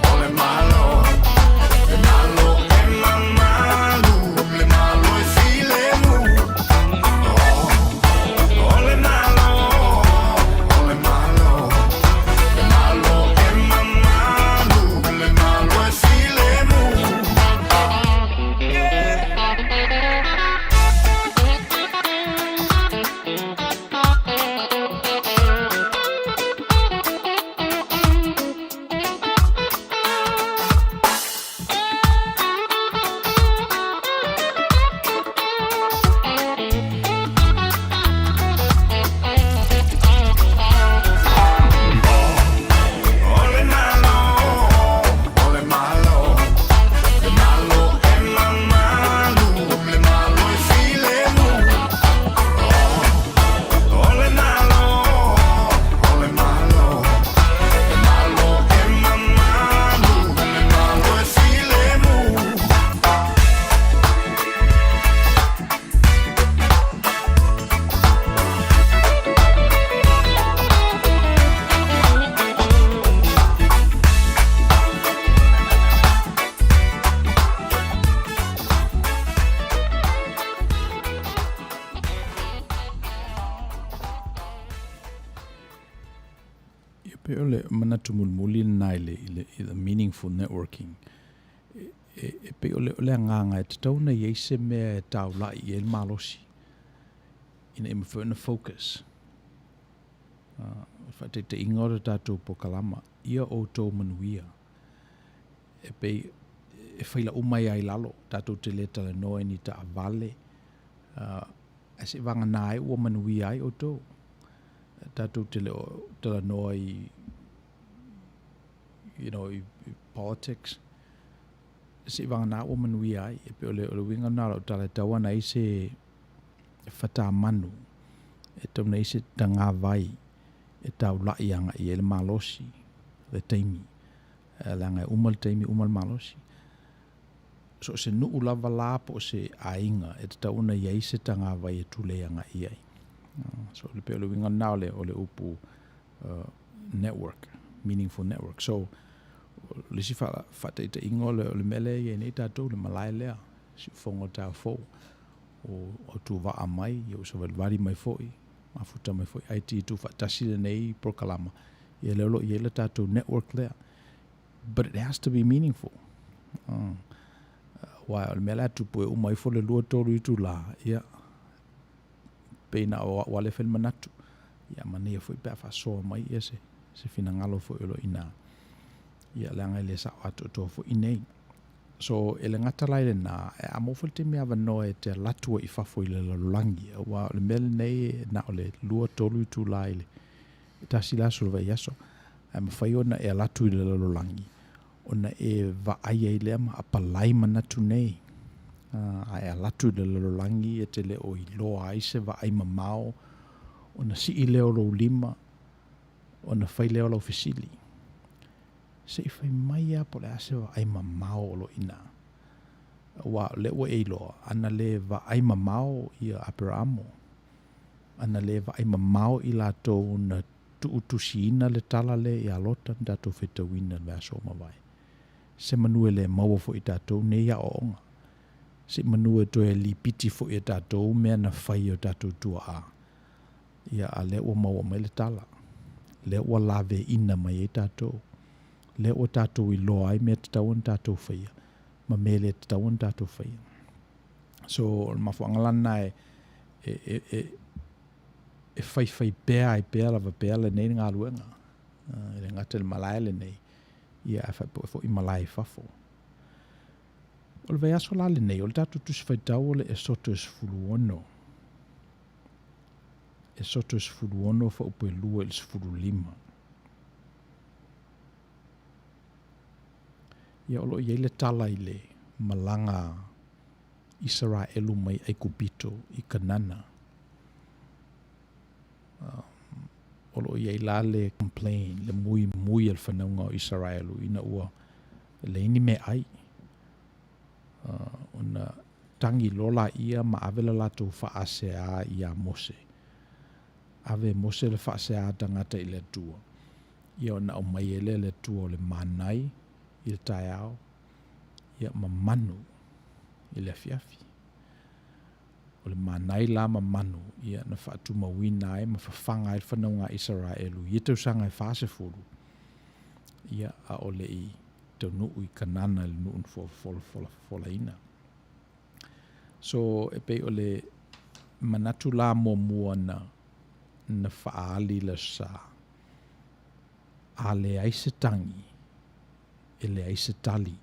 B: o le Malo Le Malo e mamalu, le Malo e filemu O le Malo, o le Malo Le Malo e mamalu, le Malo e filemu. O le Malo, o le Malo Le Malo e mamalu, le Malo e filemu O le Malo, o le Malo Le Malo e mamalu, le Malo e filemu.
A: Ia pei o le manatu mulimuli lena i le, i le, i the meaningful networking. E, e, e pei o le, o le agaga e tatau ona i ai se mea e taulai i ai le malosi ina ia mafai ona focus. Uh, faataitaiga o le tatou pokalama, ia outou manuia. E pei e faila uma ai i lalo, tatou te le talanoa i ni taavale, uh, ae se'i vagana ai ua manuia ai outou. Tatou te le o talanoa i you know, i, i politics, se'i vagana ua manuia ai. E pei o le, o le uiga lena o lau tala e tatau ona i ai se fatamanu, e tatau ona i ai se tagavai e taulai agai i ai le malosi, le taimi. Leaga e uma le taimi, uma le malosi. So o se nuu lava la po o se aiga e tatau ona i ai se tagavai e tulei agai i ai. So le pei o le uiga lena o le, o le upu uh, network, meaningful network. So, le isi faataitaiga o le, o le mea lea e i ai nei tatou, le malae lea, siufogo o taeao fou, o, o tuvaa mai, ia ua savalivali mai foi, mafuta mai foi IT tuufaatasi lenei polokalama, ia lea o lo o i ai le tatou network lea. But it has to be meaningful. Aua o le mea la e tupu e uma ifo le 2, 3 itulā, ia, pei na o au lava e fai le manatu. Ia manaia foi pe a faasoa mai ia se, se finagalo foi o lo o i ina. Ia leaga e le sao atoatoa foi i nei. So, e le gata la i lena, e a maua foi le taimi avanoa e te alu atu ai i fafo i le lalolagi, aua o le mea lenei na o le 2, 3 itulā i le tasi le aso o le vaiaso, ae mafai ona e alu atu i le lalolagi, ona e vaai ai lea ma apalai manatu nei. A e alu atu i le lalolagi e te le o iloa ai se vaai mamao, ona sii lea o lou lima, ona fai lea o lau fesili. Se i fai mai lava po o le a se vaai mamao o lo o i ina. Aua o lea ua e iloa, ana le vaai mamao ia Aperamo, ana le vaai mamao i latou na tuutusiina le tala lea ia Lota na tatou faitauina i le vaiaso ua mavae. Se manu e le maua foi i tatou nei aoaoga. Se manu e toe lipiti foi e tatou mea na fai e o tatou tuaa. Ia, a lea ua maua mai le tala. Lea ua laveina mai ai tatou. Lea ua tatou iloa ai mea tatau ona tatou faia ma mea e le tatau ona tatou faia. So, o le mafuaaga la lena e, e, e, e, e faifai pea ai pea lava pea lenei galuega. E le gata i le malae lenei, ia ae faapea foi malae i fafo. O le vaiaso la lenei, o le tatou Tusi Faitau o le Esoto e 16. Esoto e 16 fuaiupu e 2 i le 15. Ia o lo o i ai le tala i le malaga a Isaraelu mai Aikupito i Kanana. O lo o i ai la le complain, le muimui a le fanauga o Isaraelu ina ua leai ni meaai. Ona tagi loa laia ma ave le latou faaseā iā Mose. Ave e Mose le faaseā a tagata i le Atua, ia ona aumai ai lea e le Atua o le manai i le taeao, ia ma manu i le afiafi. O le manai la ma manu, ia na faatumauina ai ma fafaga ai le fanauga a Isaraelu i ia tausaga e 40, ia a o le i taunuu i Kanana i le nuu na folafolaina. So, e pei o le manatu la muamua na, na faaali i le Aso Sa, a leai se tagi, e leai se tali.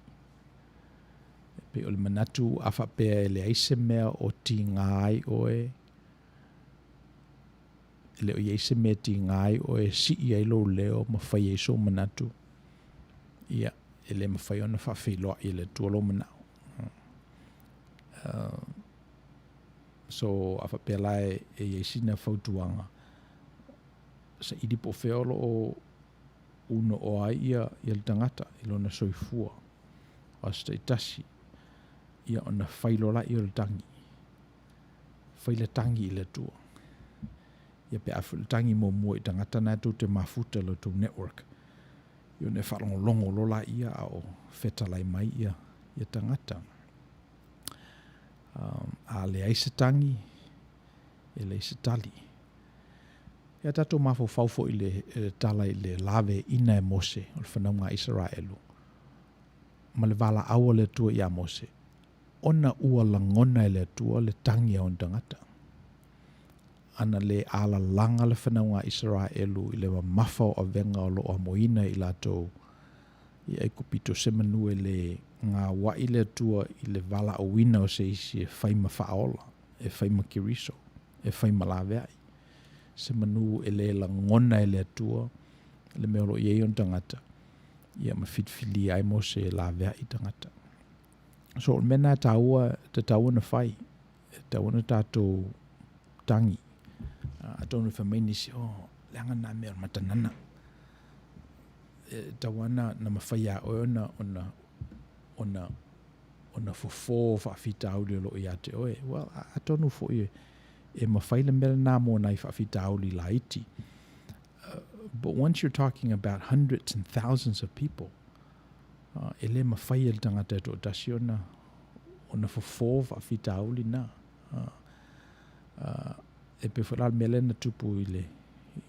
A: E pei o le manatu a faapea e leai se mea o tiga ai oe, e le o i ai se mea e tiga ai oe e sii ai lou leo ma fai ai sou manatu, ia, e le mafai ona faafeiloai e le Atua lou manao. So, a faapea la e i ai sina fautuaga, saili po o fea o lo o uunooa ai ia, ia le tagata i lona soifua o aso taitasi, ia ona fai loa laia o le tagi. Fai le tagi i le Atua. Ia pe a foi le tagi muamua i tagata na e tou te mafuta i lo tou network, ia ona e faalogologo loa laia a o fetalai mai ia, ia tagata. Um, a leai se tagi, e leai se tali. Ia tatou mafaufau foi i le, le tala i le laveina e Mose o le fanauga a Isaraelu ma le valaau a le Atua iā Mose, ona ua lagona e le Atua le tagi a ona tagata. Ana le alalaga le fanauga a Isaraelu i le mamafa o avega o lo o amoina i latou i Aikupito semanu e le gaua'i le Atua i le valaauina o se isi e fai ma faaola, e fai ma Keriso, e fai ma laveai. Semanu e le lagona e le Atua le mea o lo o i ai ona tagata, ia ma filifilia ai Mose e laveai tagata. So o le mea lena e taua, e tatau ona fai, e tatau ona tatou tagi. Atonu e fai mai nisi, oh, leaga na mea o le matanana. E tatau lava na, na mafai ia oe ona, ona, ona, ona fofo faafitauli o lo o ia te oe. Well, atonu foi e, e mafai le mea lena mo nai faafitauli laiti. But once you're talking about hundreds and thousands of people, e le mafai e le tagata e toatasi ona, ona fofo faafitauli na. E pei foi la le mea lea na tupu i le,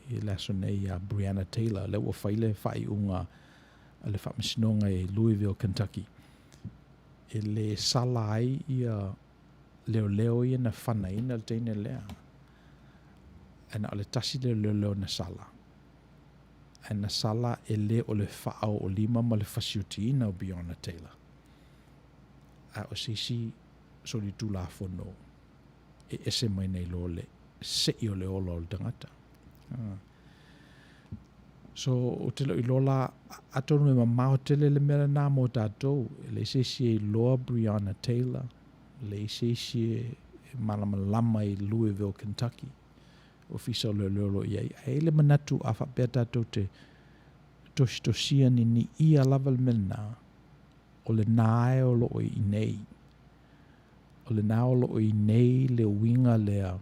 A: i le aso nei iā Breonna Taylor, lea ua fai le faaiuga a le faamasinoga i Louisville, Kentucky, e le sala ai ia leoleo ia na fanaina le teine lea. Ae na o le tasi le leoleo na sala. Ae na sala e le o le faaoolima ma le fasiutiina o Breonna Taylor. Ae o se isi solitulafono e ese mai nei lo le se'i o le ola o le tagata. So, ou te le o iloa la, atonu e mamao tele le mea lena mo tatou, e leai se isi e iloa Breonna Taylor, e leai se isi e malamalama i Louisville, Kentucky, ofisa o leoleo o lo o i ai. Ae i ai le manatu a faapea tatou te tositosia niniia lava le mea lena, o lena e o lo o i inei. O lena o lo o i nei le uiga lea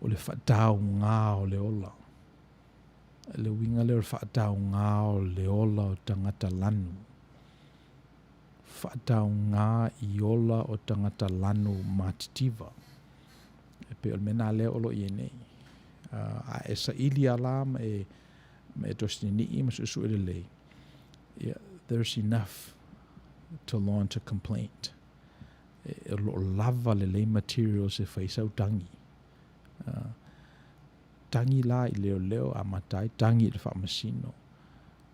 A: o le faataugā o le ola. Le uiga lea o le faataugā o le ola o tagata lanu. Faataugā i ola o tagata lanu matitiva. E pei o le mea lena lea o lo o i ai nei. A e saili lava la ma e, ma e tosinini'i ma su'esu'e lelei, ia, there's enough to launch a complaint. E, o lo'o lava lelei materials e fai sau tagi. Tagi la i leoleo amata ai, tagi i le faamasino,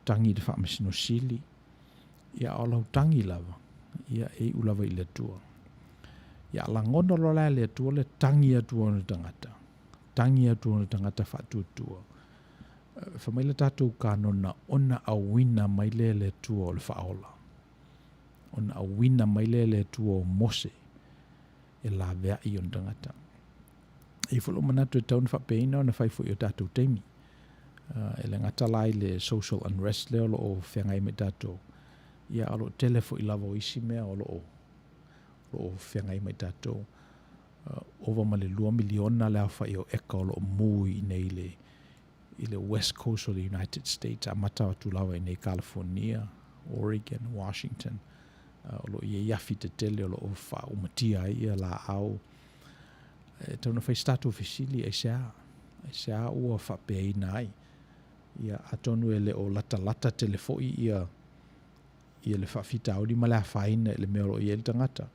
A: tagi i le faamasino sili, ia a o lau tagi lava, ia e iu lava i le Atua. Ia a lagona loa la e le Atua le tagi atu o ona tagata, tagi atu o ona tagata faatuatua, fai mai le tatou kanona ona auina mai lea e le Atua o le faaola. Ona auina mai lea e le Atua o Mose e laveai i ona tagata. E i ai foi lou manatu e tatau ona faapeina ona fai foi i o tatou taimi. E le gata la i le social unrest lea o lo o feagai ma i tatou, ia a o lo o tele foi lava o isi mea o lo o, o lo o feagai ma i tatou. Ova ma le 2 miliona le aofai o eka o lo o mu i inei i le, i le West Coast o le United States, amata atu lava i inei i California, Oregon, Washington, o lo o i ai afi tetele o lo o faaumatia ai ia laau. E tatau ona fai se tatou fesili, aisea? Aisea ua faapeaina ai? Ia, atonu e le o latalata tele foi ia ia le faafitauli ma le afaina i le mea o lo o i ai le tagata.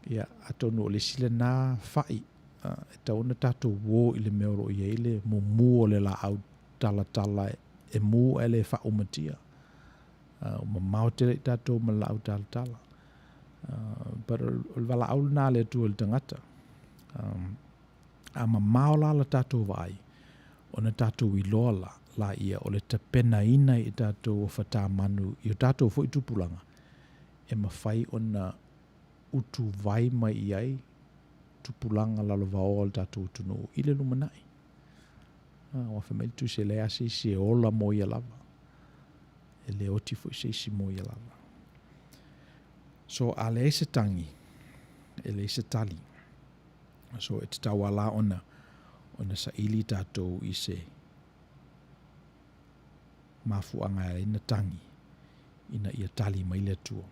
A: Ia, atonu o le isi lena fa'i, e tatau ona tatou uō i le mea o lo o i ai le mumu o le laau talatala e mu ae le faaumatia. Ua mamao tele i tatou ma le laau talatala. But o le valaau lena a le Atua i le tagata. A mamao la la tatou vaai, ona tatou iloa la, laia o le tapenaina i tatou o fatamanu i o tatou foi tupulaga, e mafai ona utuvai mai i ai tupulaga lalovaoa o le tatou atunuu i le lumanai. Aua fai mai le Tusi, e leai lava se isi e ola mo ia lava. E le oti foi se isi mo ia lava. So, a leai se tagi, e leai se tali. So, e tatau lava la ona, ona saili tatou i se mafuaaga e ala ai ona tagi, ina ia tali mai le Atua.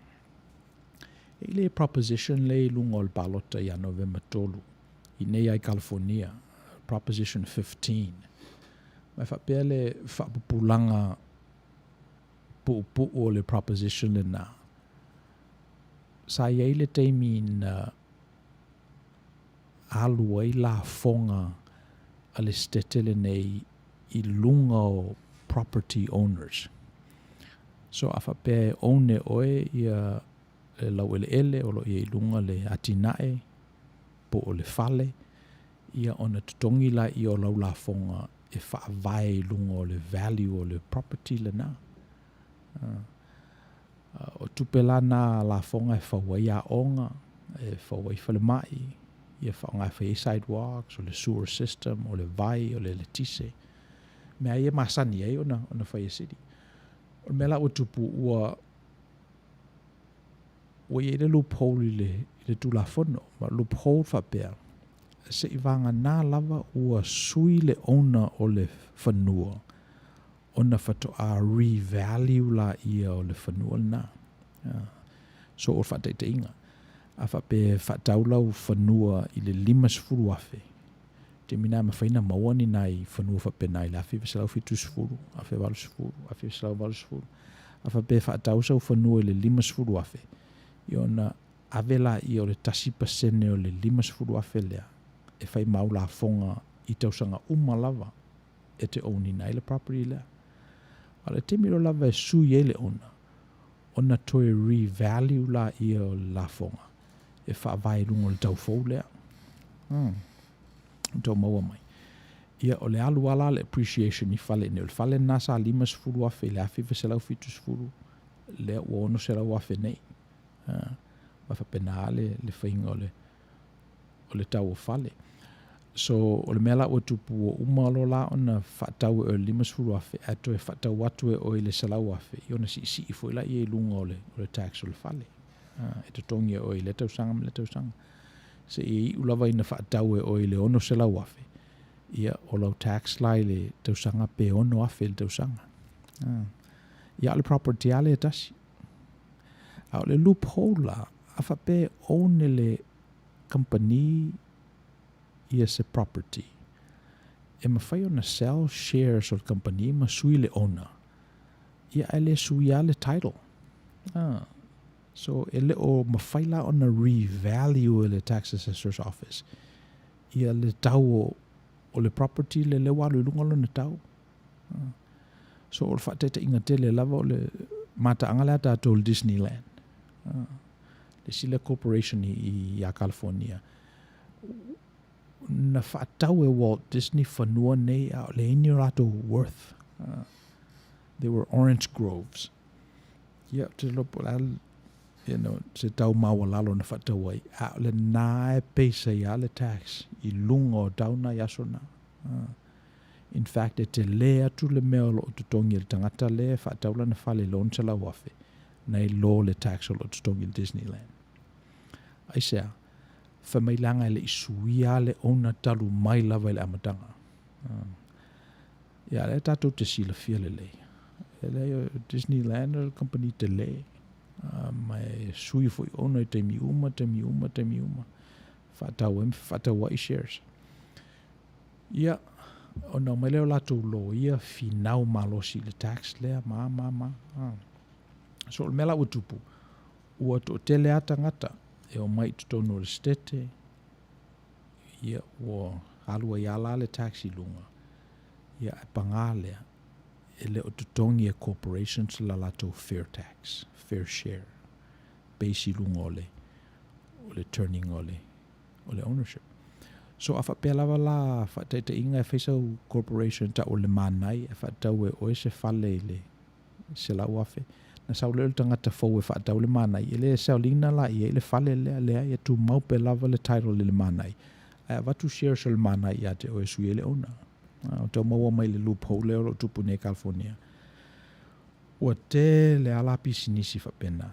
A: E i le proposition lea i luga o le palota ia Novema 3, i nei ai California, Proposition 15. Ma e faapea le faapupulaga puupuu o le proposition lena, sa i ai le taimi na alu ai lafoga a le setete lenei i luga o property owners. So a faapea e own e oe ia le laueleele o lo o i ai i luga le atinae po o le fale, ia ona totogi laia o lau lafoga e faavae i luga o le value o le property lena. O tupe la na lafoga e fau ai aoga, e fau ai falemai, ia faaaoga e fai ai sidewalks, o le sewer system, o le vai, o le eletise. Mea ia e masani ai ona, ona fai e city. O le mea la ua tupu, ua, ua i ai le loophole i le, i le Tulafono. Ma loophole faapea, seivagana lava ua sui le owner o le fanua, ona faatoa revalue laia o le fanua lena. So o le faataitaiga, a faapea e faatau lau fanua i le 50,000, taimi lena e mafai ona maua ni nai fanua faapena i le 1970, 1980, 1980. A faapea e faatau sau fanua i le 50,000, ia ona ave laia o le 1% o le 50,000 lea e fai ma au lafoga i tausaga uma lava e te own ina ai le property lea. A o le taimi loa lava e sui ai le owner, ona toe revalue laia o le lafoga e faavae i luga o le tau fou lea. Ua maua mai. Ia, o le alu lava la le appreciation i fale nei. O le fale lena sa 50,000 i le 1970, lea ua 600,000 nei. Ua faapena lava le, le faiga o le, o le tau o fale. So, o le mea la ua tupu, ua uma loa la ona faatau e oe i le 50,000, ae toe faatau atu e oe i le 100,000, ia ona siisii foi laia i luga o le, o le tax o le fale. E totogi e oe i lea tausaga ma lea tausaga. Seia iu lava ina faatau e oe i le 600,000, ia, o lau tax la i le tausaga pe 6,000 i le tausaga. Ia, o le property lava lea e tasi. A o le loophole la, a faapea e own e le kamupani ia se property. E mafai ona sell shares o le kamupani ma sui le owner, ia ae le suia le title. Ah. So e le o mafai la ona revalue e le Tax Assessor's Office ia le tau o, o le property le lea ua alu i luga lona tau. Ah. So o le faataitaiga tele lava o le mataaga lea a tatou i le Disneyland. Ah. Le isi lea corporation i, i, ia California na faatau e Walt Disney fanua nei a o leai ni o latou worth. They were orange groves. Ia, ou te iloa po o le a you know, se tau maualalo na faatau ai, a o lena e pesa ai lava le tax i luga o tau na i aso na. In fact, e tele atu le mea o lo o totogi e le tagata lea e faatau lana fale i le $600,000 nai lo le tax o lo o totogi i le Disneyland. Aisea? Fai mai leaga e le i suia le owner talu mai lava i le amataga. Ia, lea tatou te silafia lelei. E leai, o Disneyland o le company tele. Ma e sui foi owner i taimi uma, taimi uma, taimi uma. Faatau ai ma faatau ai shares. Ia, ona omai lea o latou loia finau malosi i le tax lea, ma, ma, ma. So, o le mea la ua tupu, Ua toatele lava tagata e omai i totonu o le Setete, ia ua alu ai lava la le tax i luga, ia ae paga lea, e le o totogi e corporations la latou fair tax, fair share, base i luga o le, o le turning o le, o le ownership. So a faapea lava la faataitaiga e fai sau corporation tau o le Manai e faatau e oe se fale i le 100,000. Na sau lea o le tagata fou e faatau le Manai, e le sell ina la i ai le fale lea, leai, e tumau pea lava le title i le Manai. Ae avatu shares o le Manai ia te oe e sui ai le owner. O tau maua mai le loophole lea o lo o tupu nei i California. Ua tele lava la pisinisi faapena.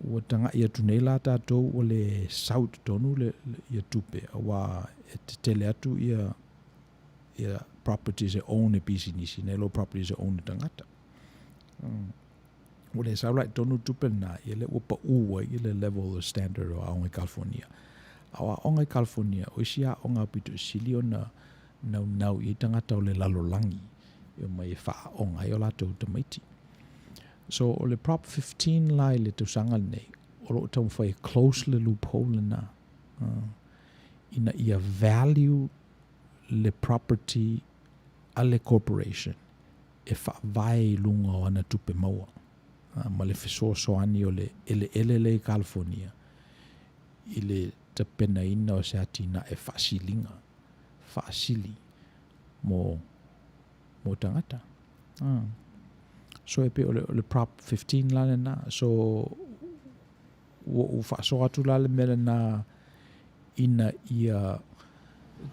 A: Ua tagai atu nei la tatou ua le sau i totonu le, ia tupe, aua e tetele atu ia ia properties e own e pisinisi, nei lo properties e own e tagata. Ua le sau la i totonu tupe lena, ia lea ua pau ai le level o standard o aoga i California. A o aoga i California, o isi aoga aupito sili ona naunau i ai tagata o le lalolagi e omai e faaaoga ai o latou tamaiti. So o le Prop 15 la i le tausaga lenei, o lo o taumafai e close le loophole lena, ina ia value le property a le corporation e faavae i luga o ana tupe maua ma le fesoasoani o le eleele lea i California i le tapenaina o se atinae faasiliga, faasili mo, mo tagata. So e pei o le, o le Prop 15 la lena. So Ua ou faasoa atu la le mea lena ina ia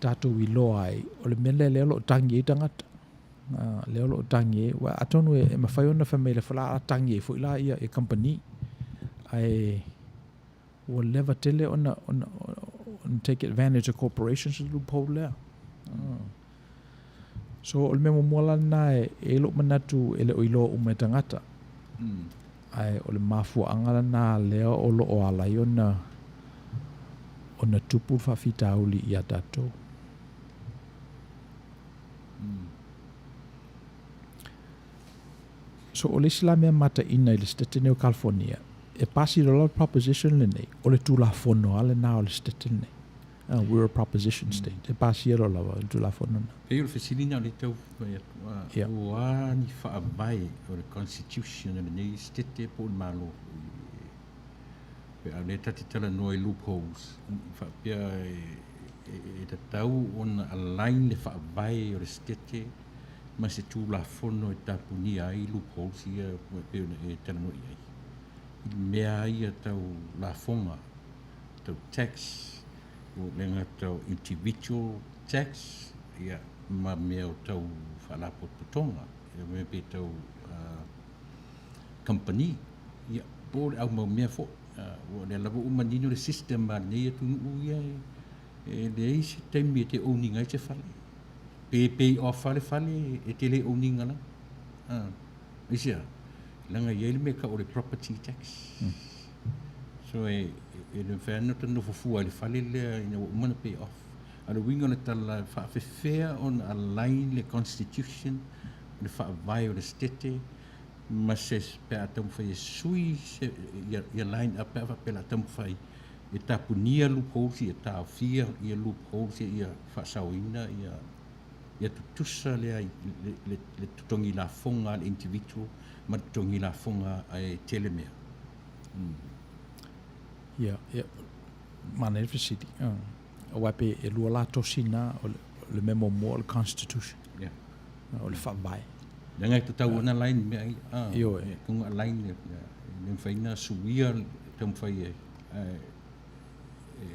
A: tatou iloa ai, o le mea lea lea o lo o tagi ai tagata. Lea o lo o tagi ai, ua atonu e, e mafai ona fai mai le fala a tagi ai foi la ia e company. Ae ua leva tele ona, ona, ona take advantage of corporations le loophole lea. So o le mea muamua la lena e, e i lou manatu e le o iloa uma e tagata. Ae o le mafuaaga lena lea o lo o ala ai ona ona tupu le faafitauli ia tatou. So o le isi la mea mataina i le Setete nei o California, e pasi loa la le proposition lenei, o le Tulafono lava lena o le Setete lenei. We're a proposition state. E pasia loa lava le Tulafono lena.
C: Pei o le fesili lena o lea e tau fai atu, o a ni faavae o le Constitution a lenei Setete po o le Malo foi? Pe a o lea ta te talanoa i loopholes, faapea e tatau ona align le faavae o le Setete ma se Tulafono e tapunia ai loopholes ia e pei ona e talanoa i ai, i mea ia tau lafoga tau tax, o le gata o individual tax, ia, ma mea o tau faalapotopotoga, ia mea pe tau company, ia, po o le au mau mea foi. Ua lea lava ua manino le system a lenei atunuu ia e leai se taimi e te own ina ai se fale. Pe pay off lava le fale, e te le own ina lava. Aisea? Leaga e i ai le mea e tau o le property tax. So e le mafai lava ona ta nofo fua i le fale lea ina ua uma ona pay off. A o le uiga o le tala, e faafefea ona align le Constitution, le Faavae o le Setete ma se pe a taumafai e sui se, ia, ia line up pe a faapea o le a taumafai e tapunia loopholes ia, taofia ia loopholes ia, ia faasaoina ia, ia tutusa lea i le, le, le totogi lafoga a le individual ma le totogi lafoga a e tele mea.
A: Ia, ia, manaia le fesili. Aua pe e lua la tosi na, o le, o le mea muamua o le Constitution.
C: Yeah.
A: O le faavae.
C: Leaga e tatau ona align mea ia. Ah,
A: Ioe.
C: E tatau ona align le, le mafai ona suia le taumafai e, e, e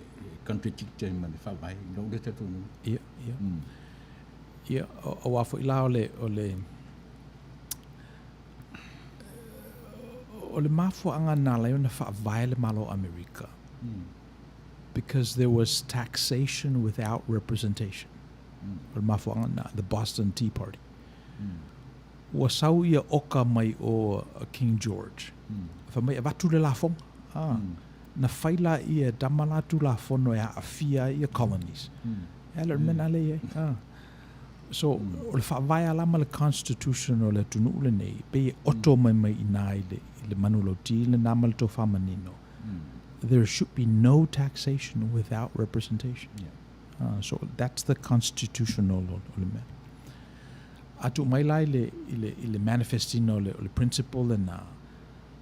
C: contradict ai ma le faavae i lou lea talitonuga.
A: Ia, ia. Ia, aua foi la o le, o le, o le mafuaaga na ala ai ona faavae le Malo o Amerika, because there was taxation without representation. O le mafuaaga lena, the Boston Tea Party. Ua sau ia oka mai o King George, fai mai avatu le lafoga. Ah, na fai laia e tama la Tulafono e aafia ai ia colonies. E ala o le mea na lea e i ai. Ah. So, o le faavae lava ma le constitution o le atunuu lenei, pei e oto mai mai i ina i le, i le manulauti lena ma le tofa manino. There should be no taxation without representation. Yeah. So, that's the constitutional o, o le mea. A tuu mai la i le, i le, i le manifestina o le, o le principle lena,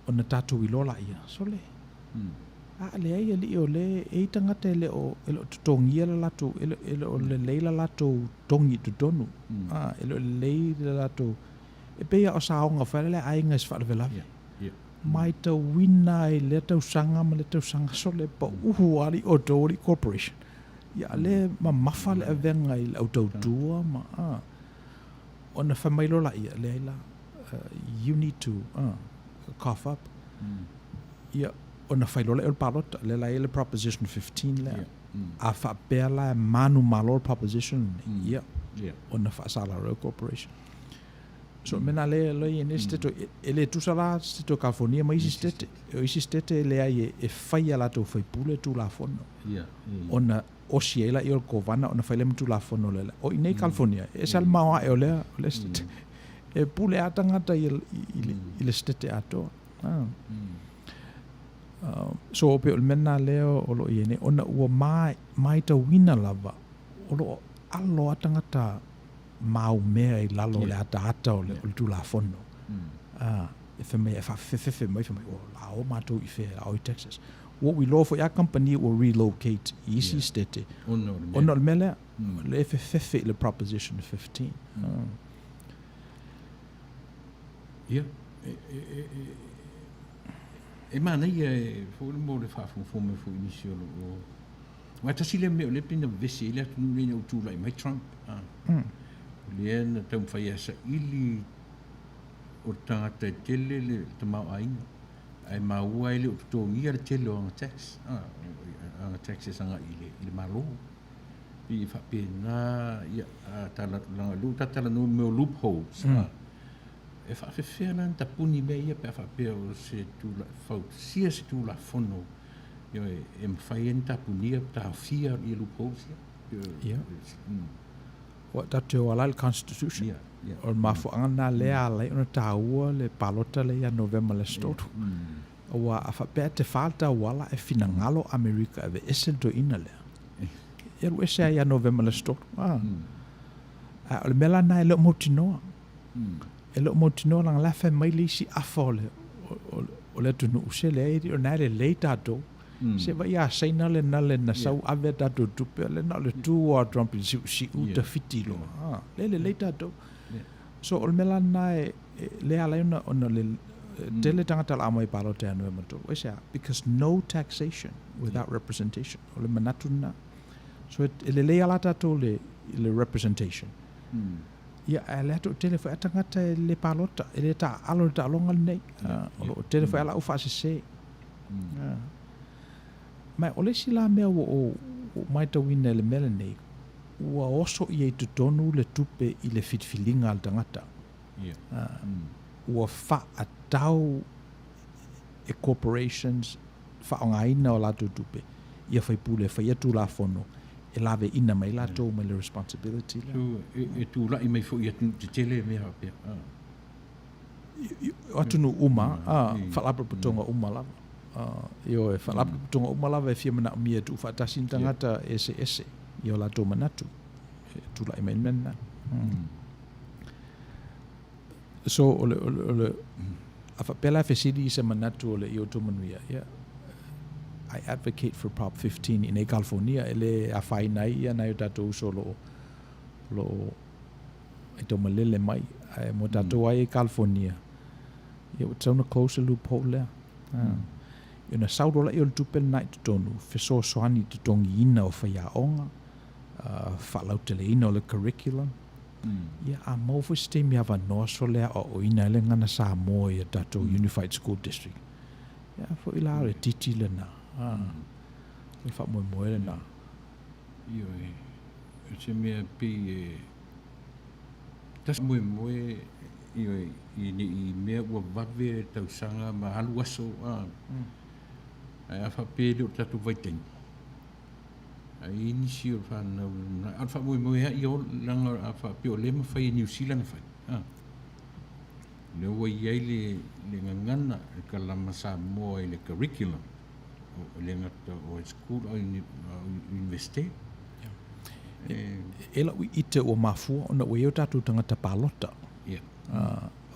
A: ona tatou iloa laia, sole, A leai alii o le e i tagata e le o e le o totogia le latou e le e le o lelei la latou togi i totonu. A e le o lelei le latou e pei a o saoga foi le aiga i se faalavelave. Maitauina ai lea tausaga ma lea tausaga sole pauhu a alii outou alii corporation. Ia a le mamafa le avega i le au tautua ma a ona fai mai loa laia, leai la you need to cough up. Ia, ona fai loa lea o le palota, lea la e i ai le Proposition 15 lea. A faapea la e manumalo le proposition lenei, ia, ona faasala loa corporation. So, mea na lea e i ai nei state, e le tusa la state o California ma isi state. O isi state e leai e fai e a latou faipule Tulafono. Ona osi ai laia o le kovana ona fai lea ma Tulafono lea. O i nei California, e ese lava le maoae o lea, o lea state. E pule lava tagata i le state atoa. So pei o le mea lena lea o lo o i ai nei, ona ua maitauina lava o lo o alo lava tagata maumea i lalo o le ataata o le Tulafono. E fai mai, e faafefefe mai, fai mai, o la o matou i fea, la o i Texas. Ua ou iloa foi a kamupani ua relocate i isi state, ona o le mea lea, o lea e fefefe i le Proposition 15.
C: Ia, e, e, e, e, e manaia e foi le mo le faafogafoga mai foi i nisi o loo aua e tasi lea mea o lea pei na vevesi ai le atunuu nei ina ua tulai mai Trump a. O lea na taumafai e saili o le tagata e tele le tamaoaiga ae maua e le o totogia le tele o ana tax a, ana taxes agai i le, i le Malo. Pei e faapena ia a tala leaga lea ua ta talanoa i mea o loopholes a. E faafefea la ona tapuni mea ia pe a faapea o se tula, fausia se Tulafono ioe, e mafai ai ona tapunia, taofia ia loopholes ia?
A: Ia. Ua tatou te o ala i le Constitution.
C: Ia, ia.
A: O le mafuaaga lena lea e ala ai ona taua le palota lea ia Novema i le aso 3. Aua a faapea e te fa le tauala e finagalo Amerika e aveese le toeaina lea, e alu ese ai ia Novema i le aso 3. A o le mea la lena e le o mautinoa. E le o mautinoa leaga la e fai mai le isi afa o le, o, o le atunuu, se leai alii o lena e lelei tatou. Se vaai ia Saina lena le na sau ave a tatou tupe, lena o le tu a Trump i le siusiu tafiti loa. Ha, lea e lelei tatou. So o le mea la lena e, e lea e ala ai ona, ona le, tele tagata o le a omai e palota ia Novema 3. Aisea? Because no taxation without representation. O le manatu lena. So e, e lelei lava la tatou le, i le representation. Ia, ae o le a toatele foi a tagata e le palota, e le taaalo i le taaloga lenei. O lo o tele foi a laau faasese. Ma o le isi la mea ua ou matauina i le mea lenei, ua oso ia i totonu le tupe i le filifiliga a le tagata. Ua faatau e corporations faaaogaina o latou tupe ia faipule e faia Tulafono. e laveina mai latou mai le responsibility lea.
C: So, e tula'i mai foi i atunuu tetele mea faapea.
A: O atunuu uma, faalapotopotoga uma lava. Ioe, faalapotopotoga uma lava e fia manaomia e tuufaatasi ni tagata eseese i o latou manatu e tula'i mai le mea lena. So, o le, o le, o le, a faapea la e fesili i se manatu o le i outou manuia, ia, I advocate for Prop 15 i nei California, e le afaina ai ia nai o tatou uso o lo o, o lo o aitaumalele mai, ae mo tatou lava ia i California, ia ua tatau ona close le loophole lea. Ia ona sau loa lea o le tupe lena i totonu, fesoasoani i le totogiina o faiaoga, faalauteleina o le curriculum. Ia, a maua foi se taimi avanoa sole e aoaoina ai le gagana Samoa i a tatou Unified School District, ia foi la o le titi lena, o le faamoemoe lena.
C: Ioe, o se mea pei e tasi moemoe, ioe, ina ne i mea ua vave le tausaga ma alu aso, ae a faapea e le o le tatou vaitaimi, Ae i ai nisi o le fanau e lumanai. A o le faamoemoe lava ia ola, leaga a faapea o lea e mafai e Niu Sila ona fai, a. O lea ua i ai le, le gagana, le kalama Samoa i le curriculum, e le gata o high school a o Iunivesite.
A: E, e lau ite ua mafua ona ua i ai o tatou tagata palota.
C: Ia.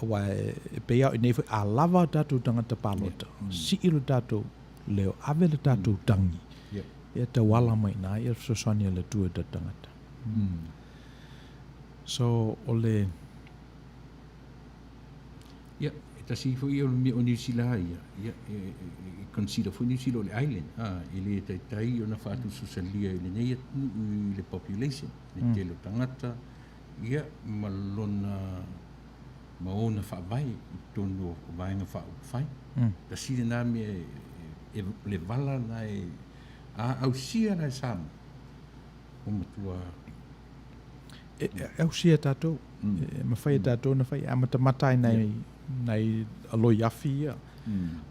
A: Aua e pei lava o i inei foi, a lava o tatou tagata palota, sii lo tatou leo, ave le tatou tagi, ia tauala mai i ina ia le fesoasoani a le Atua i o tatou tagata. So, o le.
C: Ia, e tasi foi ia o le mea o Niu Sila ia, ia, e consider foi Niu Sila o le island, a, e le taitai ona faatususalia i lenei atunuu i le population, le tele o tagata, ia, ma lona, ma ona faavae i totonu o Vaega Faaupufai. Tasi lena mea e, le vala lena e, a ausia la e Samoa, ua matua.
A: E ausia e tatou, e mafai e tatou ona fai, e amatamata ai nai, nai aloi afi ia.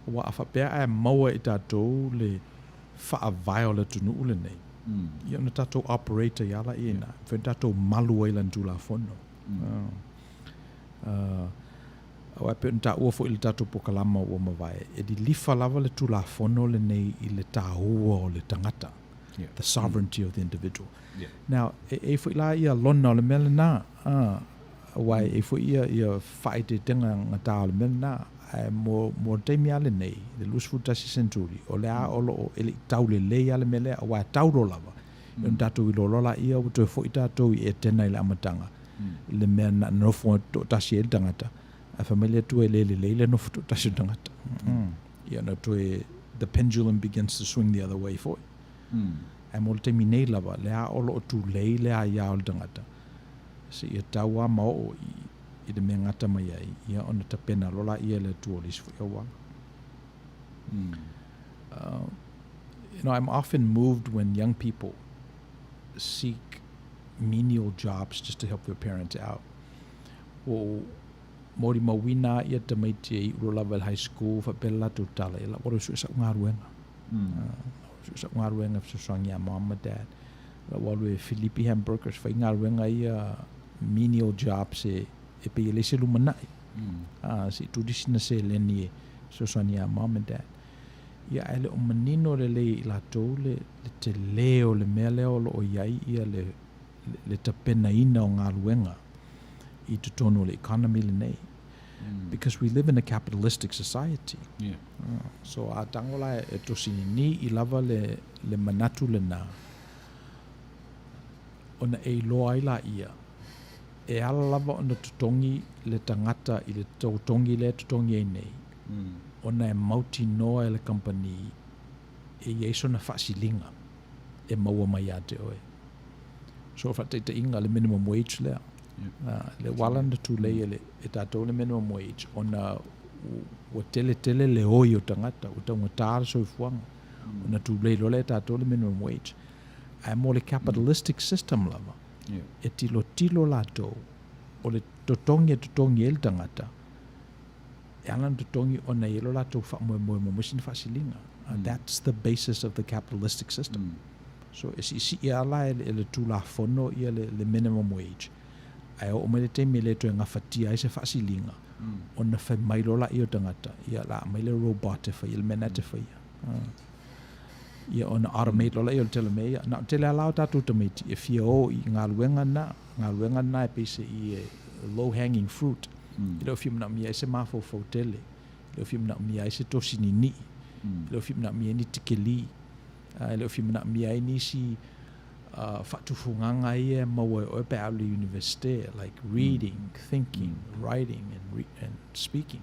A: Aua a faapea ae maua e tatou le faavae o le atunuu lenei, ia ona tatou operate ai lava lea i ina, e mafai ona tatou malu ai i lana Tulafono. Aua e pei ona taua foi i le tatou polokalama ua mavae, e lilifa lava le Tulafono lenei i le taua o le tagata, the sovereignty of the individual. Now, e i ai foi la ia lona o le mea lena, aua e i ai foi ia faaeteetega gata o le mea lena, ae mo le taimi lava lenei, le 21 century, o lea o lo o, e le i tau lelei lava le mea lea, aua e tau loa lava, ona tatou iloa loa laia ua toe foi tatou i Etena i le amataga, le mea na nofo toatasi ai le tagata, ae fai mai le Atua e le lelei le nofo toatasi o le tagata. Ia ona toe, the pendulum begins to swing the other way foi. Ae mo le taimi nei lava, lea o lo o tulei le aia o le tagata, seia tau lava ma oo i le mea gata mai ai, ia ona tapena loa laia e le Atua o le isi foi auala. You know, I'm often moved when young people seek menial jobs just to help their parents out. Ua ou molimauina lava ia tamaiti e iu loa lava i le high school faapea le latou tala, ia lau alu e sue sau galuega. Lau sue sau galuega e fesoasoani ia mom ma dad. Lau alu e filipi hamburgers, fai galuega ia menial jobs e pei e leai se lumanai. Se i tuli sina seleni e fesoasoani ia mom and dad. Ia ae le o manino lelei i latou le tele o le mea lea o lo o i ai ia le le tapenaina o galuega i totonu o le economy lenei. Because we live in a capitalistic society. So a tago la e tosinini i lava le le manatu lena ona e iloa ai laia e ala lava ona totogi le tagata i le totogi lea e totogi ai nei ona e mautinoa e le kamupani e i ai sona faasiliga e maua mai ia te oe. So o le faataitaiga, le minimum wage lea. Le ua ala ona tulei e, le, e tatou le minimum wage ona ua tele tele le oi o tagata, ua taugata le soifuaga. Ona tulei loa lea e tatou le minimum wage. Ae mo le capitalistic system lava, e tilotilo latou o le totogi e totogi ai le tagata, e ala ona totogi ona e i ai lo latou faamoemoe mo sina faasiliga. That's the basis of the capitalistic system. So e siisii lava la e le Tulafono ia le minimum wage, ae oo mai le taimi e le toe gafatia ai se faasiliga, ona fai mai loa laia o tagata, ia o le a aumai le robot e faia le mea lena e te faia. Ia ona automate loa laia o le tele o mea ia. Na o le tele lava la o tatou tamaiti e fia o i galuega na, galuega na e peiseai e low hanging fruit, e le o fia manaomia ai se mafaufau tele, e le o fia manaomia ai se tosi ninii, e le o fia manaomia ai ni tikeli, e le o fia manaomia ai nisi faatufugaga ia e maua e oe pe a alu i le universite, like reading, thinking, writing and, and speaking.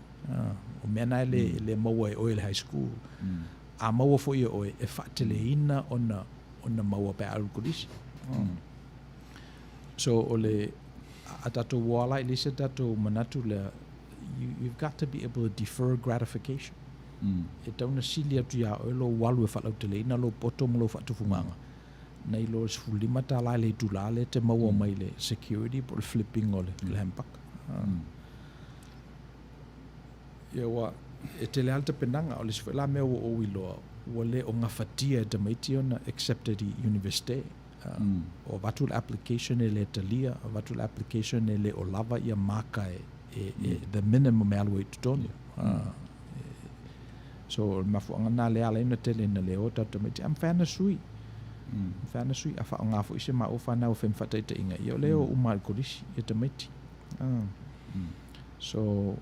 A: O mea na e le, e le maua e oe i le high school. A maua foi e oe, e faateleina ona, ona maua pe a alu i le kolisi. So o le, a tatou o lava la i le isi a tatou manatu lea, you, you've got to be able to defer gratification. E tatau ona sili atu iā oe lou alu e faalauteleina lou poto ma lou faatufugaga, nai lo le $15 i le itulā lea e te maua mai le security po o le flipping o le hampaka. Ia aua e tele lava le tapenaga, o le isi foi la mea ua ou iloa, ua le o gafatia e tamaiti ona accepted i Universite. O avatu le application e le talia, avatu le application e le o lava ia maka e, e, e the minimum e alu ai i totonu. So o le mafuaaga lena lea e ala ai ona tele ina le o tatou tamaiti. Ae mafai lava ona sui. Mafai lava ona sui. A faaaoga foi si a maua fanau e fai ma faataitaiga, ia o lea e o uma lava i le kolisi ia tamaiti. So,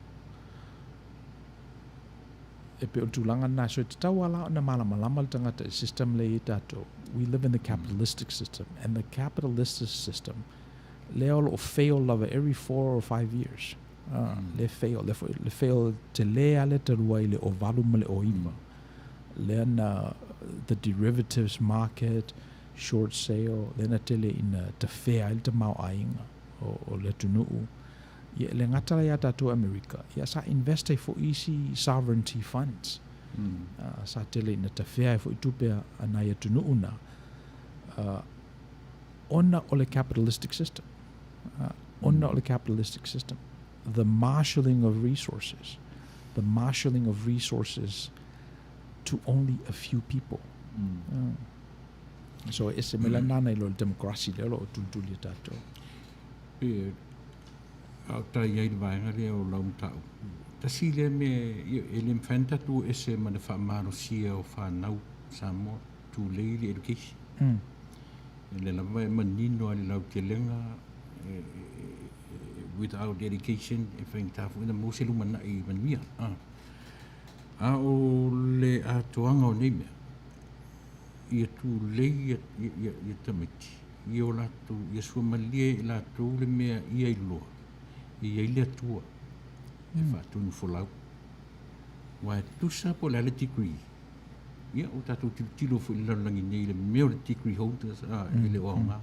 A: e pei o le tulaga lena. So e tatau lava la ona malamalama le tagata i le system lea e i ai tatou. We live in the capitalistic system and the capitalistic system lea o lo o fail lava every 4 or 5 years. Lea e fail, lea foi le fail tele lava lea talu ai i le 08 ma le 09. Lea na the derivatives market, short sale, lea na tele ina tafea ai le tamaoaiga o le atunuu. Ia e le gata la iā tatou Amerika, ia sa invest ai foi isi sovereignty funds. Sa tele ina tafea ai foi tupe a nai atunuu na, ona o le capitalistic system. Ona o le capitalistic system. The marshalling of resources. The marshalling of resources to only a few people. So e ese mai la nana i lo le democracy lea o lo o tulituli e tatou.
C: E a o tai ai le vaega lea o lau mataupu. Tasi lea mea e le mafai ona tatou o ese ma le faamalosia o fanau Samoa, tulei le education. E lea lava e manino lava i le lautelega without education e faigata foi ona maua se lumanai manuia. A o le atoaga o nei mea, ia tulei ia tamaiti, ia o latou, ia suamalie e latou le mea ia iloa, e i ai le Atua e faatonufolau. Aua e tusa po o le a le degree, ia ua tatou tilotilo foi i le lalolagi nei i le mea o le degree holders, a, e le o aoga.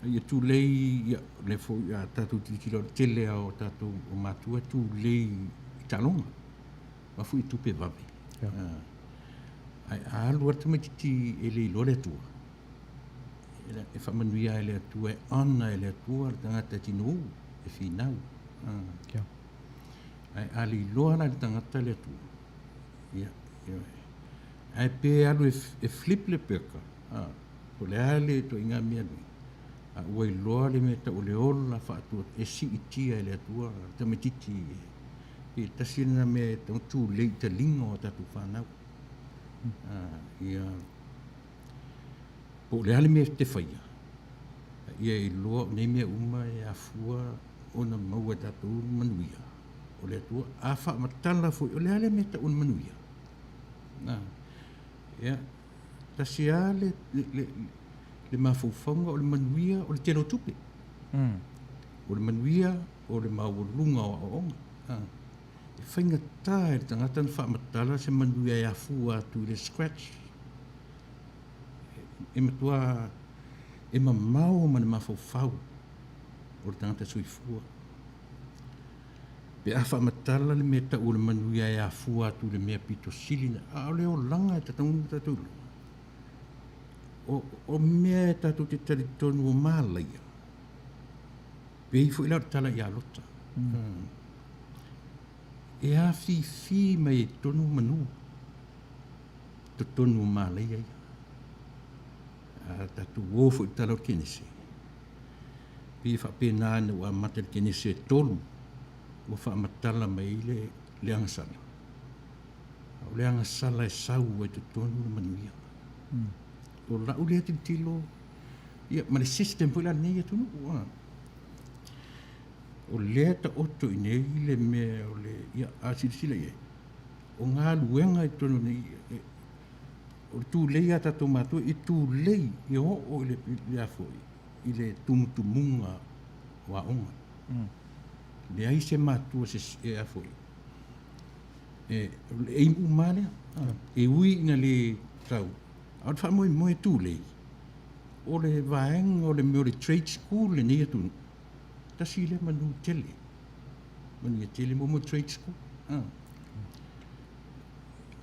C: A ia tulei, ia, lea foi a tatou tilotilo, o le tele lava o tatou o matua e tulei i taaloga. Aua foi e tupe vave. Ae a alu lava le tamaitiiti e le iloa le Atua, e faamanuia ai le Atua, e honour e le Atua le tagata e tinou, e finau. Ae a le iloa la e le tagata le Atua, ia, ae pe alu e flip le peka, po o le a le ituaiga mea nei, a ua iloa le mea tau o le ola faatua e siitia e le Atua le tamaitiiti. E tasi lena mea e tatau ona tulei i taliga o a tatou fanau. Ia, po o le a le mea e te faia, ia iloa o nei mea uma e afua ona maua e tatou le manuia o le Atua. A faamatala foi, o le a le mea e tau o le manuia? Ia, tasi lava le, le, le mafaufauga o le manuia o le tele o tupe. O le manuia o le maualuga o aoaoga. E faigata i le tagata ona faamatala se manuia e afua atu i le scratch. E matua e mamao ma le mafaufau o le tagata soifua. Pe a faamatala le mea tau o le manuia e afua atu i le mea pito sili na, a o le olaga e tatau ona tatou iloa. O mea e tatou te talitonu o malaia, Pei foi la o le tala ia Lota. E afifi mai ai totonu manu, totonu o malaia ia. A tatou o foi i le Tala o le Kenese, pei e faapena ina ua amata i le Kenese e 3 ua faamatala mai ai le le agasala. A o le agasala e sau ai i totonu le manuia. O lau lea tilotilo, ia, ma le system foi la a lenei atunuu, a. O lea e taoto i inei le mea o le, ia, a silasila i ai, o galuega i totonu nei, o le tulei a tatou matua, e tulei e oo i le, le a foi, i le tumutumuga o aoga. Leai se matua se, e a foi, e, o le aim uma lea. E ui ina le tau, a o le faamoemoe tulei, o le vaega o le mea o le trade school lenei atunuu, tasi lea manu tele, manuia tele mo trade school.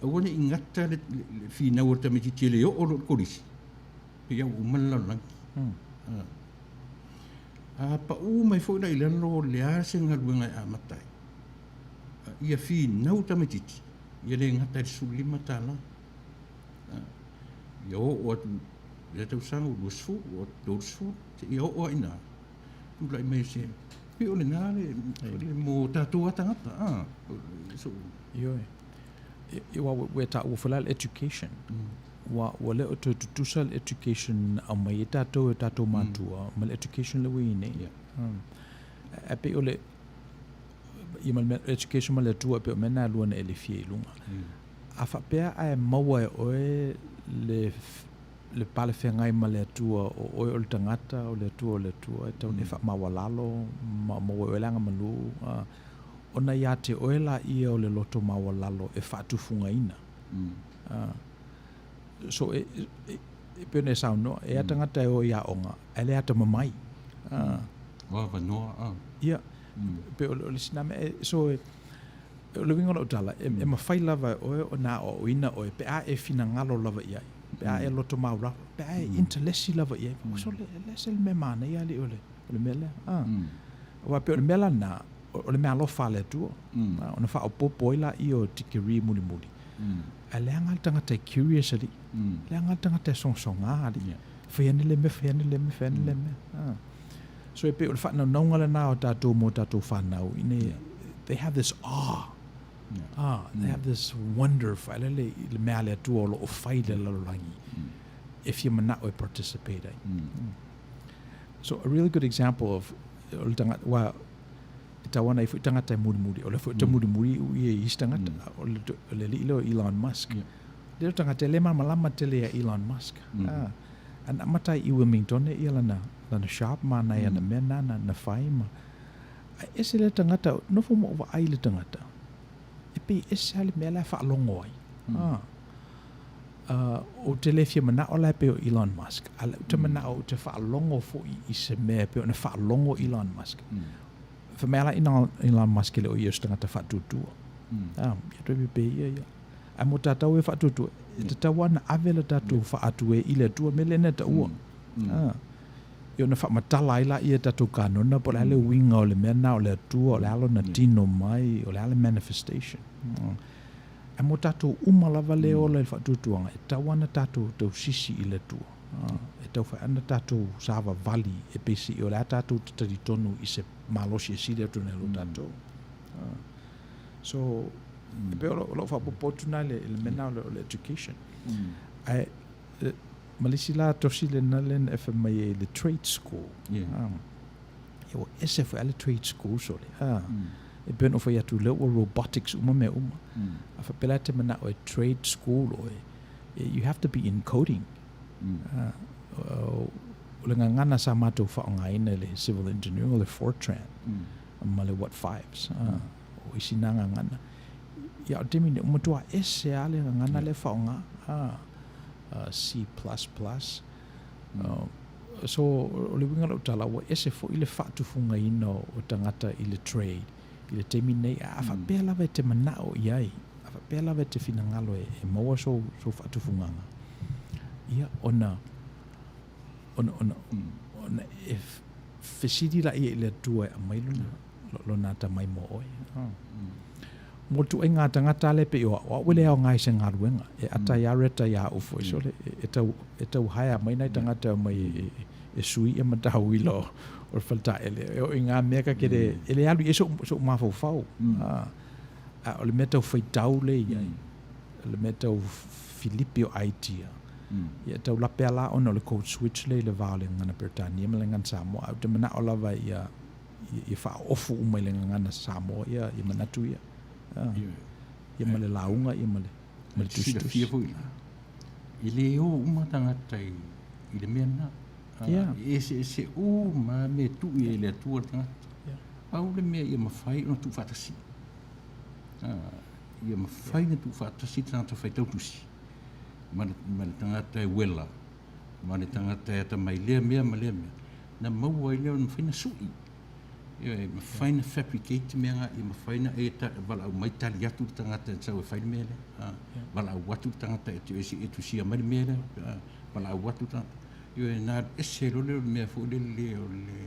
C: Aua ne i gata le finau o le tamaitiiti e le oo loa i le kolisi, pei lava ua uma le lalolagi. A pau mai foi la i lalo o le a se galuega e amata ai, ia finau tamaitiiti, ia le gata i le $15. Ia oo atu i lea tausaga ua 20, ua 30, seia oo lava i ina, tulai mai se, pei o lena le, mo tatou lava tagata.
A: Ioe. Aua ua e taua foi la le education. Ua ua le o toe tutusa le education na aumai e tatou e tatou matua ma le education lea ua i ai nei. Ae pei o le, ia ma le mea, education ma le Atua e pei o mea na e lua na e lifia i luga. A faapea ae maua e oe le le palefeagai ma le Atua o oe o le tagata, o le Atua o le Atua, e tatau ona e faamaualalo ma maua e oe le agamalu, ona ia te oe laia o le loto maualalo e faatufugaina. So, e, e, e pei ona e saunoa, e a tagata e o i aoga, ae le atamamai.
C: O avanoa, a.
A: Ia, pei o le isi na mea, so, e, o le uiga o lau tala, e, e mafai lava e oe ona aoaoina oe pe a e finagalo lava i ai, pe a e loto maualalo, pe a e intelesi lava i ai. So, le, le se le mea manaia alii o le, o le mea lea. Aua pei o le mea la lena, o le meaalofa a le Atua, ona faaopoopo ai laia o tikeri mulimuli. Ae leaga le tagata e curious alii, leaga le tagata e sogasoga alii, fai ane lea mea, fai ane lea mea, fai ane lea mea. So e pei o le faanaunauga lena o tatou mo tatou fanau, ina ia, they have this awe, they have this wonder, failele i le mea a le Atua o lo o fai i le lalolagi, e fia manao e participate ai. So a really good example of o le tagata, aua e tau ana ai foi tagata e mulimuli, o le foi te mulimuli u ia i isi tagata, o le, o le alii lea o Elon Musk. Lea o tagata e le malamalama tele ia Elon Musk. Ah, ana amata ai i Wilmington ia lana, lana shop ma nai ana mea nana na fai ma. Ae ese le tagata, nofo ma ou vaai i le tagata, e pei ese lava le mea la e faalogo ai. Ah. Ou te le fia manao la e pei o Elon Musk, a o lea ou te manao ou te faalogo foi i se mea e pei ona faalogo Elon Musk. Fai mai lava Elon Musk e le o ia o se tagata faatuatua. Ia toe pepe ia ia. Ae mo tatau e faatuatua, e tatau lava ona ave le tatou faatue i le Atua mea lea na taua. Ia ona faamatala ai laia tatou kanona po o le a le uiga o le mea lena o le Atua, o le a lona tino mai, o le a le manifestation. Ae mo tatou uma lava lea e ola i le faatuatuaga, e tatau lava ona tatou tausisi i le Atua. E tatau foi ona tatou savavali e pei se i o le a tatou te talitonu i se malosi e sili atu nai lo tatou. So, e pei o lau faaopoopo atu lena i le mea lena o le education. Ae, ma le isi la tosi lena lea na e fai mai ai i le trade school. Ia ua ese foi lava le trade school sole. E pei ona ou fai atu, lea ua robotics uma mea uma. A faapea la e te manao e trade school oe, you have to be in coding. O le gagana sa matou faaaogaina i le civil engineering o le Fortran ma le what fives. O isi na gagana. Ia o le taimi nei, ua matua ese lava le gagana lea e faaaoga. C++. So, o le uiga o lau tala, ua ese foi le faatufugaina o tagata i le trade i le taimi nei. A faapea lava e te manao i ai, a faapea lava e te finagalo e maua sou faatufugaga, ia, ona, ona, ona, ona e fesili laia i le Atua e aumai lona, lona atamai mo oe. Mo le tuaiga tagata lea pei o au, o au e le aoga i se galuega, e ata ai lava reta ia au foi, sole, e tau, e tau hire mai nai tagata e omai e, e, e sui ia matauila o, o le faletaele. E oo i ngā mea ka kele, e le alu i ai so'u, so'u mafaufau. A o le mea tau faitau lea i ai, o le mea tau filipi o idea, ia e tau lape lava la ona o le code switch lea i le va o le gagana Peretania ma le gagana Samoa. Ae ou te manao lava ia, ia faaofu uma i le gagana Samoa ia, ia manatu ia. Ia ma le lauga ia ma le, ma le tusitusi.
C: Silafia foi la, e le o uma tagata i, i le mea lena.
A: Yeah.
C: E eseese uma mea e tuu i ai e le Atua le tagata.
A: Yeah.
C: Pau le mea ia mafai ona tuufaatasi. Ia mafai ona tuufaatasi le tagata faitau tusi ma le, ma le tagata e uela ma le tagata e atamai i lea mea ma lea mea, na maua ai lea ona mafai ona sui. Ioe, mafai ona fabricate mea na, ia mafai ona e valaau mai tali atu le tagata e sau e fai le mea lea. Valaau atu le tagata e e tusia mai le mea lea. Valaau atu le tagata. Ioe, na alu ese loa lea o le mea foi lele o le,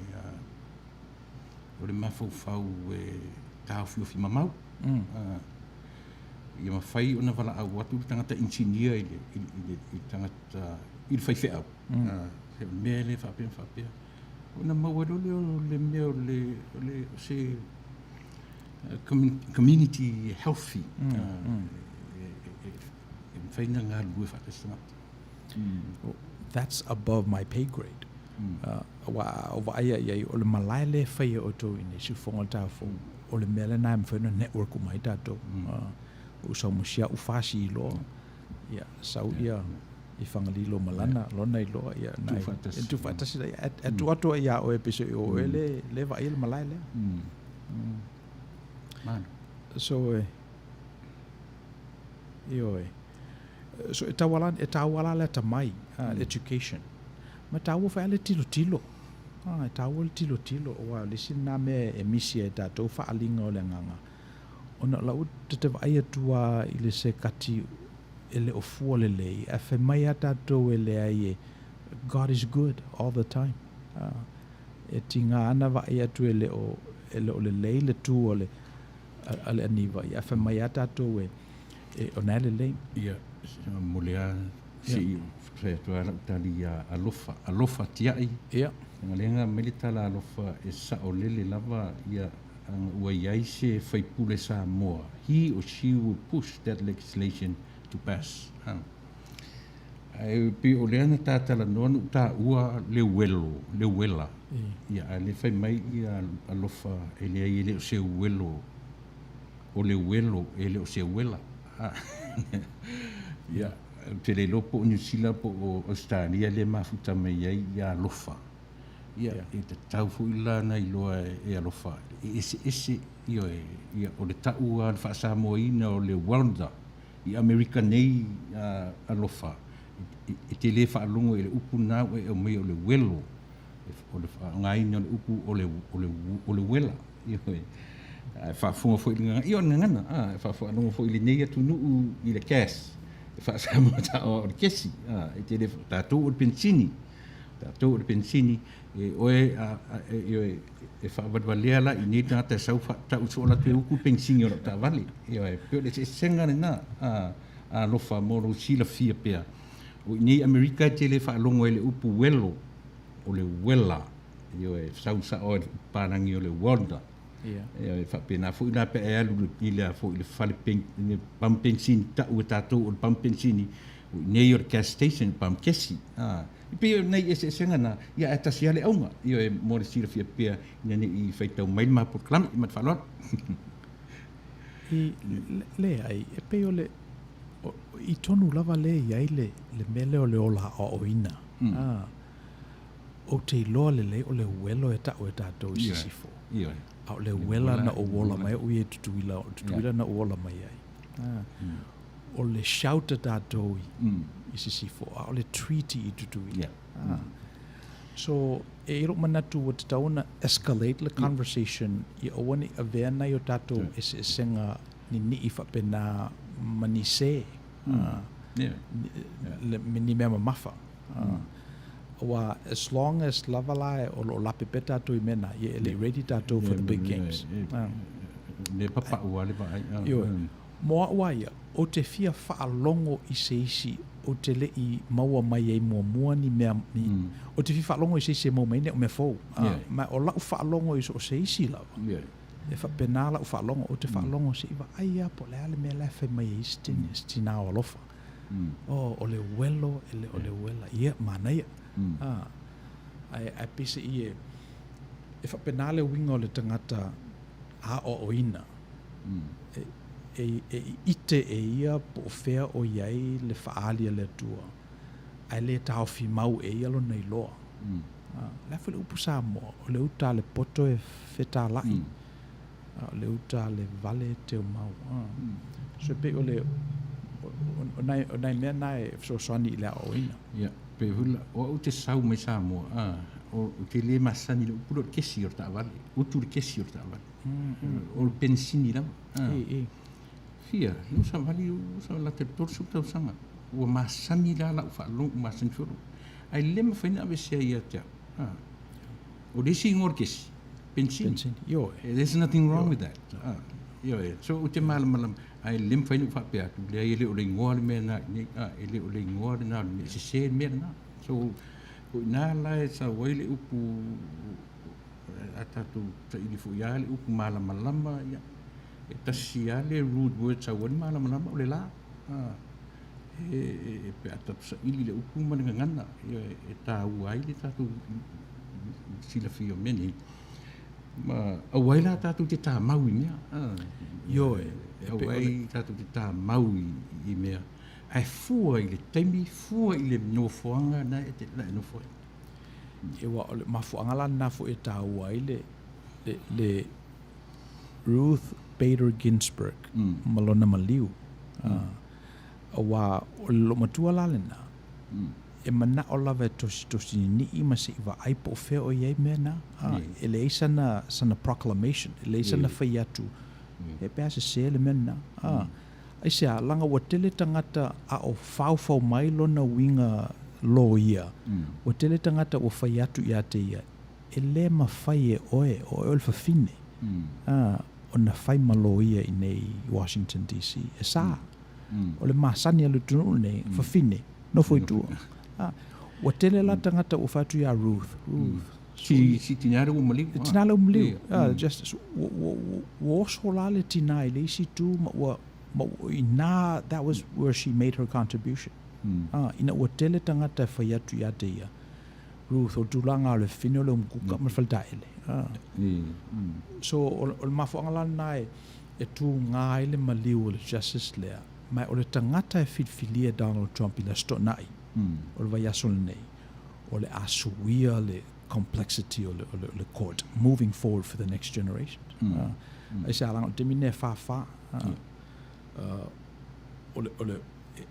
C: o le mafaufau e taofiofi mamau. Ia mafai ona valaau atu le tagata inisinia i le, i le, i le tagata, i le faifeau. Se mea lea faapea ma faapea. Ona maua loa lea o le mea o le, o le, o se community healthy. E mafai ona galulue faatasi tagata.
A: That's above my pay grade. Aua a ou vaaia i ai, o le malae lea e fai e outou i inei, Siufofoga o le Taeao Fou, o le mea lena e mafai ona network uma ai tatou. Ua ou sau ma si au fasi iloa, ia, sau ia i Fagalilo ma lana, lona iloa, ia, na e tuufaatasi la, e tuu atu ai ia oe pei o oe le, le vaaia le malae lea. So, e, ioe. So, e tauala, e taua la le atamai, education. Ma e taua foi lava le tilotilo. E taua le tilotilo, aua o le isi lena mea e misi ai e tatou faaaliga o le agaga, ona o lau ta te vaai atu lava i le sekati e le o fua lelei, ae fai mai lava tatou e leai e God is good all the time. E tiga ana vaai atu e le o, e le o lelei le tu o le, a le aniva, ae fai mai lava tatou e, e o na e lelei.
C: Ia, momoli lava Se i fai atu lava lau tali ia Alofa, Alofa Tiai.
A: Ia.
C: Leaga lea na aumai le tala alofa e saolele lava ia ana ua i ai se faipule Samoa, he or she will push that legislation to pass. Ha. Ae pei o lea na ta talanoa na ou taua le uelo, le uela. Ia, a le fai mai ia Alofa e leai e le o se uelo o le uelo e le o se uela. Ia, ou te le iloa po o Niu Sila po o Ausetalia lea e mafuta mai ai ia alofa. Ia, e tatau foi la ona iloa e alofa, e eseese, ioe, ia, o le tau lava o le faa-Samoaina o le welder i Amerika nei alofa, e te le faalogo i le upu lena ua e aumaia o le uelo, o le faaaogaina o le upu o le, o le, o le uela. Ioe. Ae faafofoga foi i le gagana, ia o le gagana, a, e faafofoga foi i lenei atunuu i le gas, e faa-Samoa o le kesi, a, e te le, tatou o le penisini, tatou o le penisini, e oe, a, a, e, ioe, e faavalevalea la i nei tagata e sau faatau soo latou e uku le penisini o lau taavale. Ioe, pei o le eseesega lena, a, alofa mo lou silafia pea. O i nei Amerika e te le faalogo ai i le upu uelo, o le uela. Ioe, sau sao ai le palagi o le welder. Ioe, faapena foi la pe a e alu i le foi le fale pen, le pamu penisini tau e tatou o le pamu penisini, o i nei o le gas station, pamu kesi. A, e pei o nei eseesega na, ia ae tasi lava le auga. Ioe, mo le silafia pea ina ne i faitau mai le ma polokalame ma le faaaloalo.
A: I, leai, e pei o le, o, i tonu lava lea e i ai le, le mea lea o le ola aoaoina. A, ou te iloa lelei o le uelo e ta'u e tatou i sisifo. A o le uela na ou ola mai ai, o ia i Tutuila, o Tutuila na ou ola mai ai. O le shout a tatou i sisifo, a o le treaty i Tutuila. So, e i ai lou manatu ua tatau ona escalate le conversation ia aua ne i avea nai o tatou eseesega nini'i faapena ma ni sē, ni mea mamafa. Aua as long as lava la o lo o lape pea tatou i mea na, ia e le i ready tatou for the big games.
C: Lea e papau lava le vaai.
A: Ioe. Mo a'u a ia, ou te fia faalogo i se isi ou te le i maua mai ai muamua ni mea, ni, ou te fia faalogo i se isi e maua mai ai ni a'u mea fou. A, ma o la'u faalogo i so o se isi lava, e faapena la'u faalogo, ou te faalogo se i vaai lava po o le a le mea la e fai mai ai isi si tinā o alofa. Oh, o le uelo, e le o le uela, ia, manaia. A, ae, ae peiseai e, e faapena le uiga o le tagata aoaoina, e, e ite e ia po o fea o i ai le faaali a le Atua, ae le taofi mau e ia lona iloa. A, o le a foi le upu Samoa, o le uta a le poto e fetalai, a o le uta a le vale e teumau. A, so e pei o le, o nai, o nai mea na e fesoasoani i le aoaoina.
C: Ia, pei foi la, o au ou te sau mai Samoa, a, ou te le masani i le upu lea o le kesi o le taavale, utu le kesi o le taavale. O le penisini lava. Fia, lea ua savali, ua lata i le 30 tausaga. Ua masani la lau faalogo, ua masani foi lou. Ae le mafai ona aveesea ia te au. O le isi igoa o le kesi, penisini.
A: Penisini, ioe.
C: There's nothing wrong with that. Ioe, so ou te malamalama, ae le mafai ona ou faapea atu, leai e le o le igoa le mea lena i inei, e le o le igoa lena o le mea, e sese le mea lena. So, o i ina la e sau ai le upu A tatou saili foi lava le upu malamalama, ia, e tasi lava le root word sau ai le malamalama o le la. E, e, pe a tatou saili le upu ma le gagana, ia, e taua ai le tatou silafia o mea nei. Ma aua ai la tatou te tamau i mea.
A: Ioe.
C: Aua ai tatou te tamau i, i mea. Ae fua i le taimi, fua i le nofoaga na e, na e nofo ai.
A: Aua o le mafuaaga la lena foi e taua ai le, le, le Ruth Bader Ginsburg ma lona maliu. Aua o le loomatua la lena, e manao lava e tositosi ninii ma se i vaai po o fea o i ai mea na. E leai sana, sana proclamation, e leai sana fai atu, e pe a sese le mea lena. Aisea, leaga ua tele tagata a o faofao mai lona uiga loia, ua tele tagata ua fai atu ia te ia, E le mafai e oe, o oe o le fafine, a, ona fai ma loia i nei i Washington DC. E sa. O le masani a le atunuu lenei, fafine, nofo i tua. A, ua tele la tagata ua fai atu ia Ruth, Ruth,
C: Si, si tina lea ua maliu.
A: Le tina lea ua maliu. Ah, just, ua, ua, ua oso la le tina i le isi itu ma ua, ma ua, inā, that was where she made her contribution. Ah, ina ua tele tagata e fai atu ia te ia, Ruth, o le tulaga o le fafine o le umukuka ma le faletaele. Ah. So, o, o le mafuaaga la lena e, e tugā ai le maliu o le justice lea, ma o le tagata e filifilia e Donald Trump i le Aso Toonai, o le vaiaso lenei, o le a suia le complexity o le, o le, o le court moving forward for the next generation. Aisea, leaga o le taimi lenei e fāfā. O le, o le,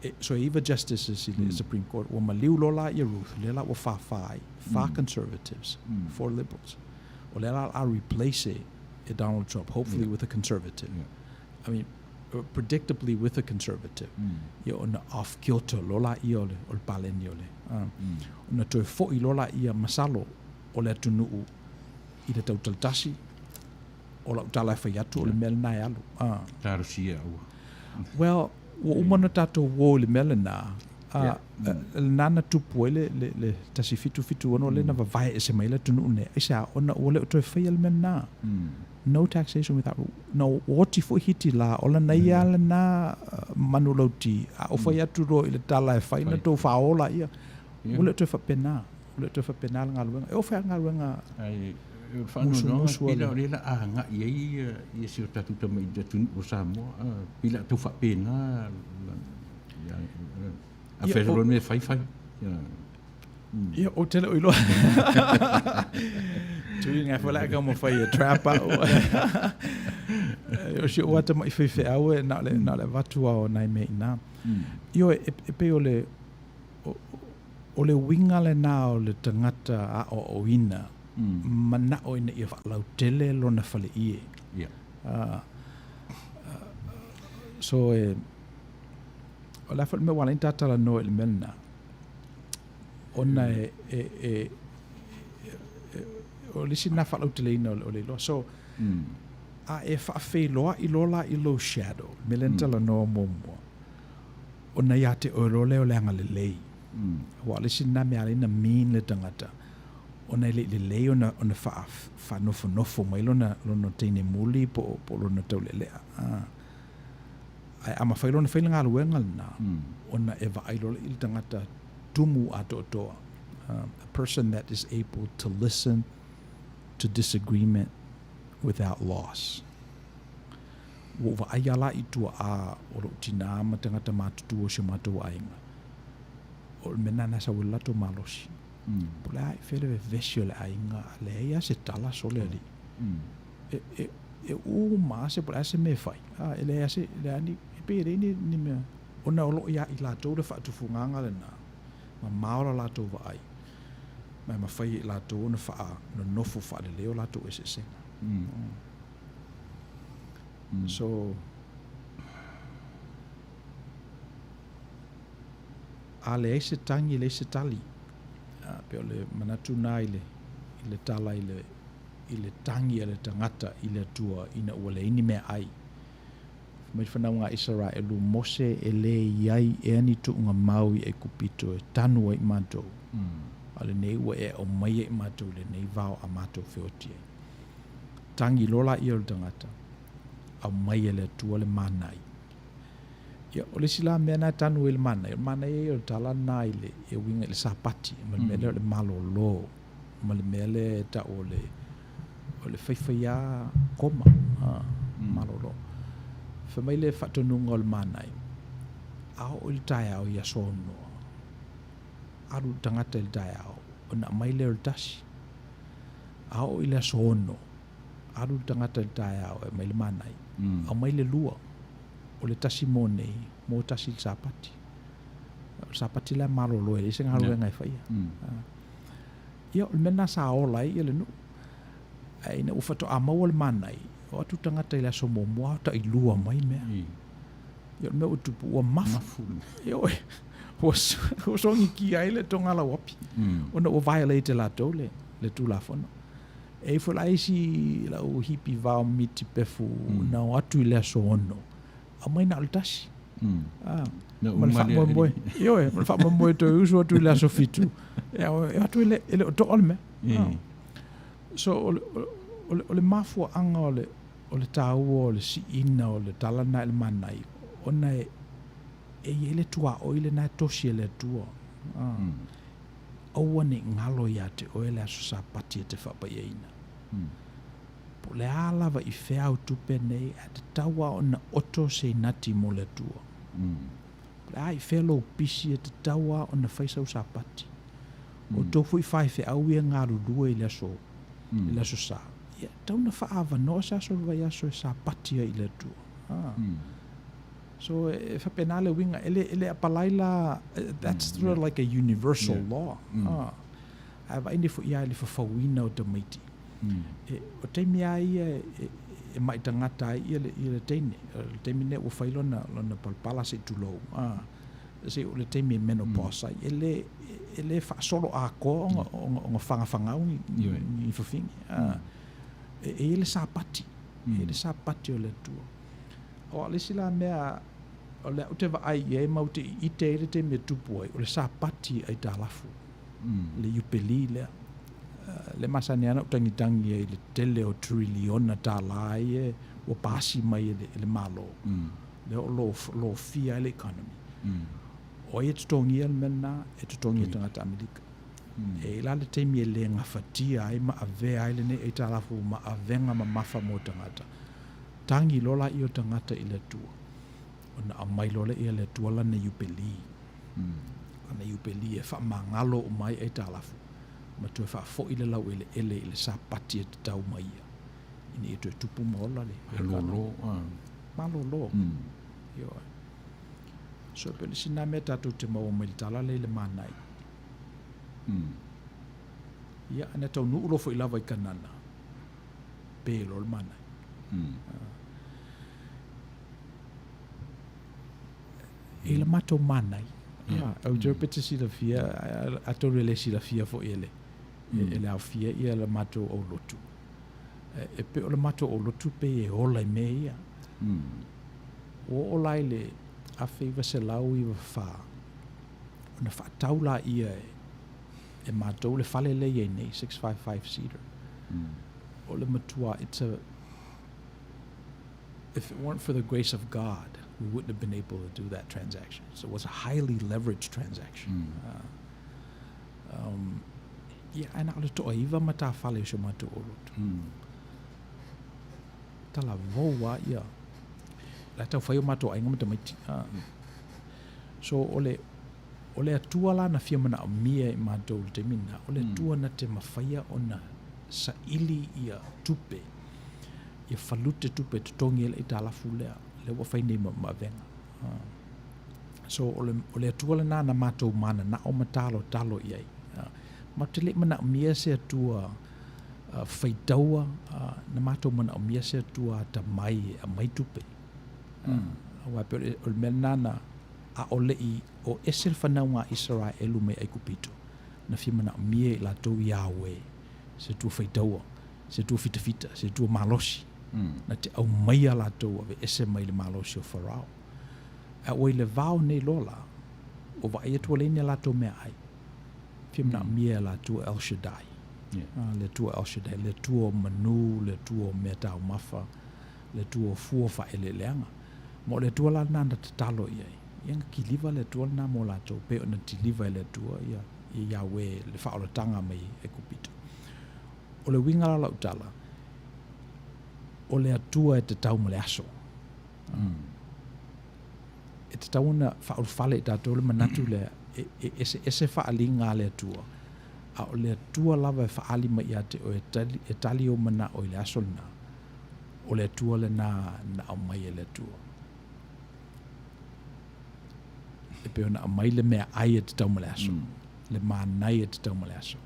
A: e, so e iva justices i le Supreme Court, ua maliu loa la ia Ruth, lea la ua fāfā ai, fā conservatives, four liberals. O lea la a replace e, e Donald Trump, hopefully with a conservative. I mean, predictably with a conservative, ia ona off kilter loa laia o le, o le paleni o le, ona toe foi loa laia masalo o le atunuu i le tautalatasi, o lau tala e fai atu o le mea lena e alu.
C: Talosia aua.
A: Well, ua uma ona tatou uō i le mea lena, a, lena na tupu ai le, le, le 1776 lea na vavae ese mai ai le atunuu lenei. Aisea? Ona ua le o toe faia le mea lena. No taxation without rule. Na oti foi Hiti la, o lana ia lena manulauti, a ou fai atu loa i le tala e fai, na tou faaola ia. Ua le o toe faapena. Ua le o toe faapena le galuega. E oo foi lava le galuega
C: Ai, o le faanoanoaga, pei la o lea la a agai ai ia si o tatou tama i le atunuu o Samoa, pei la tau faapena a fai loa le mea e fai, fai.
A: Ia, ou te le o iloa. Tui ngai foi la ka mo fai e trap au. O si o ata mai faifeau e na o le, na o le avatu lava o nai mea i ina. Ioe, e pei o le, o le uiga lena o le tagata aoaoina, manao ina ia faalautele lona faleie. So e, o le a foi le mea ua ala ai ona ta talanoa i le mea lena, ona e, e, e, e, o le isi lena faalauteleina o le iloa. So, A e faafeiloai loa la i lou shadow, le mea lea na talanoa muamua, ona ia te oe loa lea o le agalelei. Aua o le isi lena mea e ala ai ona mean le tagata, ona e le i lelei ona, ona faa, faanofonofo mai lona, lona teine muli po o, po o lona taulealea. A. Ae a mafai loa ona fai le galuega lena, ona e vaai loa lea i le tagata tumu atoatoa, a person that is able to listen to disagreement without loss. Ua ou vaai lava la i tuaa o lou tinā ma tagata matutua o si o matou aiga, o le mea lena na sau ai le latou malosi. Po o le a i fea le vevesi o le aiga, a leai lava se tala sole alii. E, e, e uma lava se, po o le a se mea e fai, a, e leai lava se, leai lava ni, e pei e leai ni, ni mea, ona o lo o iā i latou le faatufugaga lena, mamao la latou vaai. Ma e mafai e i latou ona faanonofo faalelei o latou eseesega. So, a leai se tagi, e leai se tali. A, pei o le manatu na i le, i le tala i le, i le tagi a le tagata i le Atua ina ua leai ni meaai. Fai mai le fanauga a Isaraelu, Mose e le i ai ea ni tuuga mau i Aikupito e tanu ai matou, a o lenei ua e aumaia i matou i lenei vao a matou feoti ai. Tagi loa laia o le tagata, aumai e le Atua le manai. Ia, o le isi la mea na e tanu ai le manai, o le manaia ia o le tala lena i le, e uiga i le Sapati, ma le mea lea o le malolo, ma le mea lea e tau o le, o le faifaiā koma, a, malolo. Fai mai le faatonuga o le manai, a oo i le taeao i aso aunoa, alu le tagata i le taeao, ona aumai lea o le tasi. A oo i le aso 6, alu le tagata i le taeao e aumai le manai, aumai le lua, o le tasi mo nei, mo tasi i le Sapati. O le Sapati la e malolo e leai se galuega e faia. Ia, o le mea lena sa ola ai le nuu. Ae ina ua faatoa maua le manai, o atu tagata i le aso muamua, o tailua mai mea. Ia, o le mea ua tupu, ua mafu. Ioe, ua sogikia ai le togalauapi, ona ua violate e latou le, le Tulafono. E i ai foi la isi lau hipi vao miti pefu na o atu i le aso 6, aumai na o le tasi. Ah, ma le faamoemoe, ioe, ma le faamoemoe toe usu atu i le aso 7, e atu e le, e le o toa le mea. Ah. So, o le, o le, o le mafuaaga o le, o le taua o le siina o le tala lena i le manai, ona e, e i ai le tuaoi lena e tosi e le Atua. Ah. Aua ne i galo iā te oe le aso Sapati e te faapaiaina. Po o le a lava i fea au tupe nei, ae tatau lava ona oto se inati mo le Atua. Po o le a i fea lou pisi, e tatau lava ona fai sau Sapati. O outou foi faifeau ia e galulue i le aso, i le aso Sa, ia, e tatau ona faaavanoa se aso o le vaiaso e Sapati ai i le Atua. So e faapena le uiga, e le, e le apalai la, that's sort of like a universal law. Ae vaai nei foi lava i le fafauina o tamaiti. E, o taimi lava ia e, e mai tagata ai ia le, ia le teine. O le taimi lenei ua fai lona, lona palapala se i tulou. Se o le taimi e menopause ai. E le, e le faasolo atoa ona, ona, ona fagafagau ni, ni fafine. E, e i ai le Sapati. E i ai le Sapati o le Atua. O le isi la mea o lea ou te vaai i ai ma ou te ite ai le taimi e tupu ai, o le Sapati aitalafu, le Iupeli lea. Le masani lava ona ou tagitagi ai i le tele o triliona tālā ia ua pasi mai e le, e le Malo, lea o lo lofia ai le economy. O ai e totogia le mea lena? E totogia e tagata Amerika. E i ai la le taimi e le gafatia ai ma avea ai lenei aitalafu ma avega mamafa mo tagata. Tagi loa laia o tagata i le Atua, ona aumai loa lea e le Atua lana Iupeli, lana Iupeli e faamagalo uma ai aitalafu, ma toe faafoi le laueleele i le Sapati e tatau mai ia, ina ia toe tupu ma ola le
C: Malolo.
A: Malolo. Ioe. So, e pei o le isi lena mea tatou te maua mai le tala lea i le manai. Ia, ana taunuu loa foi lava i Kanana, pe loa le manai. E i le matou manai. Ia, au te pe te silafia, atonu e le silafia foi e le, e le aofia ia le matou aulotu. E pei o le matou olotu pei e ola i mea ia. Ua oo la i le 1994, ona faatau laia e matou le fale lea e i ai nei, 655 Cedar. O le matua, it's a, if it weren't for the grace of God, we wouldn't have been able to do that transaction. So it was a highly leveraged transaction. Ia, ae na o le toaiva matafale o si o matou olotu. Talavou lava ia, la e taufai o matou aiga ma tamaiti. So o le, o le Atua la na fia manaomia i matou i le taimi lena, o le Atua na te mafaia ona saili ia tupe, ia falute tupe e totogi ai le aitalafu lea, lea ua fai nei ma, ma avega. So o le, o le Atua lena na matou mananao ma talotalo i ai. Matou te le i manaomia se Atua faitaua, na matou manaomia se Atua atamai e aumai tupe. Aua e pei o le mea lena na a o le i o ese le fanauga a Isaraelu mai Aikupito, na fia manaomia e i latou Iawe, se Atua faitaua, se Atua fitafita, se Atua malosi, na te aumaia latou aveese mai le malosi o Farao. A ua i le vao nei loa la, ua vaai atu ua leai ni a latou meaai, fia manaomia e latou El Shaddai, le Atua El Shaddai, le Atua o manu, le Atua o meataumafa, le Atua o fua o faaeleeleaga. Ma o le Atua la lena na tatalo i ai. Ia na kiliva le Atua lena mo latou, pei ona kiliva e le Atua ia, ia Yahweh le faaolataga mai Aikupito. O le uiga la o lau tala, o le Atua e tatau ma le aso. E tatau ona faaulufale i tatou le manatu lea, e, e eseese faaaliga a le Atua, a o le Atua lava e faaali mai ia te oe e tali, e tali ou manao i le aso lena, o le Atua lena na aumai e le Atua. E pei ona aumai le meaai e tatau ma le aso, le manai e tatau ma le aso.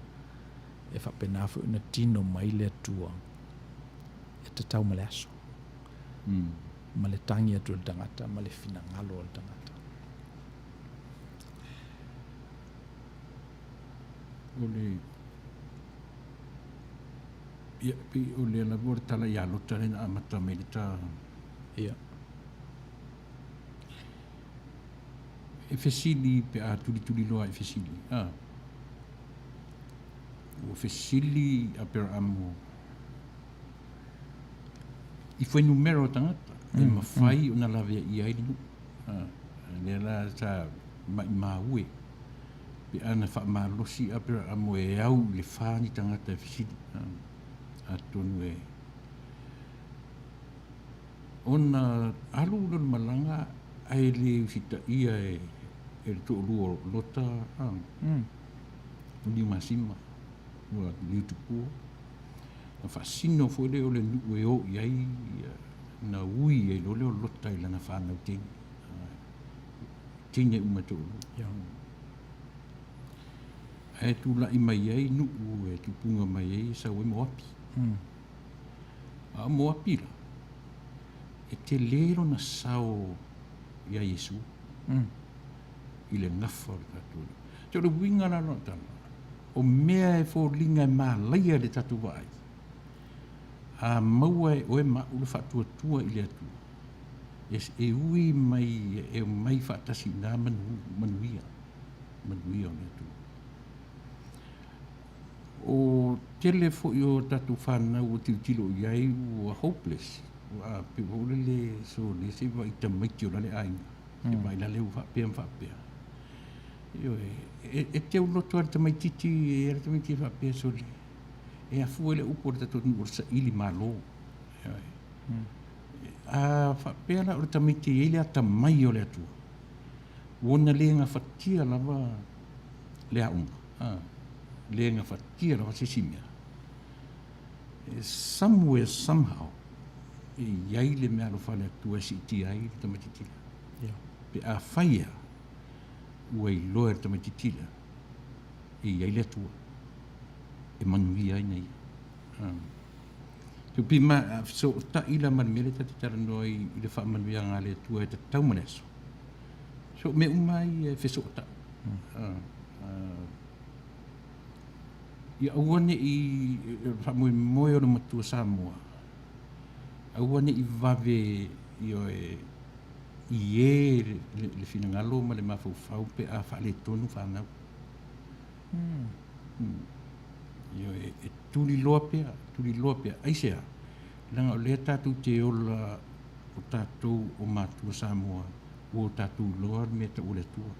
A: E faapena foi ona tino mai le Atua e tatau ma le aso. Ma le tagi atu o le tagata ma le finagalo o le tagata.
C: O le ia pei o lea lava o le tala ia Lota lea na amata mai le ta.
A: Ia.
C: E fesili pe a tulituli loa e fesili. A. Ua fesili Aperamo i fuainumera o tagata e mafai ona laveaia ai le nuu. Lea la sa maimau e pe a na faamalosi Aperamo e au i le fa ni tagata e fesili. Atonu e ona alu lea o le malaga ae le usitaia e le toalua o Lota o Niumasima ua liutupua. Na faasino foi lea o le nuu e o i ai na ui ai loa lea o Lota i lana fanau teine. Teine uma e toalua. Ae tulai mai ai nuu e tupuga mai ai e sau ai Moapi. A o Moapi la, e tele lona sao ia Iesu i le gafa o le tatou Alii. So o le uiga la o lana tala, o mea e foliga e malaia i le tatou vaai, a maua e oe ma au le faatuatua i le Atua, e ui mai, e omai faatasi i ina manu, manuia, manuia o le Atua. O tele foi o tatou fanau ua tilotilo i ai ua hopeless, ua pei foi lele so le se i vaai i tamaiti o la le aiga, se i vaai la le ua faapea ma faapea. Ioe, e teuloto lava i le tamaitiiti, e i ai le tamaitiiti e faapea, sole, e afua i le upu a le tatou atunuu o le saili malo. Ioe. A faapea la o le tamaiti e i ai le atamai o le Atua, ua ona le gafatia lava le aoga, a, le gafatia lava se isi mea. Somewhere, somehow, e i ai le meaalofa a le Atua e siitia ai le tamaitiiti lea. Pe afai ea ua iloa e le tamaitiiti lea e i ai le Atua e manuia ai na ia. Tupi ma fesootai la ma le mea lea ta te talanoa ai i le faamanuiaga a le Atua e tatau ma le aso. So mea uma ai e fesootai. Ia aua ne i faamoemoe o le matua Samoa, aua ne i vave, ioe, i e le finagalo ma le mafaufau pe a faaletonu fanau. Ioe, e tuliloa pea, tuliloa pea. Aisea? Leaga o lea tatou te ola o tatou o matua Samoa, ua o tatou iloa le mea e tau o le Atua.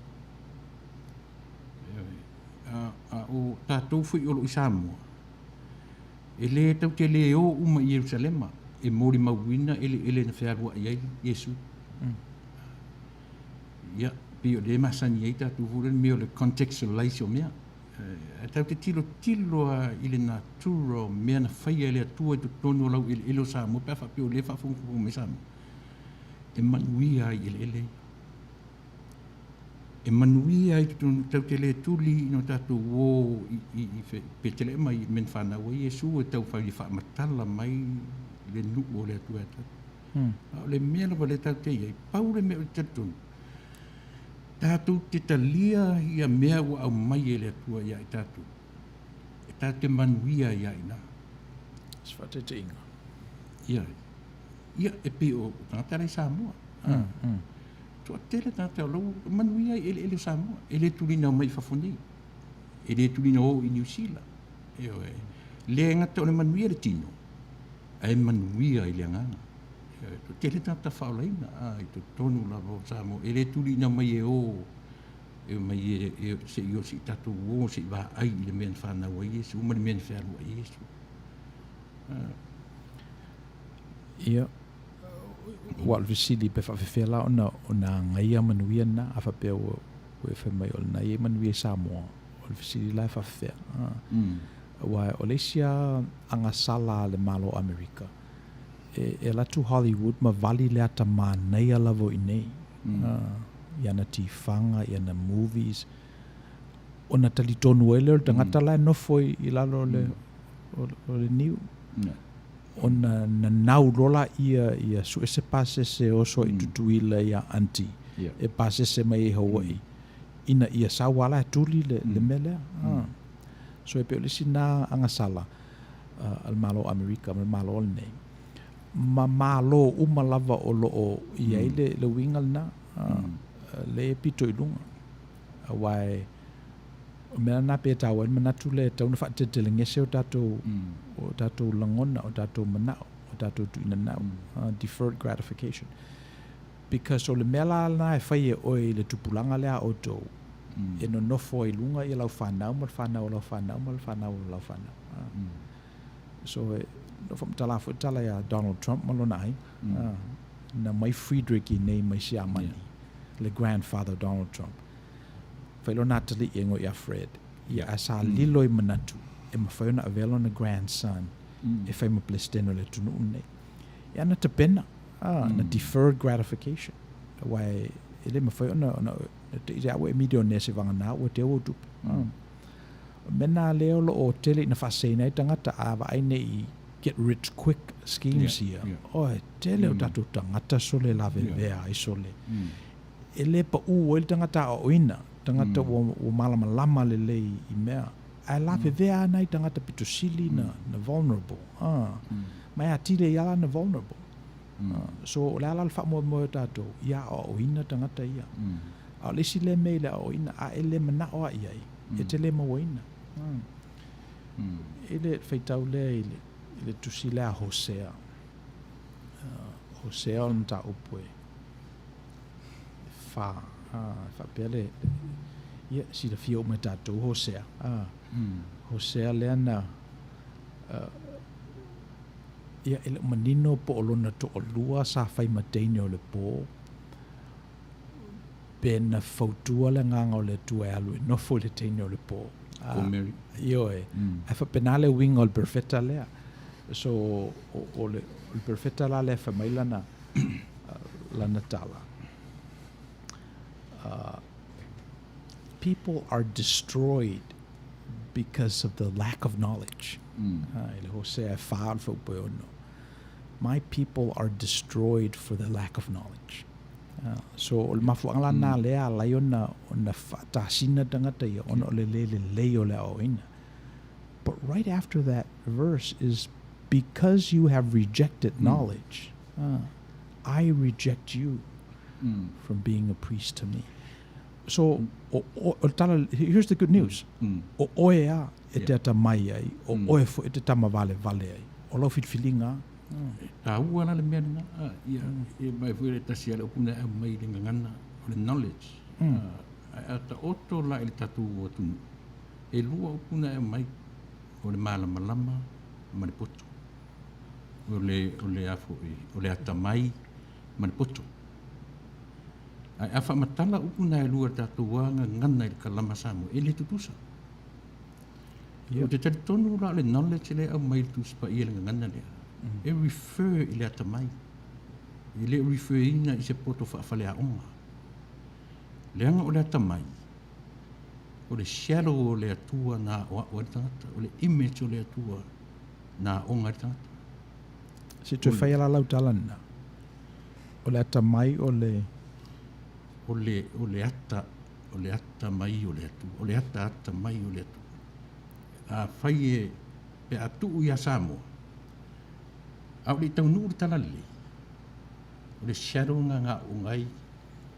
C: Ioe. A o tatou foi o lo o i Samoa, e le tatou te le o uma i Ierusalema e molimauina eleele na fealuai ai Iesu. Ia, pei o lea e masani ai tatou foi lea mea o le contextualize o mea. Ae tatou te tilotilo lava i le natura o mea na faia e le Atua i totonu o laueleele o Samoa pe a faapea o lea e faafogafoga mai Samoa, e manuia ai i eleele ia. E manuia ai i totonu, tatou te le tuli ina o tatou o i Petelema i mea na fanau ai Iesu e taumafai e faamatala mai le nuu o le Atua ia tatou. A o le mea lava lea tatou te i ai, pau le mea ou te talitonu, tatou te talia ia mea ua aumai e le Atua ia i tatou, e tatou te manuia ai lava i ina.
A: Se faataitaiga.
C: Ia, ia e pei o tagata la i Samoa. Toatele tagata o la ua manuia ai i eleele o Samoa, e le tulina omai i fafo nei, e le tulina o i Niu Sila. Ioe, le gata o le manuia i le tino, ae manuia i le agaga. Toatele tagata faaolaina i totonu lava o Samoa, e le tuliina mai e o e omai e se i o se i tatou o se i vaai i le mea na fanau ai Iesu ma le mea na fealuai ai Iesu.
A: Ia, ua o le fesili pe faafefea la ona ona agaia manuia lena, a faapea ua ua e fai mai o lena e i ai manuia i Samoa, o le fesili la e faafefea. Aua o le isi lava agasala a le Malo o Amerika, e e alu atu Hollywood ma vali le ata manaia lava o i inei, i ana tifaga, i ana movies, ona talitonu ai lea o le tagata la e nofo i lalo o le, o le niu. Ona nanau loa laia ia sue se pasese e oso ai i Tutuila ia Aunty e pasese mai ai i Hawaii ina ia sau lava la e tuli le mea lea. So e pei o le isi lena agasala a le Malo o Amerika ma le Malo lenei, ma Malo uma lava o lo o i ai le uiga lena, lea e pito i luga. Aua e, o le mea lena pei e taua ai le manatu lea e tatau ona faateletelegese o tatou, o tatou lagona, o tatou manao, o tatou tuuinanau, deferred gratification. Because o le mea la lena e fai e oe i le tupulaga lea a outou, e nonofo ai i luga ia lau fanau ma le fanau o lau fanau ma le fanau o lau fanau. So e no faamatala foi tala ia Donald Trump ma lona aiga. Na mai Friedrich i nei mai Siamani, le grandfather o Donald Trump. Fai lona atalii e igoa ia Fred. Ia ae sa lilo i manatu e mafai ona avea lona grandson e fai ma Peresetene o le atunuu lenei. Ia na tapena, na deferred gratification. Aua e le mafai ona, ona, te i te au e milionea seivagana ua teu ou tupe. O le mea lena lea o lo o tele ina faaseseina ai tagata, a vaai nei i get rich quick schemes ia, oh e tele o tatou tagata sole lavevea ai sole. E le pau ai le tagata aoaoina, tagata ua malamalama lelei i mea, ae lavevea lava nai tagata pito sili na vulnerable. Ma e atili ai lava la na vulnerable. So o le a la le faamoemoe o tatou ia aoaoina tagata ia. A o le isi lea mea i le aoaoina, a e le manao lava i ai, e te le mauaina. I le faitau lea i le, i le tusi lea a Hosea. Hosea o le mataupu e fa, faapea le, ia, silafia uma e tatou Hosea. Hosea lea na, ia, e le o manino po o lona toalua sa fai ma teine o le po, pe na fautua le Agaga o le Atua e alu e nofo i le teine o le po.
C: Ko Mary.
A: Ioe. Ae faapena le uiga o le perofeta lea. So, o le, o le perofeta la lea fai mai lana, lana tala. People are destroyed because of the lack of knowledge. I le Hosea e 4 o le fuaiupu e 6. My people are destroyed for the lack of knowledge. So o le mafuaaga la lena lea e ala ai ona faatasina tagata ia ona o le le lelei o le aoaoina. But right after that verse is because you have rejected knowledge, I reject you from being a priest to me. So, o, o, o tala, here's the good news. O oe a e te atamai ai, o oe fo'i e te tamavalevale ai. O lau filifiliga.
C: E taua la le mea lena, ia, e mai foi le tasi a le upu na e aumai i le gagana, o le knowledge. Ae a taoto la i le tatou atunuu, e lua upu na e aumai, o le malamalama ma le poto. O le, o le a foi, o le atamai ma le poto. Ae a faamatala upu na e lua i le tatou a gagana i le kalama Samoa, e le tutusa. Ou te talitonu la o le knowledge lea e aumai i le Tusi Paia i le gagana lea, e refer i le atamai. E le o refer ina i se poto faafaleaoga. Leaga o le atamai, o le shadow o le Atua na aoao ai le tagata, o le image o le Atua na aoga ai le tagata.
A: Se i toe fai la lau tala lena. O le atamai o le...
C: O le, o le ata, o le ata mai o le Atua, o le ataata mai o le Atua. Afai e, pe a tuu ia Samoa, a o le i taunuu le talalelei, o le shadow na na aooga ai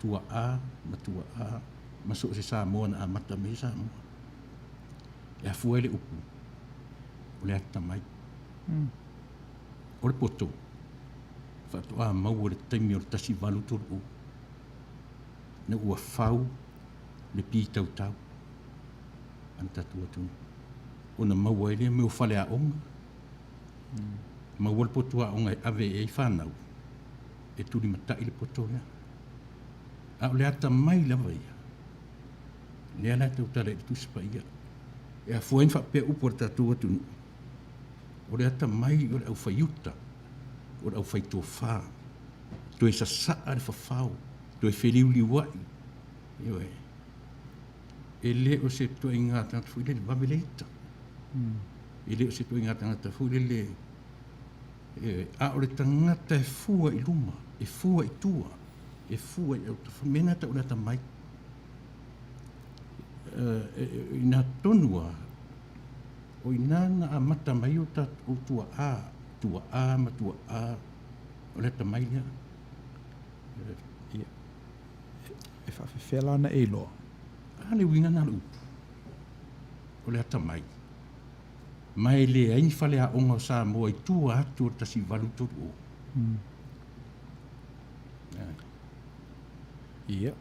C: tuaa ma tuaa ma so o se Samoa na amata mai ai Samoa. E afua ai le upu, o le atamai. O le poto, faatoa maua i le taimi o le 1830, ina ua fau le pitautau a le tatou atunuu. Ona maua ai lea mea o faleaoga, maua le poto aoga e ave i ai fanau, e tulimatai le poto lea. A o le atamai lava ia, lea la e tautala i le Tusi Paia. E afua ai ona faapea upu a le tatou atunuu, o le atamai o le aufaiuta, o le aufaitofa, toe sasaa le fafao, toe feliuliuai, ioe. E le o se ituaiga tagata foi lele vave le ita. E le o se ituaiga tagata foi lele, a o le tagata e fua i luma, e fua i tua, e fua i autafa, mea na e tau o le atamai. I ina tonu lava, o i ina na amata mai o tatou tuaa, tuaa ma tuaa, o le atamai lea.
A: Ia, e faafefea la ona e iloa?
C: A le uiga lena o le upu, o le atamai. Ma e leai ni faleaoga o Samoa i tua atu o le 1830.
A: Ia.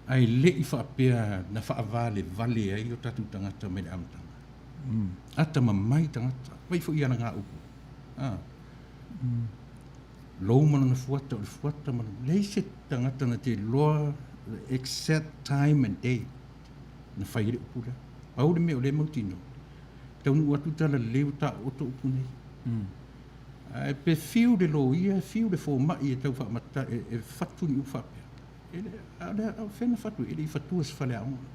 C: Ae le i faapea na faavalevale ai o tatou tagata mai le amataga. Atamamai tagata. Vaai foi i ala upu. Lou ma lona fuata, o le fuata ma lona... Leai se tagata na te iloa the exact time and date na fai ai le upu lea. Pau le mea o lea e mautinoa, taunuu atu talalelei ua taooto upu nei. Ae pe fiu le loia, fiu le fomai e tau faamata, e fatu ni upu faapea. E le, a o le, a o fea na fatu ai? E le i fatua i se faleaoga.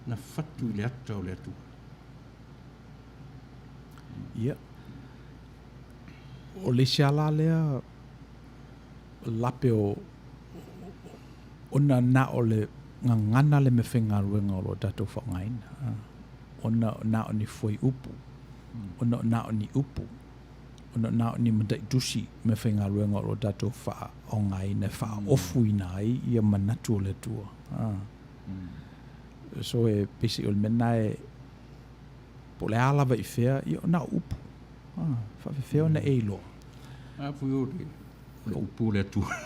C: Na fatu i le ata o le Atua.
A: Ia. O le isi ala lea lape o ona na o le gagana le meafaigaluega o lo o tatou faaaogaina, ona na o ni fuaiupu, ona na o ni upu, ona na o ni mataitusi meafaigaluega o lo o tatou faaaogaina e faaofuina ai ia manatu o le Atua. So e peiseai o le mea lena e po o le a lava i fea, ia na o upu. Faafefea ona e iloa?
C: A foi o le upu o le Atua.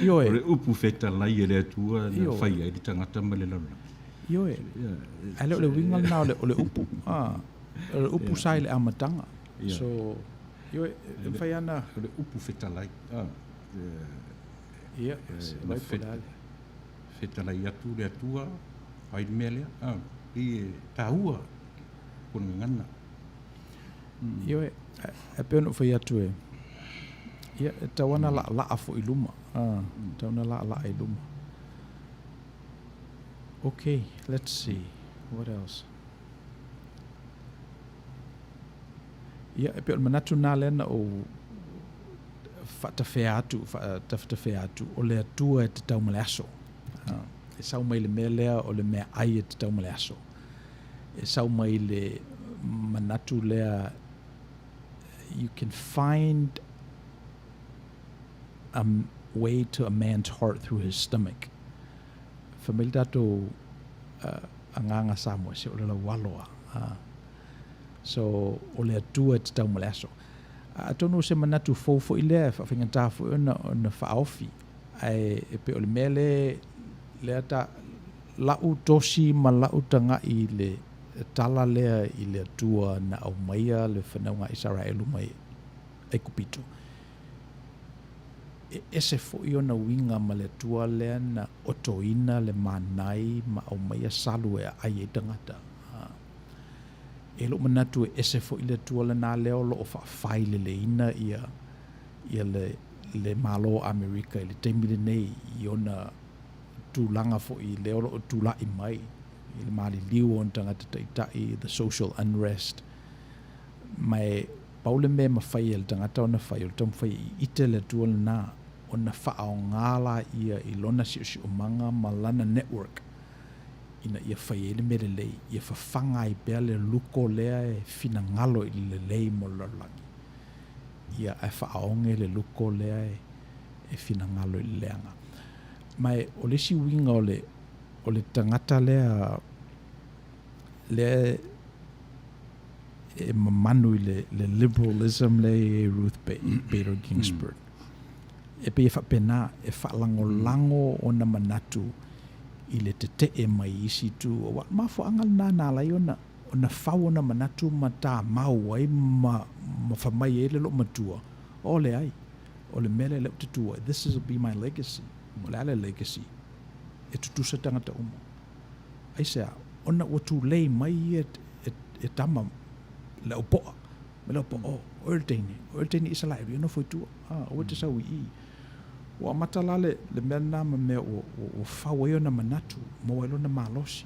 C: Ioe. O le upu fetalai e le Atua na fai ai le tagata ma le lalolagi.
A: Ioe. Ae le o le uiga lena o le upu. O le upu sa i le amataga. So, ioe, e mafai lava ona...
C: O le upu fetalai.
A: Ia, vai po o le a le...
C: Fetalai atu le Atua, fai le mea lea. Pei e taua kona gagana.
A: Ioe, e pei ona ou fai atu e, ia, e tatau lava ona laalaa foi i luma. E tatau ona laalaa i luma. Okay, let's see, what else? Ia, e pei o le manatu lena lea na ou faatafea atu, faatafetafea atu, o le Atua e tatau ma le aso. E sau mai le mea lea o le meaai e tatau ma le aso. E sau mai le manatu lea, you can find a way to a man's heart through his stomach. Fai mai le tatou agaga Samoa, se o le laualo a. So, o le Atua e tatau ma le aso. Atonu o se manatu fou foi lea e faafaigata foi ona ona faaofi, ae e pei o le mea le lea ta la'u tosi ma la'u taga'i i le tala lea i le Atua na aumaia le fanauga a Isaraelu mai Aikupito. E ese foi ona uiga ma le Atua lea na otoina le manai ma aumaia salu e aai ai tagata. E lou manatu e ese foi le Atua lena lea o lo o faafaileleina ia ia le le Malo o Amerika i le taimi lenei i ona tulaga foi lea o lo o tula'i mai i le maliliu o ona tagata taitai, the social unrest. Ma e pau le mea e mafai e le tagata ona fai, o le taumafai e ite le Atua lena ona faaaoga laia i lona siosiomaga ma lana network ina ia fai ai le mea lelei, ia fafaga ai pea le luko lea e finagalo i le lelei mo le lalolagi, ia ae faaoge le luko lea e finagalo i le leaga. Ma e o le isi uiga o le o le tagata lea lea e mamanu i le le liberalism lea e i ai Ruth Bader Ginsburg. E pei e faapena, e faalagolago ona manatu i le teteʻe mai i isi itu, aua o le mafuaaga lena na ala ai ona ona fau ona manatu ma tamau ai ma ma fai mai ai le loomatua, Oh, leai, o le mea lea lea ou te tu ai, this is will be my legacy. O le a le legacy? E tutusa tagata uma. Aisea? Ona ua tulei mai ia e, e tama le aupoa, ma le aupoa, oh, oe le teine, oe le teine Isalaelu, ia nofo i tua, ah, aua e te sau i i. Ua amata la le, le mea lena ma mea ua, ua, ua fau ai ona manatu, maua ai lona malosi.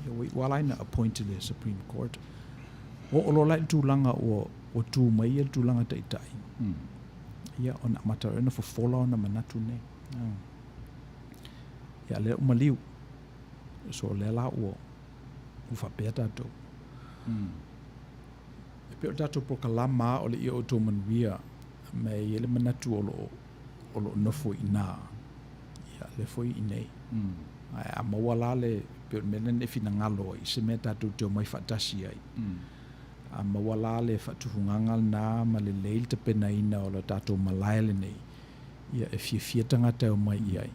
A: Ia, ua, ua ala ai ona appoint i le Supreme Court. Ua oo loa la i le tulaga ua, ua tu mai ia le tulaga taitai. Ia, ona amata loa ona fofola ona manatu nei. Ah. Ia, lea ua maliu. So, o lea la ua, ua faapea tatou. E pei o le tatou polokalama o le ia outou manuia, ma e i ai le manatu o lo o, o lo o nofo i ina, ia, lea foi i inei. Ae a maua la le, pei o le mea lea na e finagalo ai, i se mea tatou te omai faatasi ai. A maua la le faatufugaga lena ma lelei le tapenaina o le tatou malae lenei, ia, e fiafia tagata e omai i ai.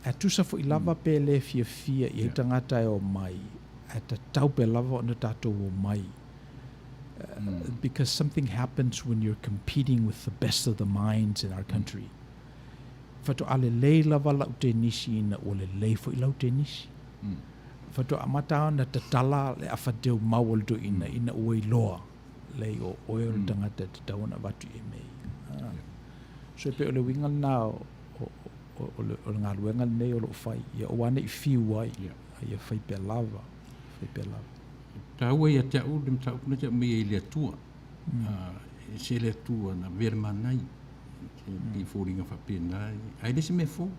A: Ae tusa foi lava pe le fiafia i ai tagata e omai, ae tatau pea lava ona tatou omai. Because something happens when you're competing with the best of the minds in our country. Faatoa lelei lava lau tenisi ina ua lelei foi lau tenisi. Faatoa amata ona tatala le afa teumau o le toeaina ina ua iloa lei o oe o le tagata e tatau ona avatu i ai mea ia. So e pei o le uiga lena o, o, o, o, le, o le galuega lenei o lo o fai, ia aua ne i fiu ai, a ia fai pea lava, fai pea lava.
C: E taua ia te au le mataupu na te aumaia i le Atua. E ese le Atua na avea le manai. E pei e foliga faapena, ae le se mea fou.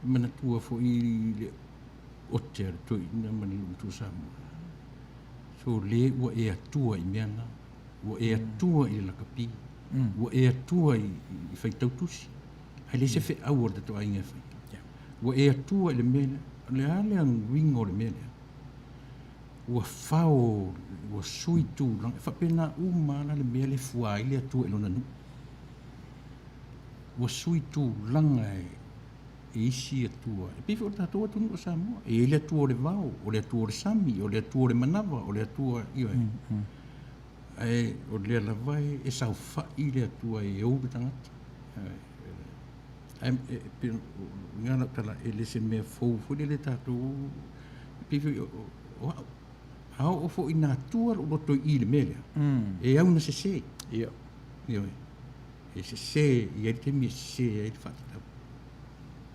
C: E manatua foi le ote a le toeaina ma le nuu matua Samoa. So le ua e Atua i mea na. Ua e Atua i le lakapi. Ua e Atua i faitau tusi. Ae leai se feau a le tatou aiga e faia. Ua e Atua i le mea lea. O le a le uiga o le mea lea? Ua fao, ua sui tulaga. E faapena uma lava la le mea lea e fua ai le Atua i lona nuu. Ua sui tulaga e e isi Atua. E pei foi o le tatou atunuu o Samoa, e i ai le Atua o le vao, o le Atua o le sami, o le Atua o le manava, o le Atua, ioe. Ae o lea lava e saofai le Atua e ou le tagata. Ae e pei o le lau tala, e le se mea fou foi lele tatou, e pei foi o au, a oo foi ina atua lou loto i i le mea lea, e au na sese. Ioe. E sese, e i ai le taimi e sese ai le faatatau.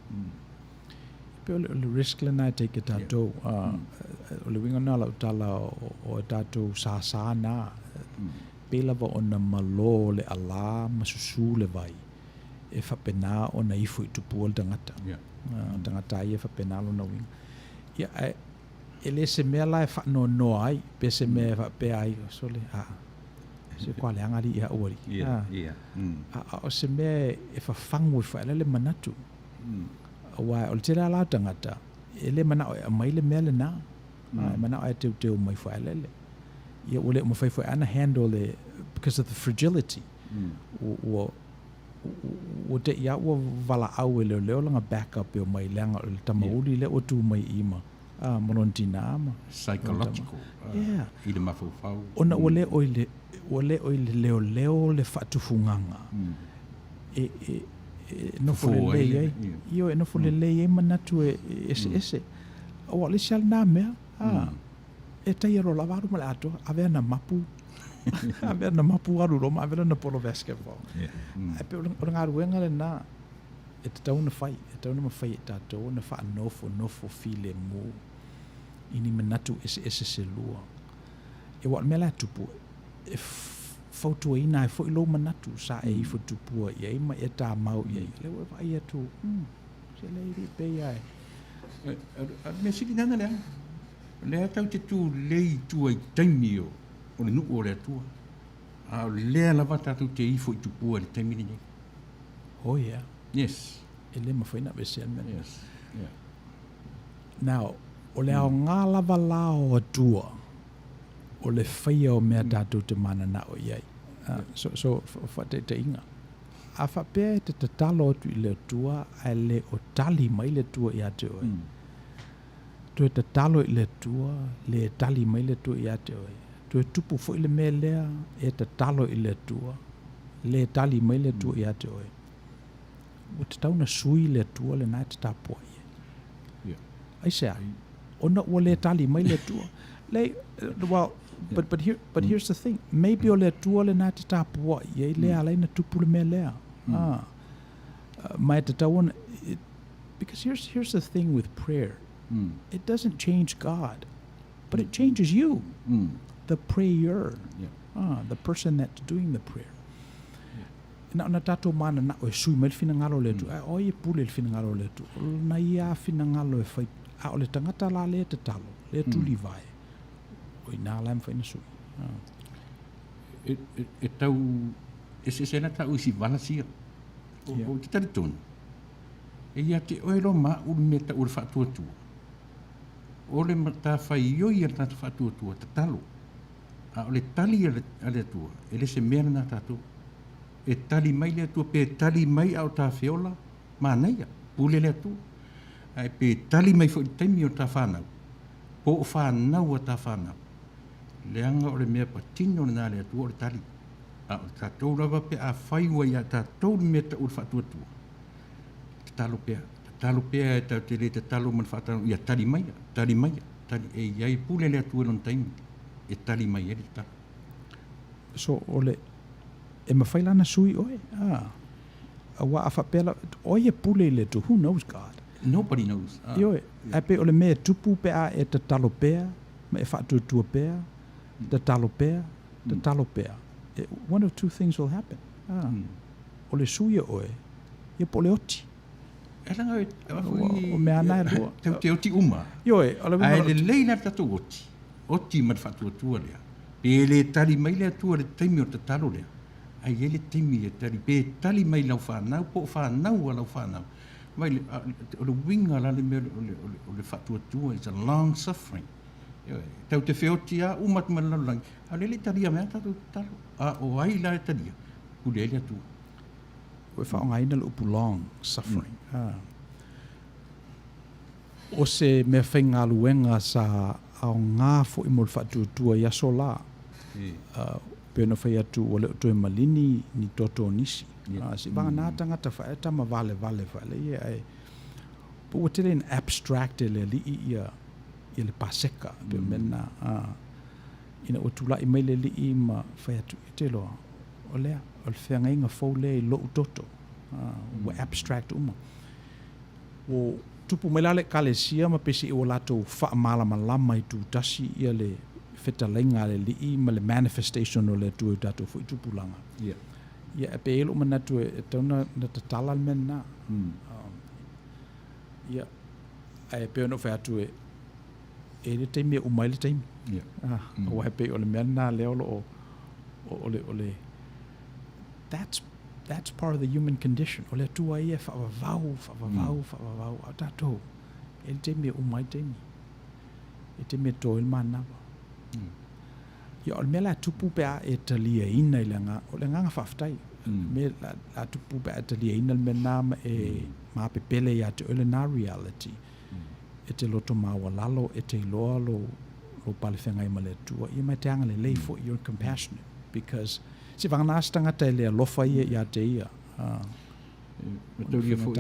A: E pei o le risk lena e take e tatou. O le uiga lena o lau tala o tatou sāsā na, pei lava ona malo le alā ma susū le vai, e faapena ona ifo i tupua le tagata. O le tagata lava ia e faapena lona uiga. Ia, ae E le se mea la e faanoanoa ai, pe se mea e faapea ai, sole, a, se kua leaga alii ia au alii.
C: Ia, ia.
A: A, a o se mea e fafagu ifo ai le manatu. Aua o le tele lava la o tagata, e le manao e aumai le mea lena. E manao e teuteu mai foi lele. Ia ua le mafai foi ana handle le, because of the fragility. Ua, ua te i a ua valaau e leoleo lana backup e omai leaga o le tamauli lea ua tu mai i ma, a, ma lona tinā ma
C: Psychological,
A: Yeah.
C: i le mafaufau.
A: Ona ua le o i le, ua le o i le leoleo le faatufugaga e, e, e nofo lelei ai. Ioe, e nofo lelei ai manatu e eseese. Aua o le isi lava lena mea, a, e taia loa lava alu ma le atoa, ave ana mapu, ave ana mapu alu loa ma ave lana polo basketball. Ae pei o le galuega lena e tatau ona fai, e tatau ona mafai e tatou ona faanofonofo filemu i ni manatu eseese se lua. E aua o le mea la e tupu, e fautuaina ai foi lou manatu sa e ifo tupua i ai ma e tamau i ai. Lea ua e vaai atu, se lea e le pei lava e.
C: O le mea sili lena lea, o lea tatou te tulei i tua i taimi o le nuu o le Atua, a o lea lava tatou te ifo i tupua i le taimi lenei.
A: Oh yeah.
C: Yes.
A: E le mafai ona aveesea le mea lena.
C: Yes. Yeah.
A: Now, o le aoga lava la o Atua, o le faia o mea tatou te mananao i ai. So, so faataitaiga, a faapea e te tatalo atu i le Atua ae le o tali mai le Atua ia te oe, toe tatalo i le Atua, le tali mai le Atua ia te oe, toe tupu foi le mea lea, e tatalo i le Atua, le tali mai le Atua ia te oe, ua tatau ona sui le Atua lena e te tapuai ai. Aisea? Ona ua le tali mai le Atua. Le, well, but, but, here, but here's the thing. Maybe o le Atua lena e te tapuai ai lea ala ai ona tupu le mea lea. Ah. Ma e tatau ona, because here's the thing with prayer. It doesn't change God, but it changes you, the prayer, the person that's doing the prayer. Na ona tatou mananao e sui mai le finagalo o le Atua, ae o ai e pule i le finagalo o le Atua? O lona ia finagalo e fai, a o le tagata la lea e tatalo, lea e tulivae, o i ina la e mafai ona sui.
C: E tau eseese ai la taua i si vala sia. Ou te talitonu, e ia te oe loa ma au le mea e tau o le faatuatua, o le matafaioi a le tagata faatuatua, tatalo. A o le tali a le Atua, e le se mea lena a tatou. E tali mai le Atua, pe tali mai a o ta feola, manaia, pule le Atua. Ae pe tali mai foi i le taimi o ta fanau, po o fanau a ta fanau, leaga o le mea patino lena a le Atua o le tali. A o tatou lava pe afai ua ia tatou le mea tau o le faatuatua, tatalo pea, tatalo pea e tatou te le tatalo ma le faataloga, ia tali maia, tali maia, tali, e i ai pule le Atua i lona taimi e tali mai ai le tatalo.
A: So o le, e mafai la ona sui oe, a, aua a faapea la, o ai e pule i le Atua, who knows God?
C: Nobody knows.
A: A. Ioe, ae pei o le mea e tupu pe a e tatalo pea, ma e faatuatua pea, tatalo pea, tatalo pea, one of two things will happen. A, o le sui e oe, ia po o le oti.
C: E leaga e,
A: o mea ana e lua.
C: Tau te oti uma.
A: Ioe, o le
C: Ae lelei la le tatou oti, oti ma le faatuatua lea. Pe le tali mai le Atua i le taimi o le tatalo lea, ae i ai le taimi e tali, pe tali mai i lau fanau po o fanau a lau fanau. Mai le, o le uiga la le mea o le faatuatua, it's a long suffering. Ioe, tau te feoti lava uma atu ma le lalolagi, a o lea e le i talia mai lava tatou tatalo. A o ai la e talia? Pule ai le Atua.
A: Ua e faaaogaina le upu long suffering. O se mea faigaluega sa aoga foi mo le faatuatua i aso la, pei ona fai atu ua le o toe malini ni toto o nisi. Se i vagana tagata fae tama valevale fae ia ae po ua tele ina abstract e le alii ia ia le Paseka pei o le mea lena. Ina ua tulai mai le alii ma fai atu, e te iloa, o lea, o le feagaiga fou lea i lou toto. Ua abstract uma. Ua tupu mai la le Ekalesia ma peiseai ua latou faamalamalama i tutasi ia le fetalaiga a le Alii ma le manifestation o le Atua i o tatou foi tupulaga. Ia, e pei e i ai lou manatu e tatau ona tatala le mea lena. Ia, ae pei ona ou fai atu e, e i ai le taimi e uma ai le taimi. Aua e pei o le mea lena lea o lo o, o le, o le, that's, that's part of the human condition. O le Atua ia e faavavau, faavavau, faavavau, a o tatou, e i ai le taimi e uma ai le taimi. E i ai le taimi e to ai le manava. Ia, o le mea la e tupu pe a e taliaina i le agaga, o le agaga faafetai. Le mea la tupu pe a e taliaina le mea lena ma e mapepele ia te oe lena reality. E te loto maualalo, e te iloa lou, lou palefeagai ma le Atua, ia ma e te agalelei foi, you're compassionate, because seivagana se tagata e le alofa ia ia te ia.
C: E mataulia foi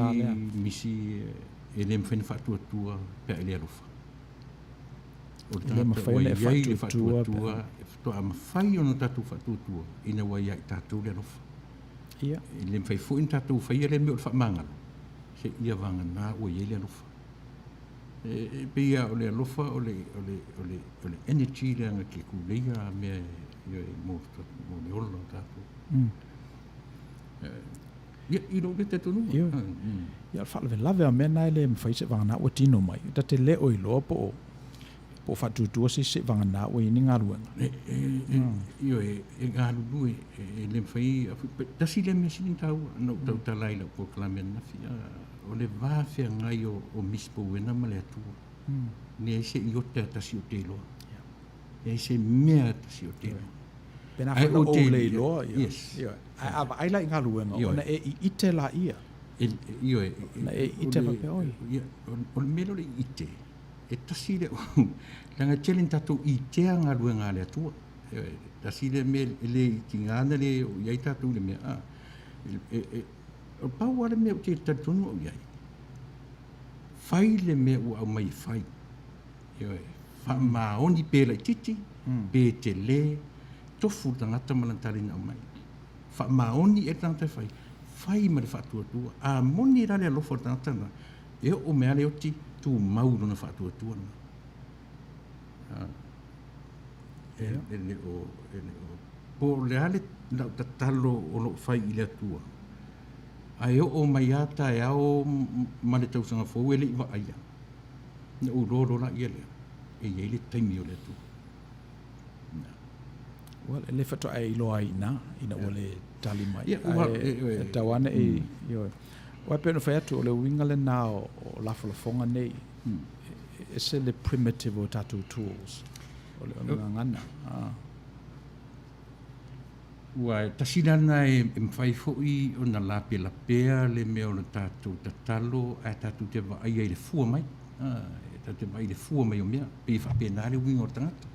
C: misi e le mafai ona faatuatua pe a e le alofa. O le tagata ua i ai le faatuatua, e faatoa mafai ona tatou faatuatua ina ua ia i tatou le alofa.
A: Ia.
C: E le mafai foi ona tatou faia lea mea o le faamagalo, seia vagana ua i ai le alofa. E pei lava o le alofa o le, o le, o le, o le energy lea na te kuleia mea e, mo, mo le ola o tatou. Ia, i lou lea talitonuga.
A: Ioe. Ia, o le faalavelave lava o mea na e le mafai seiavagana ua tino mai. Ta te le o iloa po o, po o faatuatua se isi seiavagana ua i ai ni galuega.
C: Ioe, e galulue, e le mafai, tasi lea mea sili ona taua, na ou tautala ai i lau polokalame ananafi, o le va feagai o Miss Bowena ma le Atua. Leai se iota e tasi ou te iloa. Leai se mea e tasi ou te iloa.
A: Pena foi na ou le iloa, ia. Yes. Ioe. Ae a vaai la i galuega, ona e iite laia.
C: Ioe.
A: Ona e iite faapea, oi.
C: Ia, o le mea lea o le iite, e tasi le, leaga e tele ina tatou iitea galuega a le Atua. Ioe, tasi lea mea e le itiga na le oo i ai tatou i le mea, a, o le pau lava le mea ou te talitonu au i ai, fai le mea ua aumai e fai. Ioe, faamaoni pe laitiiti, pe tele, tofu le tagata ma lana tala ina aumai. Faamaoni i ai le tagata e fai, fai ma le faatuatua. A moni la le alofa o le tagata lena, e oo mai lava le oti, tumau i lona faatuatua lena. E le o, e le o, po o le a le lau tatalo o lo o fai i le Atua, ae oo mai lava taeao ma le tausaga fou e le i vaaia, Ona ou iloa loa laia lea, e i ai le taimi o le Atua.
A: Well, e le faatoa e iloa ai i ina, ina ua le tali mai. Yeah, ua, e, e, e tau ane i, ioe. Aua e pei ona fai atu, o le uiga lena o, o lafolafoga nei, e ese le primitive o tatou tools, o le, o le gagana. Ah.
C: Ua tasi la lena e mafai foi ona lapelapea le mea o le tatou tatalo ae tatou te vaaia i le fua mai. E tatou te vaai i le fua mai o mea. Pei e faapena le uiga o le tagata.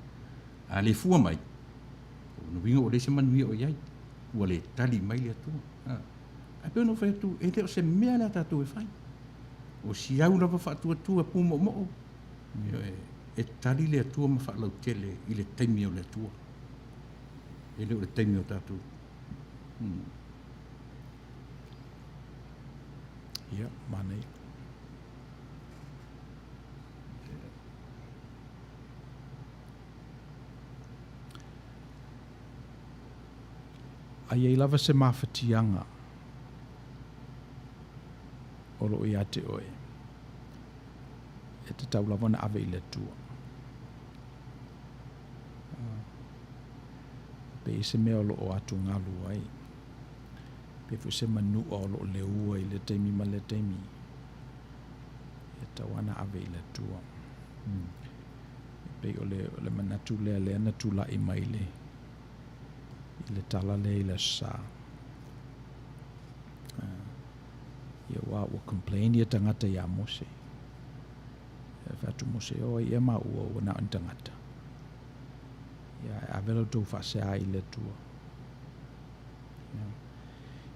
C: A le fua mai, o lona uiga ua leai se manuia o i ai. Ua le tali mai le Atua. Ae pei ona ou fai atu, e le o se mea lea a tatou e fai. O si au lava faatuatua pumoomoo, e tali le Atua ma faalautele i le taimi o le Atua. E le o le taimi o tatou.
A: Ia, manaia. A i ai lava se mafatiaga o lo o ia te oe, e tatau lava ona ave i le Atua. Pe i ai se mea o lo o atugalu ai, pe foi se manua o lo o leua i lea taimi ma lea taimi, e tatau lava ona ave i le Atua. E pei o le, o le manatu lea lea na tulai mai i le, i le tala lea i le Aso Sa. Ia aua ua complain ia tagata iā Mose. E fai atu Mose, o ai ea maua ua na o ni tagata. Ia, ae ave la outou faasea i le Atua. Ia,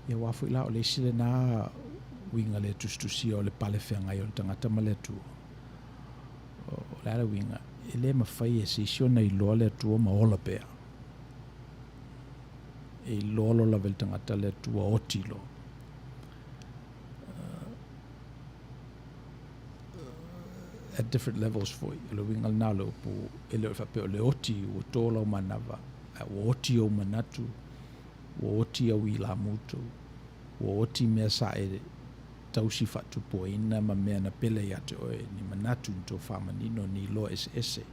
A: ia aua foi la o le isi lena uiga le tusitusia o le pale feagai o le tagata ma le Atua. O le a le uiga? E le mafai e se isi ona iloa le Atua ma ola pea. E iloa loa lava e le tagata le Atua oti loa. At different levels foi. O le uiga lena o le upu, e le o le faapea o le oti ua to lau manava, ae ua oti ou manatu, ua oti au ilamutu, ua oti mea sa e. tausi faatupuaina ma mea na pele ia te oe, ni manatu, ni tofamanino, ni iloa eseese.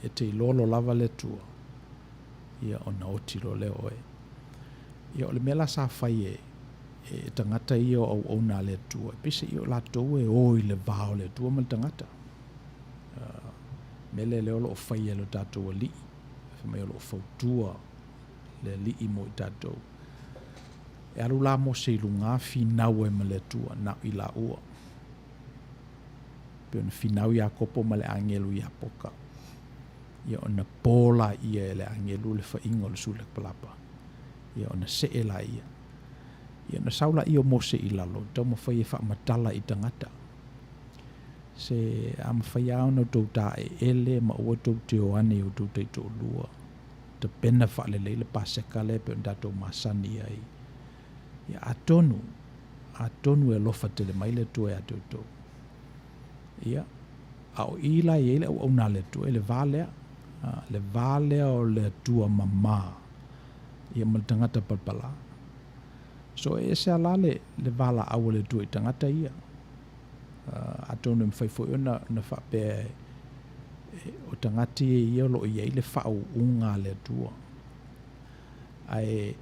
A: E te iloa loa lava le Atua, ia ona oti loa lea o oe. Ia o le mea la sa fai e, e tagata ia o auauna a le Atua, e peiseai o latou e o i le va o le Atua ma le tagata. Mea lea lea o lo o faia e lo tatou Alii, fai mai o lo o fautua le Alii mo i tatou. E alu la Mose i luga finau ai ma le Atua, na o i laua. Pei ona finau Iakopo ma le agelu i Iapoka. Ia ona po laia e le agelu le faiga o le sula palapa. Ia ona see laia. Ia ona sau laia o Mose i lalo, taumafai e faamatala i tagata. Se a mafai lava ona outou taeele ma aua tou te o ane i outou taitoalua, tapena faalelei le Paseka lea e pei ona tatou masani ai. Ia atonu, atonu e alofa tele mai le Atua ia te outou. Ia, a o i la e i ai le auauna a le Atua, i le va lea, le va lea o le Atua mamā, ia ma le tagata palapala. So e ese lava la le, le valaau a le Atua i tagata ia. Atonu e mafai foi ona, ona faapea e, o tagata ia o lo o i ai le faauuga a le Atua. Ae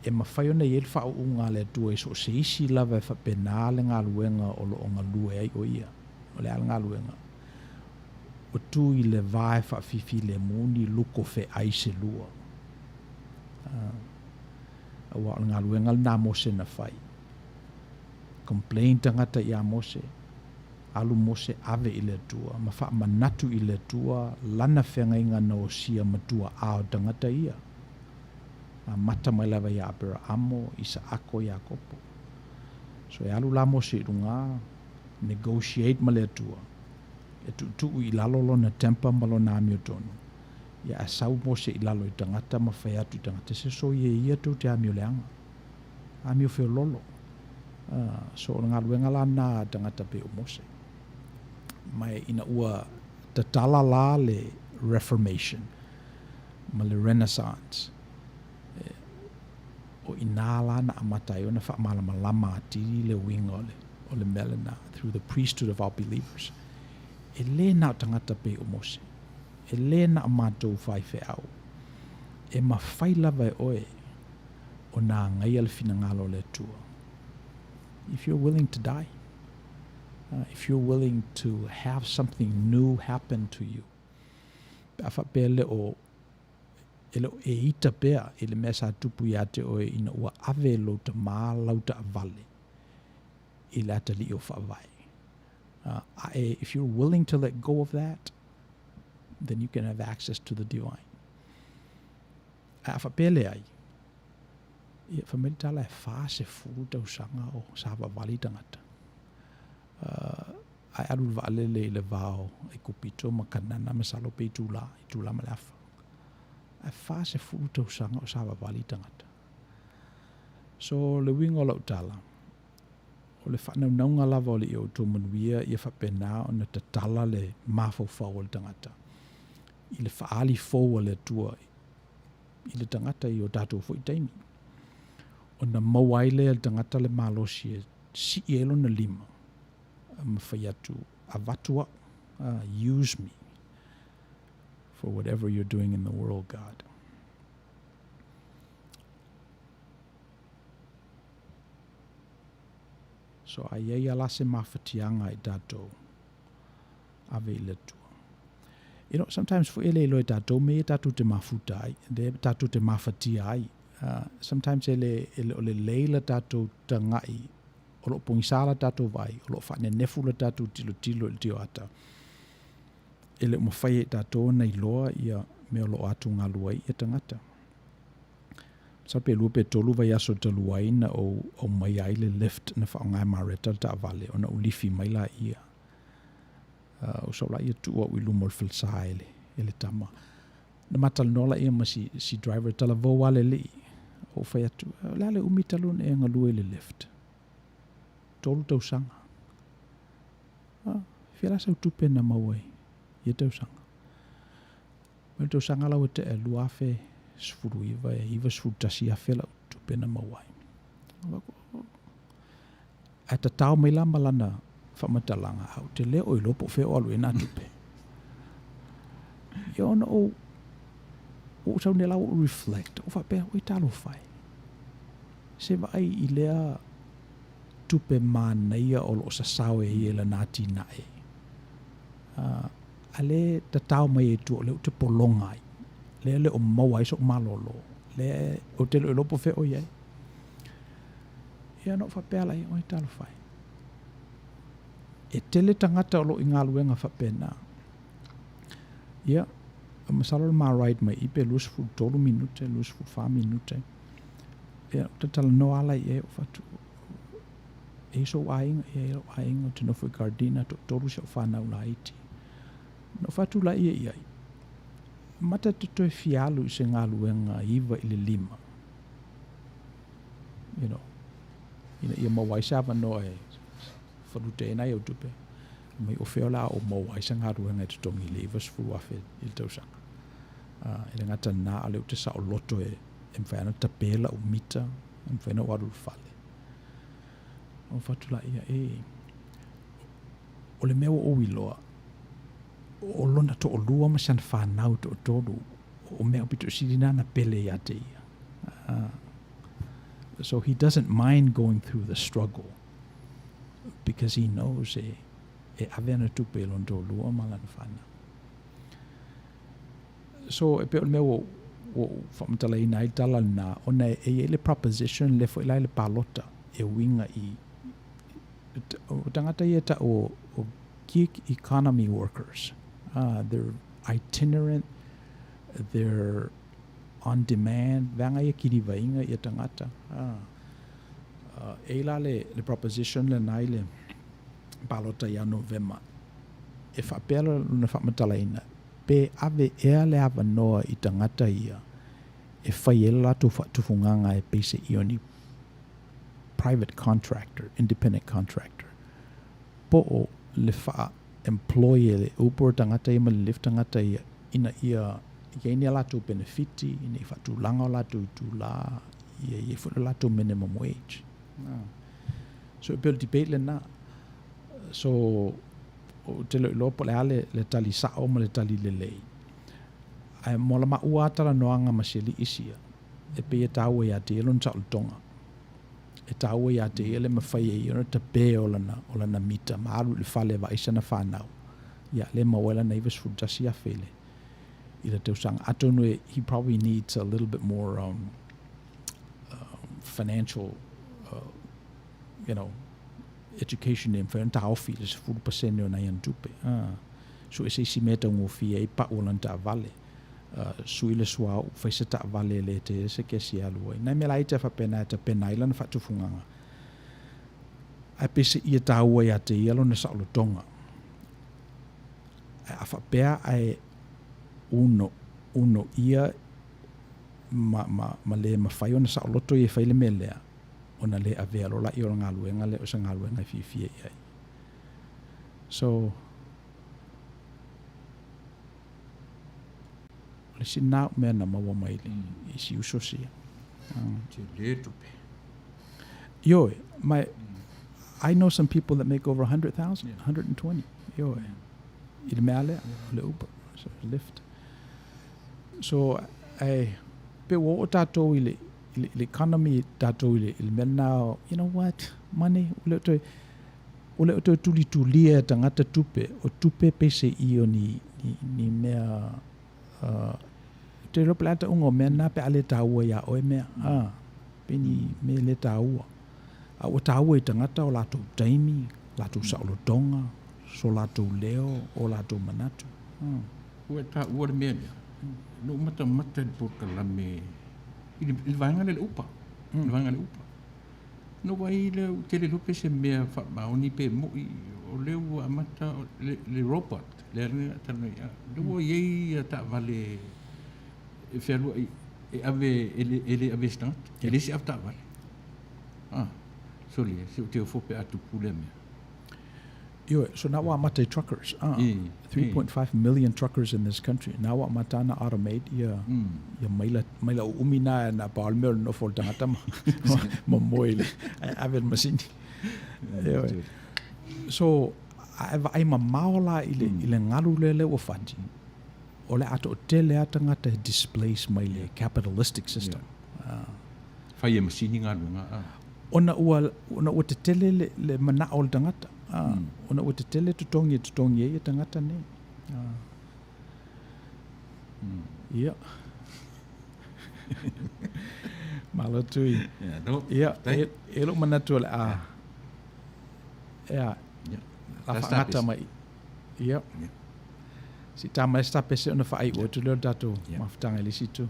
A: e mafai ona i ai le faauuga a le Atua i so o se isi lava e faapena le galuega o lo o galue ai o ia. O le a le galuega? O tu i le va e faafifilemu ni luko feai se lua. Aua o le galuega lena a Mose na fai. Complain tagata ia Mose, alu Mose ave i le Atua ma faamanatu i le Atua lana feagaiga na osia ma tuaa o tagata ia. Amata mai lava ia Aperaamo, Isaako, Iakopo. So e alu la Mose i luga, negotiate ma le Atua, e tuutuu i lalo lona temper ma lona amiotonu. Ia ae sau Mose i lalo i tagata ma fai atu i tagata, se soia ia tou te amio leaga. Amio feololo. So o le galuega la na a tagata pei o Mose. Ma ina ua tatala la le Reformation ma le Renaissance, o i ina la na amata ai ona faamalamalama atili le uiga o le, o le mea lena, through the priesthood of our believers. E le na o tagata pei o Mose, e le na o matou faifeau, e mafai lava e oe ona agaia le finagalo o le Atua. If you're willing to die, if you're willing to have something new happen to you, pe a faapea le o e le o e ita pea i le mea sa tupu iā te oe ina ua ave lou tamā lau taavale i le atalii o faavae. A e, if you're willing to let go of that, then you can have access to the divine. Ae a faapea leai, ia, fai mai le tala e 40 tausaga o savavali tagata. Ae alu le vaalele i le va o Aikupito ma Kanana masalo pe itula, itula ma le afa. Ae 40 tausaga o savavali tagata. So, le uiga o lau tala, o le faanaunauga lava o le ia outou manuia ia faapena ona tatala le mafaufau o le tagata i le faaali fou a le Atua i le tagata i o tatou foi taimi. Ona maua ai lea e le tagata le malosi e sii ai lona lima ma fai atu, avatu au, use me for whatever you're doing in the world, God. So a i ai a la se mafatiaga i tatou, ave i le Atua. You know, sometimes foi e le iloa e tatou mea ia tatou te mafuta ai, lea tatou te mafatia ai. Sometimes e le, e le o lelei la tatou tagai, o lo o pogisa la tatou vaai, o lo o faanenefu la tatou tilotilo i le tioata. E le o mafai e tatou ona iloa ia mea o lo o atugalu ai ia tagata. Masalo pe lua pe tolu vaiaso talu ai na ou aumaia ai le lift na faaaoga e Mareta le taavale ona ou lifi mai laia. Ou sau laia tuu au i luma o le falesa e le, e le tama. Na ma talanoa laia ma si, si driver talavou lava le alii. Ou fai atu, o le a le umi talu ona e galue i le lift? 3 tausaga. Ah, fia la sau tupe na maua ai ia tausaga? Mai le tausaga la ua tea 2019 e 91,000 lau tupe na maua ai. Ae tatao mai la ma lana faamatalaga, Ae ou te le o iloa po o fea o alu i ai nā tupe. Ia ona ou, ua ou sau nei la ua ou reflect, ou faapea, oi talofa e, se vaai i lea tupe manaia o lo o sasao e ia i lana atinae. A lea e tatao mai ai i tua o lea ou te pologa ai, lea e le o maua ai so'u malōlō, lea ou te le o iloa po o fea o i ai. Ia ona ou faapea lea, oi talofa e, e tele tagata o lo o i galuega faapena. Ia, masalo o le ma ride mai i i pe 23 minute, 24 minute. Ia, ou te talanoa ala i ai, ou fai atu, e i ai sou aiga, ia e i ai lou aiga, ou te nofo i Gardena, toatolu si au fanau laiti. Na ou fai atu laia i ai, mata te toe fia alu i se galuega 9 i le 5, you know, ina ia maua ai se avanoa e falute ai nai au tupe. Mai o fea o le a ou maua ai se galuega e totogi i le 90,000 i le tausaga. E le gata i lena, a o lea ou te saoloto e mafai lava ona tape lau mita, e mafai ona ou alu i le fale. Ou fai atu laia, e, o le mea ua ou iloa, o lona toalua ma si ana fanau toatolu, o mea aupito sili na na pele ia te ia. So he doesn't mind going through the struggle because he knows e, e ave ana tupe i lona toalua ma lana fanau. So e pei o le mea ua ua ou faamatalaina ai le tala lena, ona e i ai le proposition lea foi la i le palota e uiga i o tagata ia e tau o gig economy workers. They're itinerant, they're on demand, vaega ia kilivaiga ia tagata. E i ai la le le proposition lena i le palota ia Novema e faapea lona faamatalaina, pe ave ea le avanoa i tagata ia e fai ai le latou faatufugaga e pei se i o ni private contractor, independent contractor, po o le faa-employ e le Uber tagata ia ma le Lyft tagata ia ina ia i ai ni a latou penefiti, ina ia faatulaga o latou itulā, ia i ai foi le latou minimum wage. So e pei o le debate lena. So, ou te le o iloa po o le a le, le tali sao ma le tali lelei. Ae mo la maua lava talanoaga ma si alii sia, e pei e taua ia te ia lona saolotoga. E taua ia te ia le mafai e ia ona tape o lana, o lana mita ma alu i le fale e vaai sana fanau. Ia, lea e maua ai lana $91,000 i le, i le tausaga. Atonu e, he probably needs a little bit more um, financial, you know, education e mafai ona taofi i le 10% o nai ana tupe. Sue se isi mea e taugofie ai pau o lana taavale. Sui le suauu, fai se taavale e le tele se kesi e alu ai. Nai mea laiti lava faapena e tapena ai lana faatufugaga. Ae peiseai e taua ia te ia lona saolotoga. Ae a faapea ae uno, unoia ma, ma, ma le mafai ona saoloto ia e fai le mea lea, ona le avea loa laia o le galuega lea o se galuega e fiafia i ai. So, o le isi lena mea na maua mai i, i si uso sia.
C: Tele tupe.
A: Ioe, ma I know some people that make over 100,000, yeah. 120. Ioe. I le mea lea, le Uber, so, Lyft. So, e, pe ua oo tatou i le, i le, i le economy tatou i le, i le mea lena, you know what, money, ua le o toe, ua le o toe tulitulia e tagata tupe, o tupe peiseai o ni, ni, ni mea, te iloa po o le a le tauga o mea na pe a le taua iā oe mea, pei ni mea le taua. A ua taua i tagata o latou taimi, latou saolotoga, so latou leo, o latou manatu.
C: Ua e taua le mea lea, na ou matamata i le polokalame i le, i le vaega lea i le upa, mm. le vaega i le upa. Na ou vaai lea, ou te le iloa pe se mea faamaoni pe mo'i, o lea ua amata le, le robot, lea na talanoa ai, lea ua i ai ia taavale e fealuai e ave, e le, e le ave e se tagata, e leai se avetaavale. Ah, sole, se ou te ofo pe a tupu lea mea.
A: Ioe, so na ua amata i truckers. Ah, 3.5 million truckers in this country. Na ua amata ana automate ia, ia maila, maila uumi na na pa o le mea o le nofo o le tagata ma, ma moe i le, ae ave le masini. Ioe. So, a e vaai mamao la i le, i le galu lea lea ua fati, o le a toatele lava tagata e displace mai le capitalistic system. Yeah.
C: Fai e masini galuega a.
A: Ona ua, ona ua tetele le, le manao o le tagata. Ona ua tetele totogi e totogi ai e tagata nei. Ia. Malo Tui. Ia, e, e lou manatu o le a, ea, la faagata mai. Ia. Se i tā mai se tapese ona faaiu atu lea o le tatou mafutaga i le isi itu.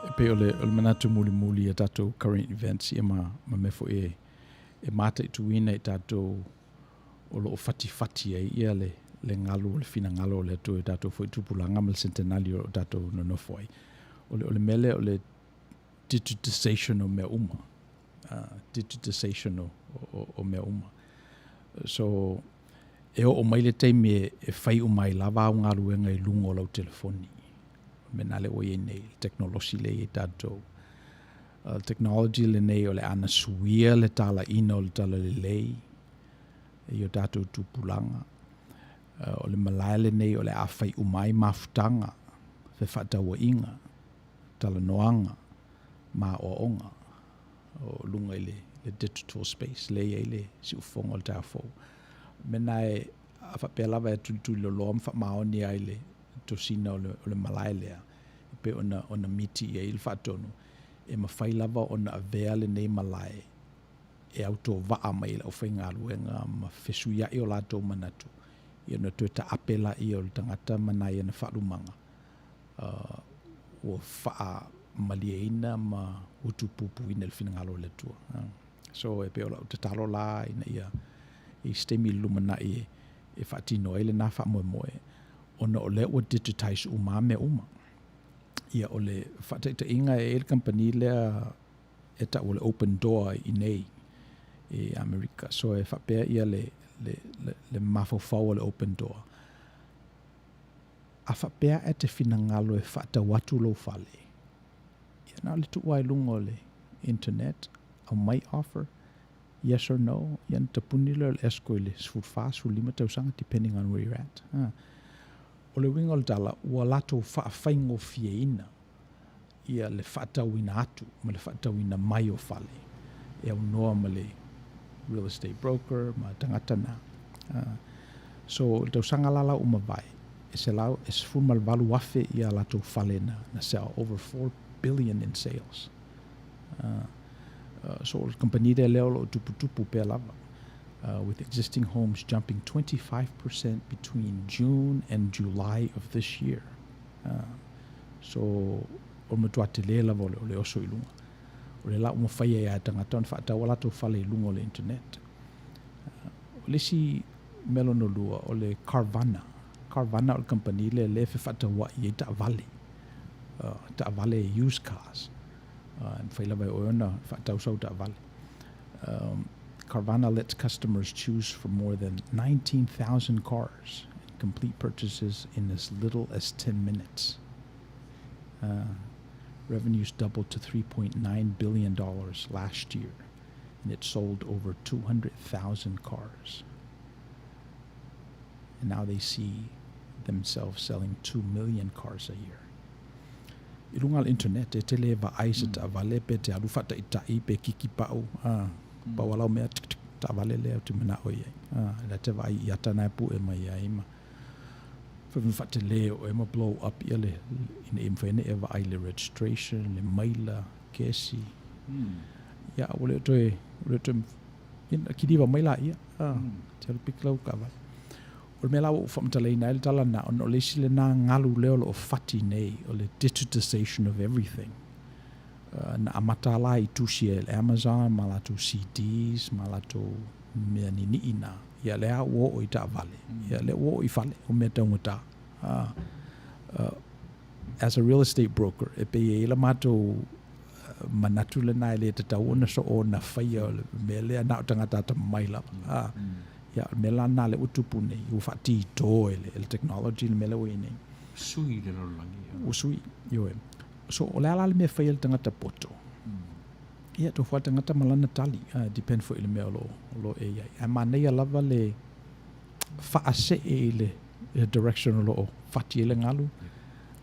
A: E pei o le, o le manatu mulimuli ia tatou current events ia ma, ma mea foi e, e mataituina i tatou o lo o fatifati ai ia le, le galu o le finagalo o le Atua i tatou foi tupulaga ma le centenali o lo o tatou nonofo ai. O le, o le mea lea o le digitization o mea uma. Digitization o, o, o mea uma. So, E oo mai le taimi e fai uma ai lava au galuega i luga o lau telefoni. O le mea lena lea ua i ai nei, le tekonolosi lea e i ai tatou. O le technology lenei o le a na suia le talaiina o le talalelei i o tatou tupulaga. O le malae lenei o le a fai uma ai mafutaga, fefaatauaiga, talanoaga ma aoaoga o luga i le digital space lea e i ai le siufofoga o le taeao fou. O le mea lena e, a faapea lava e tulituliloloa ma faamaoni ai le tosina o le malae lea, e pei ona ona miti i ai le faatonu, e mafai lava ona avea lenei malae e autovaa mai ai le aufaigaluega ma fesuiai o latou manatu, ia ona toe taape laia o le tagata ma nai ana faalumaga, ua faamalieina ma utupupuina i le finagalo o le Atua. So e pei o lau tatalo la ina ia i se taimi i le lumanai e faatino ai lena faamoemoe, ona o lea ua digitize uma lava mea uma. Ia o le faataitaiga e i ai le kamupani lea e tau o le Open Door i inei i Amerika. So e faapea ia le, le, le, le mafaufau o le Open Door. A faapea e te finagalo e faatau atu lou fale, ia na o le tuu lava i luga o le internet, aumai offer, yes or no, ia ona tapuni lea o le escrow i le 14, 15 tausaga, depending on where you're at. Ha. O le uiga o le tala, ua latou faafaigofieina ia le faatauina atu ma le faatauina mai o fale e aunoa ma le real estate broker ma tagata na. So, i le tausaga la la ua mavae, e 118,000 ia latou fale na, na sell, over 4 billion in sales. So, o le kamupani lea lea o lo o tuputupu pea lava, with existing homes jumping 25% between June and July of this year. So, o le matua tele lava o le, o le oso i luga. O le la ua mafai ai lava e tagata ona faatau a latou fale i luga o le internet. O le isi mea lona lua, o le Carvana. Carvana o le kamupani lea lea e fefaatauai ai taavale. Taavale used cars. E mafai lava e oe ona faatau sau taavale. Carvana lets customers choose from more than 19,000 cars and complete purchases in as little as 10 minutes. Revenues doubled to $3.9 billion last year, and it sold over 200,000 cars. And now they see themselves selling 2 million cars a year. I luga o le internet, e tele e vaai se taavale pe te alu faataitai pe kiki pau, a, pau a lau mea, tik, tik, taavale lea ou te manao i ai. A, la te vaai i ata na e pue mai ai ma fai faatele oe ma blow up ia le, ina ia mafai ona e vaai le registration, le maila, kesi. Ia, ua le o toe, ua le o toe, ia, kiliva mai laia, a, te alu piki lau taavale. O le mea la ua ou faamatalaina ai le tala lena, ona o le isi lena galu lea o lo o fati nei, o le digitization of everything. Na amata la i tusi e le Amazon ma latou CDs ma latou mea ninii na. Ia lea ua oo i taavale, ia lea ua oo i fale, o mea taugata. As a real estate broker, e pei e i ai la matou manatu lena e le tatau ona soo ona faia o le mea lea na o tagata atamamai lava. Ia, o le mea la lena lea ua tupu nei, ua faatito e le, e le technology le mea lea ua i ai nei.
C: Sui le lalolagi.
A: Ua sui, ioe. So, o le a la le mea e fai e le tagata poto? Ia, tofu lava le tagata ma lana tali, depend foi i le mea o lo, o lo e i ai. Ae manaia lava le faasee i le, i le direction o lo o fati ai le galu.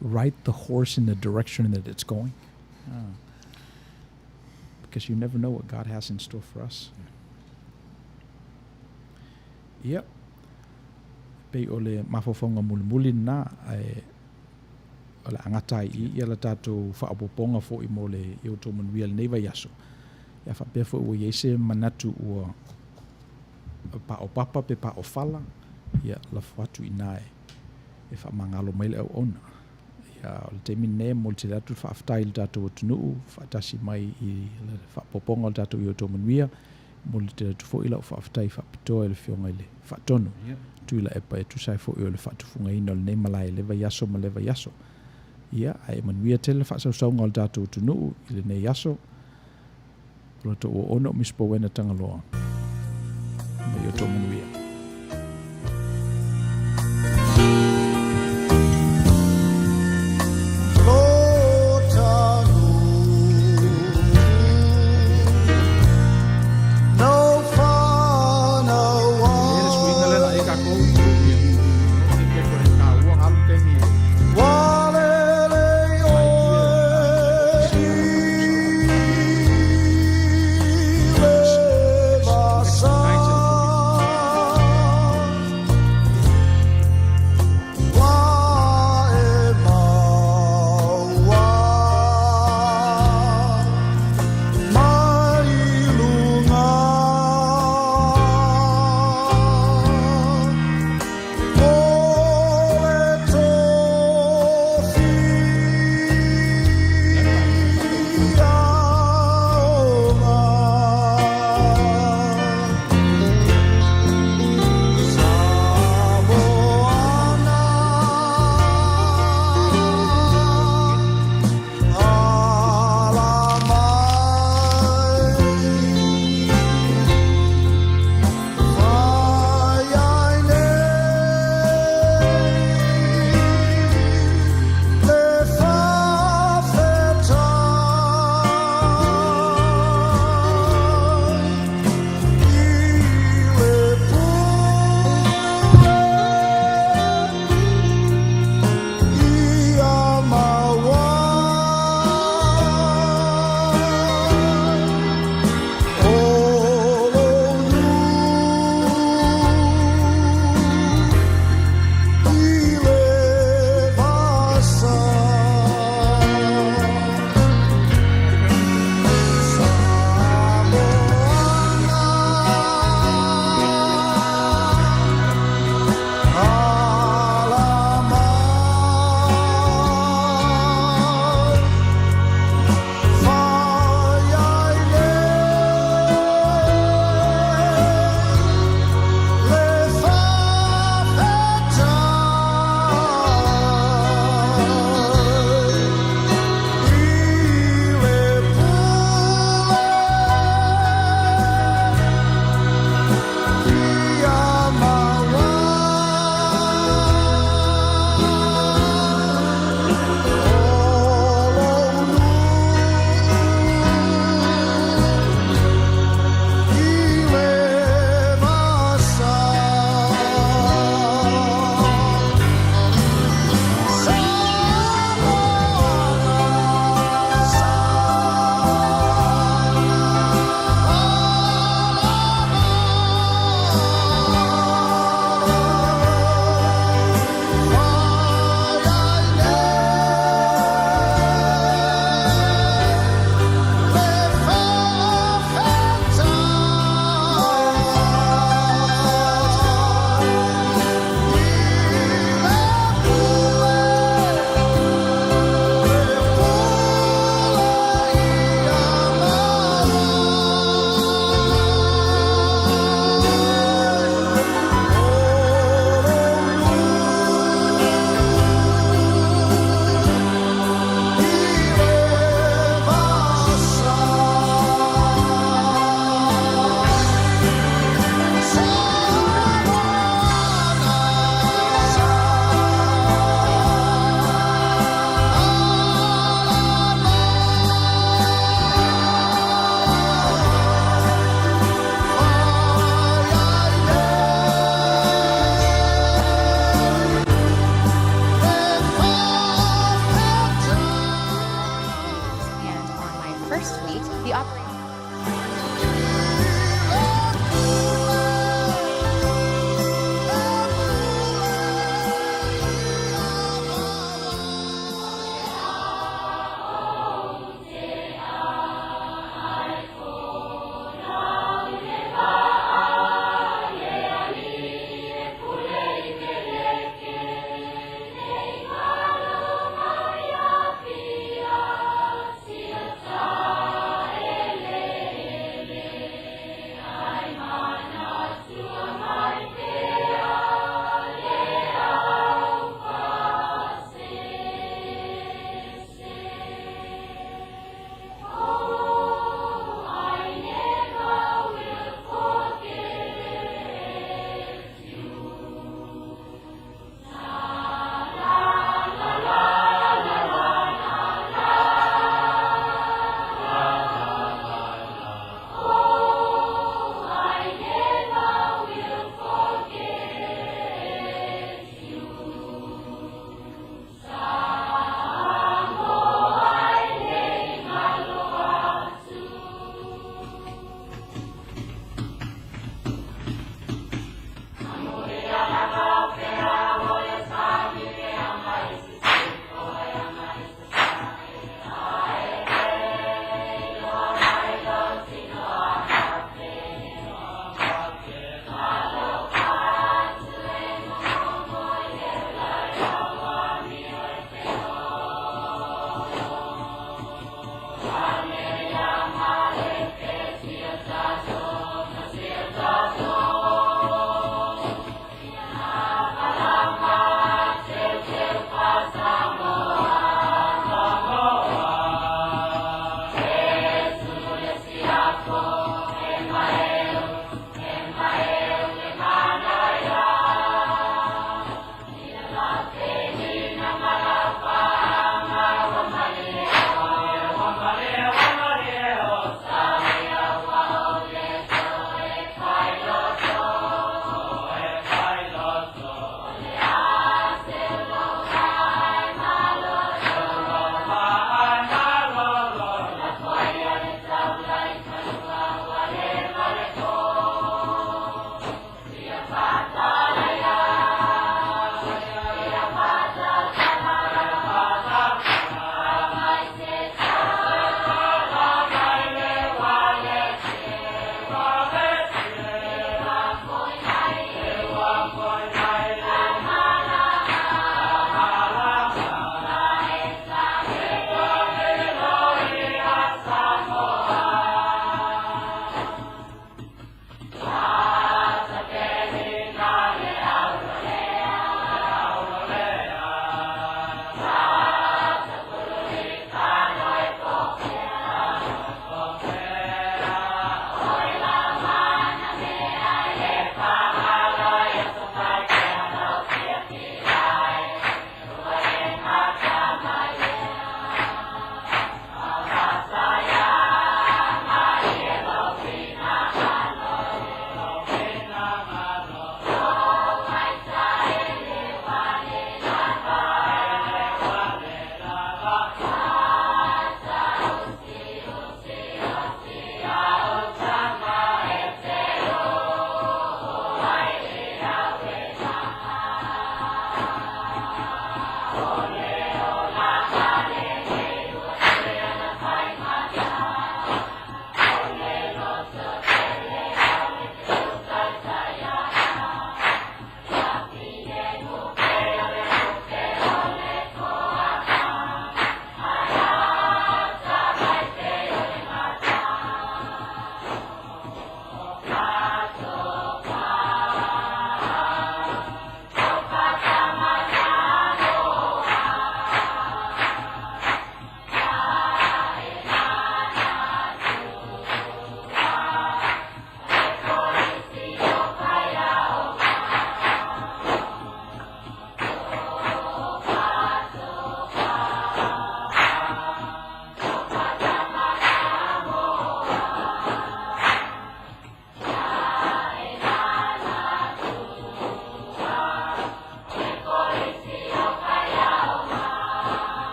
A: Ride the horse in the direction that it's going. Because you never know what God has in store for us. Ia, pei o le mafaufauga mulimuli lena, ae o le a gata ai i i ia le tatou faaopoopoga foi mo le i outou manuia i lenei vaiaso. Ia faapea foi ua i ai se manatu ua paopapa pe paofala, ia lafo atu i ina e faamagalo mai le auauna. Ia, o le taimi lenei e momoli tele atu le faafetai i le tatou atunuu faatasi mai i le faaopoopoga o le tatou i outou manuia. Momoli tele atu foi lau faafetai faapitoa i le Afioga i le Faatonu, Tuilaepa, e tusa ai foi o le faatufugaina o lenei malae i le vaiaso ma le vaiaso. Ia, ae manuia tele le faasausauga o le tatou atunuu i lenei aso. O la outou auauna o Miss Powena Tagaloa. Mai outou manuia.